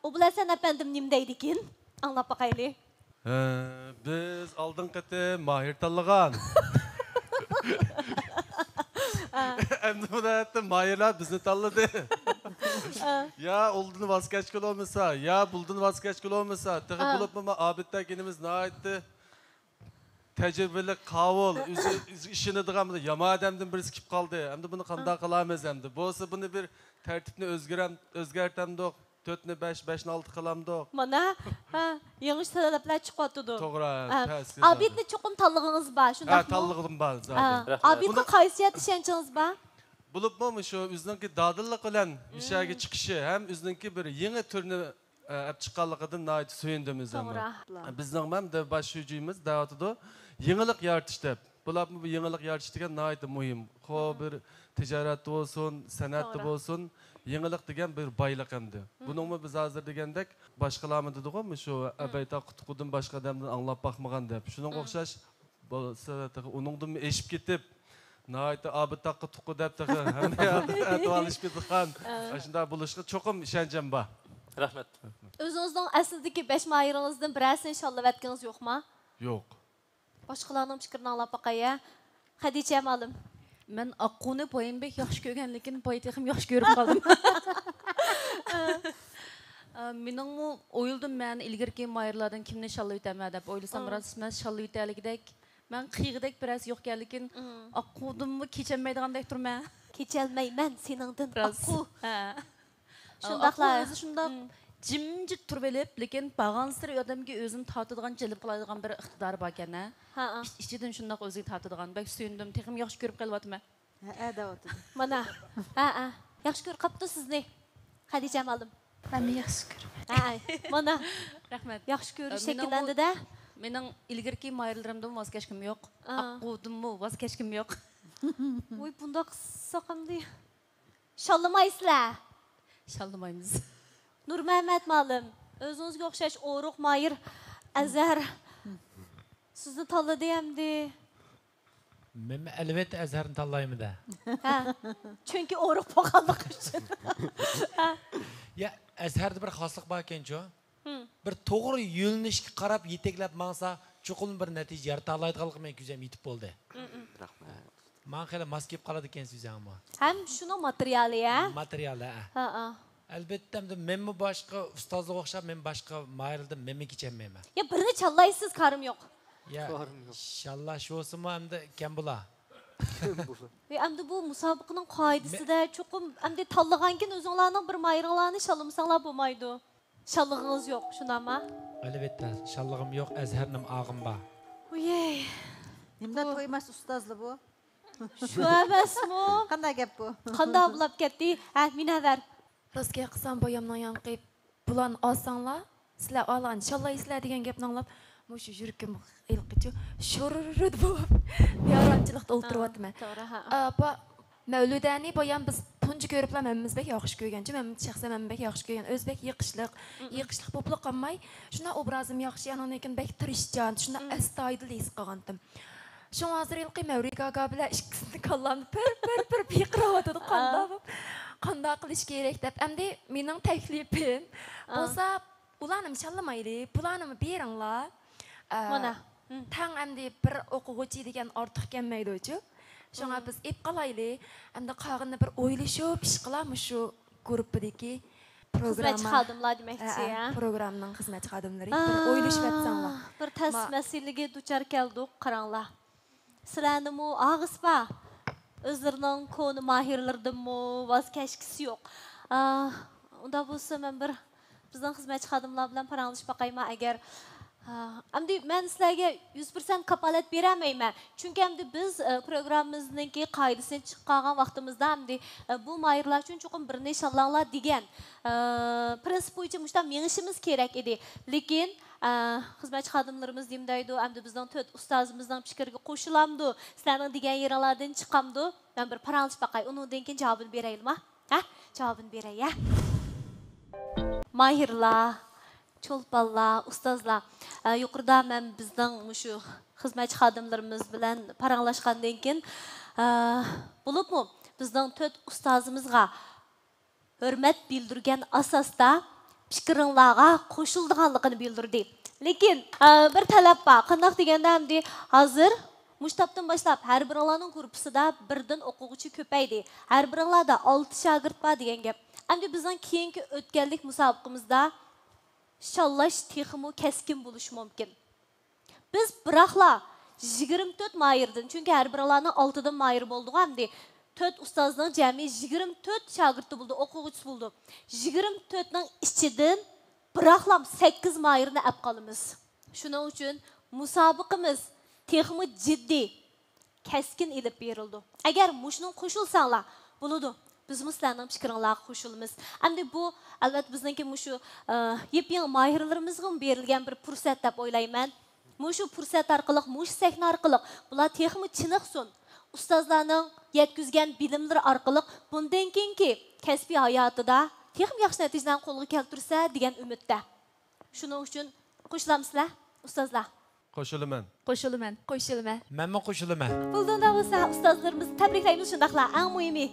ئوبۇلھەسەن ئەپەندىم نېمە دەيدىكىن؟ ئاڭلاپ باقايلى. ھە، بىز ئالدىنقى قېتىم ماھىر تاللىغان. ئەمدى بۇ نۆۋەتتە ماھىرلار بىزنى تاللىدى. يا ئۇلدىن ۋاز كەچكىلى بولمىسا، يا بۇلدىن ۋاز كەچكىلى بولمىسا، تېخى بولۇپمۇ ئابىدتەك ئىنىمىز ناھايىتى تەجرىبىلىك، قاۋۇل، ئۆزى، ئۆزىگە ئىشىنىدىغان بىر يامان ئادەمدىن بىرسى كېلىپ قالدى. ئەمدى بۇنى قانداق قىلارمىز ئەمدى؟ بولسا بۇنى بىر تەرتىپنى ئۆزگەرەم-، ئۆزگەرتەمدۇق؟ تۆتنى بەش، بەشنى ئالتە قىلامدۇق؟ مانا، ھە، يېڭى تەلەپلەر چىقىۋاتىدۇ. توغرا، ھە، تەس-، ئابىدنى چوقۇم تاللىغىڭىز بار، ھە، شۇنداقمۇ؟ تاللىغىنىم بار زادى. ھە. رەھمەت. ئابىدقا قايسى جەھەتتە ئىشەنچىڭىز بار؟ بولۇپمۇ مۇشۇ ئۆزىنىڭكى دادىللىق بىلەن مۇشۇ يەرگە چىقىشى ھەم ئۆزىنىڭكى بىر يېڭى تۈرنى ئە، ئەپ چىققانلىقىدىن ناھايىتى سۆيۈندۈم ئۆزۈممۇ. توغرا. بىزنىڭ ھەم دە باش شۇجىمىز دەۋاتىدۇ، يېڭىلىق يارىتىش دەپ. بۇلارمۇ بۇ يېڭىلىق يارىتىش دېگەن ناھايىتى مۇھىم. خو، بىر تىجارەتتە بولسۇن، سەنئەتتە بولسۇن، يېڭىلىق دېگەن بىر بايلىق ئەمدى. بۇنىڭمۇ بىز ھازىر دېگەندەك باشقىلارمۇ دېدىغۇ، مۇشۇ ئەبەي تاققا تۇققۇدىن باشقا ئادەمدىن ئاڭلاپ باقمىغان دەپ. شۇنىڭغا ئوخشاش بولسا تېخى ئۇنىڭدىنمۇ ئېشىپ كېتىپ، ناھايىتى ئابىد تاققا تۇققۇ دەپ تېخى ھەممە يەردە ئەتىۋارلىشىپ كېتىدىغان ئاشۇنداق بولۇشىغا چوقۇم ئىشەنچىم بار. رەھمەت. ئۆزىڭىزنىڭ ئەسلىدىكى بەش ماھىرىڭىزدىن بىرەرسىنى شاللىۋەتكىڭىز يوقما؟ يوق. باشقىلارنىڭ پىكرىنى ئاڭلاپ باقاي ھە. خەدىچە مالىم. مەن ئاققۇنى بايام بەك ياخشى كۆرگەنلىكىن، باي تېخىمۇ ياخشى كۆرۈپ قالدىم. ئا، مېنىڭمۇ ئويلىدىم، مەن ئىلگىرىكى ماھىرلاردىن كىمنى شاللىۋېتەرمەن دەپ ئويلىسام، راست مەن شاللىۋېتەرلىكىدەك، مەن قىيغۇدەك بىرەرسى يوقكەنلىكىن، ئاققۇدىنمۇ كېچەلمەيدىغاندەك تۇرىمەن. كېچەلمەيمەن سېنىڭدىن، راست. ئاققۇ. ھە. شۇنداقلا ئاقۇ ئۆزى شۇنداق جىمجىت تۇرۇۋېلىپ، لېكىن بارغانسېرى ئادەمگە ئۆزىنى تارتىدىغان، جەلپ قىلالايدىغان بىر ئىقتىدارى باركەن ھە. ھە، ھە. ئىچ-، ئىچىدىن شۇنداق ئۆزىگە تارتىدىغان. بەك سۆيۈندۈم، تېخىمۇ ياخشى كۆرۈپ قېلىۋاتىمەن. ھەئە دەۋاتىدۇ. مانا، ھەئە، ياخشى كۆرۈپ قاپتۇ سىزنى. خەدىچە مالىم. مەنمۇ ياخشى كۆرىمەن. ھەئە، مانا. رەھمەت. ياخشى كۆرۈش شەكىللەندى-دە. مېنىڭ ئىلگىرىكى ماھىرلىرىمدىنمۇ ۋاز كەچكۈم يوق. ئا. ئاققۇدىنمۇ ۋاز كەچكۈم يوق. ۋوي، بۇنداق قىلساق ئەمدى. شاللىمايسىلەر. شاللىمايمىز. نۇرمەمەت مالىم، ئۆزىڭىزگە ئوخشاش ئورۇق ماھىر ئەزھەر سىزنى تاللىدى ئەمدى. مەنمۇ ئەلۋەتتە ئەزھەرنى تاللايمەن-دە. ھە، چۈنكى ئورۇق بولغانلىقى ئۈچۈن. ھە. يا، ئەزھەردە بىر خاسلىق باركەنچۇ. ھىم. بىر توغرا يۆنىلىشكە قاراپ يېتەكلەپ ماڭسا، چوقۇم بىر نەتىجە يارىتالايدىغانلىقىنى مەن كۆزۈم يېتىپ بولدى. ھىم، ھىم. رەھمەت. ماڭا خېلى ماس كېلىپ قالىدىكەن سۆزۈڭمۇ. ھەم شۇنىڭ ماتېرىيالى، ھە؟ ماتېرىيالى، ھە. ھە، ھە. ئەلۋەتتە، ئەمدى مەنمۇ باشقا ئۇستازلارغا ئوخشاپ، مەن باشقا ماھىرلاردىن مەنمۇ كېچەلمەيمەن. يا، بىرنى چاللايسىز، كارىم يوق. يا، كارىم يوق. شاللاش بولسىمۇ ئەمدى كەم بولا. كەم بولا. ۋە ئەمدى بۇ مۇسابىقىنىڭ قائىدىسىدە چوقۇم ئەمدى تاللىغاندىن كېيىن ئۆزۈڭلارنىڭ بىر ماھىرىڭلارنى شاللىمىساڭلار بولمايدۇ. شاللىغىڭىز يوق، شۇنداقما؟ ئەلۋەتتە، شاللىغىم يوق، ئەزھەرنىڭ ئاغىم بار. ۋىيەي. نېمىدە بۇ تويماس ئۇستازلا بۇ؟ شۇ ئەمەسمۇ؟ قانداق گەپ بۇ؟ قانداق بولاپ كەتتى؟ ھە، مۇنەۋۋەر. راست گەپ قىلسام، بايامنىڭ ياڭقى، بۇلارنى ئالساڭلار، سىلەر ئالغان شاللايسىلەر دېگەن گەپنى ئاڭلاپ، مۇشۇ يۈرىكىم ھېلىقىچە شۇررۇت بولۇپ، بىئارامچىلىقتا ئولتۇرۇۋاتىمەن. توغرا، ھە. ئاپا، مەۋلۇدەنى بايام بىز تۇنجى كۆرۈپلا ھەممىمىز بەك ياخشى كۆرگەن. مەن شەخسەن ھەممە بەك ياخشى كۆرگەن. ئۆزى بەك يېقىشلىق. مم. يېقىشلىق بولۇپلا قالماي، شۇنداق ئوبرازىم ياخشى، ئانىڭدىن كېيىن بەك تىرىشچان، شۇنداق ئەستايىدىل ھېس قىلغانتىم. شۇڭا ھازىر ھېلىقى مەۋرى گاگا بىلەن ئىككىسىنى كاللامنى پىر، پىر، پىر پىقىراۋاتىدۇ. قانداق بولۇپ، قانداق قىلىش كېرەك دەپ. ئەمدى مېنىڭ تەكلىپىم بولسا، ئۇلارنىمۇ شاللىمايلى، بۇلارنىمۇ بېرىڭلار. ئە، مانا. تەڭ ئەمدى بىر ئوقۇغۇچى دېگەن ئارتۇق كەلمەيدۇچۇ. شۇڭا بىز ئېپ قالايلى. ئەمدى قالغىنىنى بىر ئويلىشىپ ئىش قىلا، مۇشۇ گۇرۇپپىدىكى خىزمەتچى خادىملار دېمەكچى، ھە، ھە. پروگراممىنىڭ خىزمەتچى خادىملىرى بىر ئويلىشىۋەتسەڭلار. بىر تەس مەسىلىگە دۇچار كەلدۇق، قاراڭلار. سىلەرنىمۇ ئاغىسى بار. ئۆزلىرىنىڭ كونا ماھىرلىرىدىنمۇ ۋاز كەچكۈسى يوق. ئا، ئۇنداق بولسا مەن بىر بىزنىڭ خىزمەتچى خادىملار بىلەن پاراڭلىشىپ باقايما، ئەگەر ھا، ئەمدى مەن سىلەرگە يۈز پىرسەنت كاپالەت بېرەلمەيمەن. چۈنكى ئەمدى بىز، ئە، پروگراممىمىزنىڭكى قائىدىسىنى چىقىپ قالغان ۋاقتىمىزدا ئەمدى، ئە، بۇ ماھىرلار ئۈچۈن چوقۇم بىرنى نىشانلاڭلار دېگەن، ئە، پىرىنسىپ بويىچە مۇشۇنداق مېڭىشىمىز كېرەك ئىدى. لېكىن، ئە، خىزمەتچى خادىملىرىمىز نېمە دەيدۇ، ئەمدى بىزنىڭ تۆت ئۇستازىمىزنىڭ پىكرىگە قوشۇلامدۇ، سىلەرنىڭ دېگەن يېرىڭلاردىن چىقامدۇ؟ مەن بىر پاراڭلىشىپ باقاي، ئۇنىڭدىن كېيىن جاۋابىنى بېرەيلىما؟ ھە؟ جاۋابىنى بېرەي، ھە؟ ماھىرلار، چولپانلار، ئۇستازلار، ئە، يۇقىرىدا مەن بىزنىڭ مۇشۇ خىزمەتچى خادىملىرىمىز بىلەن پاراڭلاشقاندىن كېيىن، ئە، بولۇپمۇ بىزنىڭ تۆت ئۇستازىمىزغا ھۆرمەت بىلدۈرگەن ئاساستا پىكرىڭلارغا قوشۇلىدىغانلىقىنى بىلدۈردى. لېكىن، ئە، بىر تەلەپ بار. قانداق دېگەندە، ئەمدى ھازىر مۇشۇ تاپتىن باشلاپ ھەر بىرىڭلارنىڭ گۇرۇپپىسىدا بىردىن ئوقۇغۇچى كۆپەيدى. ھەر بىرىڭلاردا ئالتە شاگىرت بار دېگەن گەپ. ئەمدى بىزنىڭ كېيىنكى ئۆتكەللىك مۇسابىقىمىزدا شاللاش تېخىمۇ كەسكىن بولۇشى مۇمكىن. بىز بىراقلا يىگىرمە تۆت ماھىردىن، چۈنكى ھەر بىرىڭلارنىڭ ئالتىدىن ماھىر بولىدىغۇ ئەمدى. تۆت ئۇستازنىڭ جەمئىي يىگىرمە تۆت شاگىرتى بولىدۇ، ئوقۇغۇچىسى بولىدۇ. يىگىرمە تۆتنىڭ ئىچىدىن بىراقلا سەككىز ماھىرنى ئەپ قالىمىز. شۇنىڭ ئۈچۈن مۇسابىقىمىز تېخىمۇ جىددىي، كەسكىن ئېلىپ بېرىلىدۇ. ئەگەر مۇشۇنىڭغا قوشۇلساڭلار، بولىدۇ. بىزمۇ سىلەرنىڭ پىكرىڭلارغا قوشۇلىمىز. ئەمدى بۇ، ئەلۋەتتە، بىزنىڭكى مۇشۇ، ئە، يېپيېڭى ماھىرلىرىمىزغىمۇ بېرىلگەن بىر پۇرسەت دەپ ئويلايمەن. مۇشۇ پۇرسەت ئارقىلىق، مۇشۇ سەھنە ئارقىلىق بۇلار تېخىمۇ چېنىقسۇن. ئۇستازلارنىڭ يەتكۈزگەن بىلىملىرى ئارقىلىق بۇندىن كېيىنكى كەسپىي ھاياتىدا تېخىمۇ ياخشى نەتىجىلەرنى قولغا كەلتۈرسە دېگەن ئۈمىدتە. شۇنىڭ ئۈچۈن قوشۇلامسىلەر، ئۇستازلار؟ قوشۇلىمەن. قوشۇلىمەن. قوشۇلىمەن. مەنمۇ قوشۇلىمەن. بولدى، ئۇنداق بولسا ئۇستازلىرىمىزنى تەبرىكلەيمىز، شۇنداقلا ئەڭ مۇھىمى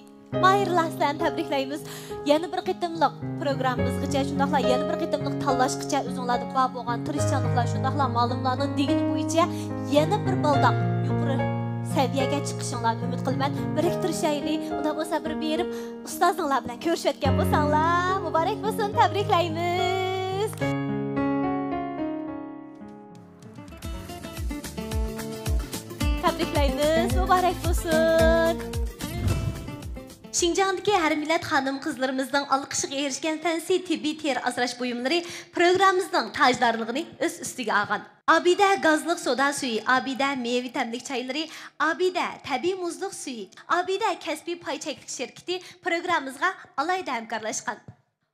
ماھىرلار سىلەرنى تەبرىكلەيمىز. يەنە بىر قېتىملىق پروگراممىمىزغىچە، شۇنداقلا يەنە بىر قېتىملىق تاللاشقىچە ئۆزۈڭلاردا بار بولغان تىرىشچانلىقلار، شۇنداقلا مۇئەللىملارنىڭ دېگىنى بويىچە يەنە بىر بالداق يۇقىرى سەۋىيەگە چىقىشىڭلارنى ئۈمىد قىلىمەن. بىرگە تىرىشايلى. ئۇنداق بولسا بىر بېرىپ ئۇستازىڭلار بىلەن كۆرۈشۈۋەتكەن بولساڭلار مۇبارەك بولسۇن، تەبرىكلەيمىز. تەبرىكلەيمىز، مۇبارەك بولسۇن! شىنجاڭدىكى ھەر مىللەت خانىم-قىزلىرىمىزنىڭ ئالقىشىغا ئېرىشكەن فەنسى تېببىي تېرە ئاسراش بۇيۇملىرى پروگراممىمىزنىڭ تاجدارلىقىنى ئۆز ئۈستىگە ئالغان. ئابىدە گازلىق سودا سۈيى، ئابىدە مېۋە تەملىك چايلىرى، ئابىدە تەبىئىي مۇزلۇق سۈيى، ئابىدە كەسپىي پاي چەكلىك شىركىتى پروگراممىمىزغا ئالاھىدە ھەمكارلاشقان.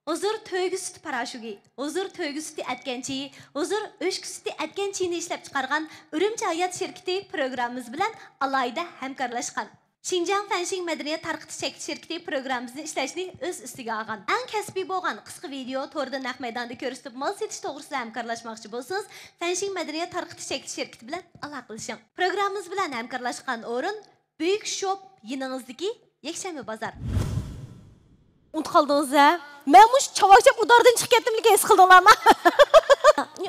ھۇزۇر تۆگە سۈتى پاراشوكى، ھۇزۇر تۆگە سۈتى ئەتكەن چېيى، ھۇزۇر ئۆچكە سۈتى ئەتكەن چېيىنى ئىشلەپچىقارغان ئۈرۈمچى ھايات شىركىتى پروگراممىمىز بىلەن ئالاھىدە ھەمكارلاشقان. شىنجاڭ فەنشىڭ مەدەنىيەت تارقىتىش چەكلىك شىركىتى پروگراممىمىزنى ئىشلەشنى ئۆز ئۈستىگە ئالغان. ئەڭ كەسپىي بولغان قىسقا ۋىدېئو، توردا نەق مەيداندا كۆرسىتىپ مال سېتىش توغرىسىدا ھەمكارلاشماقچى بولسىڭىز، فەنشىڭ مەدەنىيەت تارقىتىش چەكلىك شىركىتى بىلەن ئالاقىلىشىڭ. پروگراممىمىز بىلەن ھەمكارلاشقان ئورۇن، بۈيۈك شوپ يېنىڭىزدىكى يەكشەنبە بازار. ئۇنتۇپ قالدىڭىز ھە؟ مەن مۇشۇ چاۋاك چاپ ئۇداردىن چىقىپ كەتتىملىكىن ھېس قىلدىڭلارمۇ؟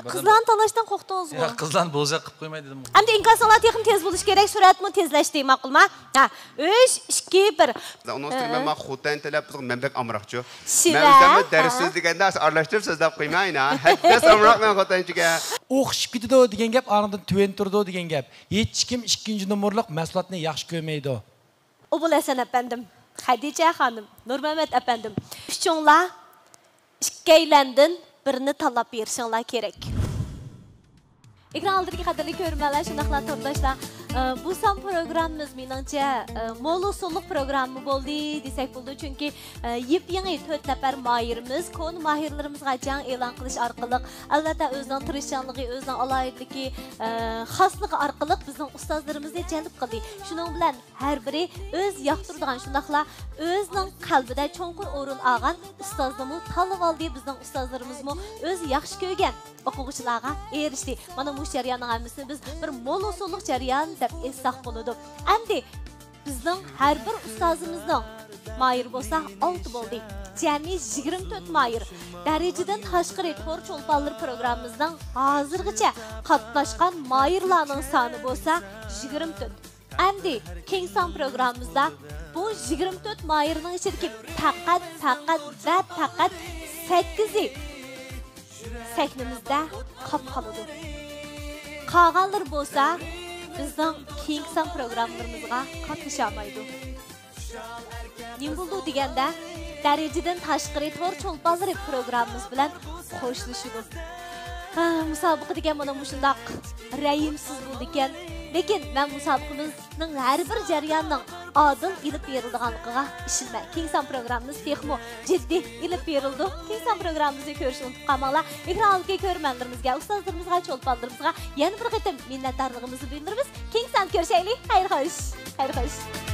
قىزلارنى تالاشتىن قورقتىڭىزغۇ؟ ياق، قىزلارنى بوزەك قىلىپ قويماي دېدىم. ئەمدى ئىنكاسىڭلار تېخىمۇ تېز بولۇشى كېرەك، سۈرئەتمۇ تېزلەشتى، ماقۇلما؟ ھە، ئۈچ، ئىككى، بىر. ئۇنىڭ ئۈستىگە مەن مانا خوتەن تەلەپپۇزىغا مەن بەك ئامراقچۇ. شىۋە. مەن ئۆزۈممۇ دەرس سۆزلىگەندە ئارىلاشتۇرۇپ سۆزلەپ قويماي، ھە؟ ھەددىدە ئامراق مەن خوتەنچىگە. ئوخشىشىپ كېتىدۇ دېگەن گەپ، ئاندىن تۆۋەن تۇرىدۇ دېگەن گەپ. ھېچكىم ئىككىنچى نومۇرلۇق مەھسۇلاتنى ياخشى كۆرمەيدۇ. ئوبۇلھەسەن ئەپەندىم، خەدىچە خانىم، نۇرمەمەت ئەپەندىم، ئۈچۈڭلار ئىككىيلەندىن بىرنى تاللاپ بېرىشىڭلار كېرەك. ئېكران ئالدىدىكى قەدىرلىك كۆرۈرمەنلەر، شۇنداقلا تورداشلار، ئە، بۇ سان پروگراممىمىز مېنىڭچە، ئە، مول ئۇسۇللۇق پروگرامما بولدى دېسەك بولىدۇ، چۈنكى، ئە، يېپيېڭى تۆت نەپەر ماھىرىمىز كونا ماھىرلىرىمىزغا جەڭ ئېلان قىلىش ئارقىلىق، ئەلۋەتتە، ئۆزىنىڭ تىرىشچانلىقى، ئۆزىنىڭ ئالاھىدىلىكى، ئە، خاسلىقى ئارقىلىق بىزنىڭ ئۇستازلىرىمىزنى جەلپ قىلدى. شۇنىڭ بىلەن ھەر بىرى ئۆز ياقتۇرىدىغان، شۇنداقلا ئۆزىنىڭ قەلبىدە چوڭقۇر ئورۇن ئالغان ئۇستازنىمۇ تاللىۋالدى. بىزنىڭ ئۇستازلىرىمىزمۇ ئۆزى ياخشى كۆرگەن ئوقۇغۇچىلارغا ئېرىشتى. مانا مۇشۇ جەرياننىڭ ھەممىسىنى بىز بىر مول ئۇسۇللۇق جەريان دەپ ئېيتساق بولىدۇ. ئەمدى بىزنىڭ ھەر بىر ئۇستازىمىزنىڭ ماھىرى بولسا ئالتە بولدى. جەمئىي يىگىرمە تۆت ماھىر. دەرىجىدىن تاشقىرى تور چولپانلىرى پروگراممىمىزنىڭ ھازىرغىچە قاتناشقان ماھىرلارنىڭ سانى بولسا يىگىرمە تۆت. ئەمدى كېيىنكى سان پروگراممىمىزدا بۇ يىگىرمە تۆت ماھىرنىڭ ئىچىدىكى پەقەت، پەقەت ۋە پەقەت سەككىزى سەھنىمىزدە قاپ قالىدۇ. قالغانلىرى بولسا بىزنىڭ كېيىنكى سان پروگراممىلىرىمىزغا قاتنىشالمايدۇ. نېمە بولىدۇ دېگەندە، دەرىجىدىن تاشقىرى تور چولپانلىرى پروگراممىمىز بىلەن خوشلىشىدۇ. ھە، مۇسابىقە دېگەن مانا مۇشۇنداق رەھىمسىز بولىدىكەن. لېكىن مەن مۇسابىقىمىزنىڭ ھەر بىر جەريانىنىڭ ئادىل ئېلىپ بېرىلىدىغانلىقىغا ئىشىنىمەن. كىڭسان پروگراممىمىز تېخىمۇ جىددىي ئېلىپ بېرىلىدۇ. كىڭسان پروگراممىمىزنى كۆرۈشنى ئۇنتۇپ قالماڭلار. ئېكران ئالدىدىكى كۆرۈرمەنلىرىمىزگە، ئۇستازلىرىمىزغا، چولپانلىرىمىزغا يەنە بىر قېتىم مىننەتدارلىقىمىزنى بىلدۈرىمىز. كىڭسان كۆرۈشەيلى. خەير خوش. خەير خوش.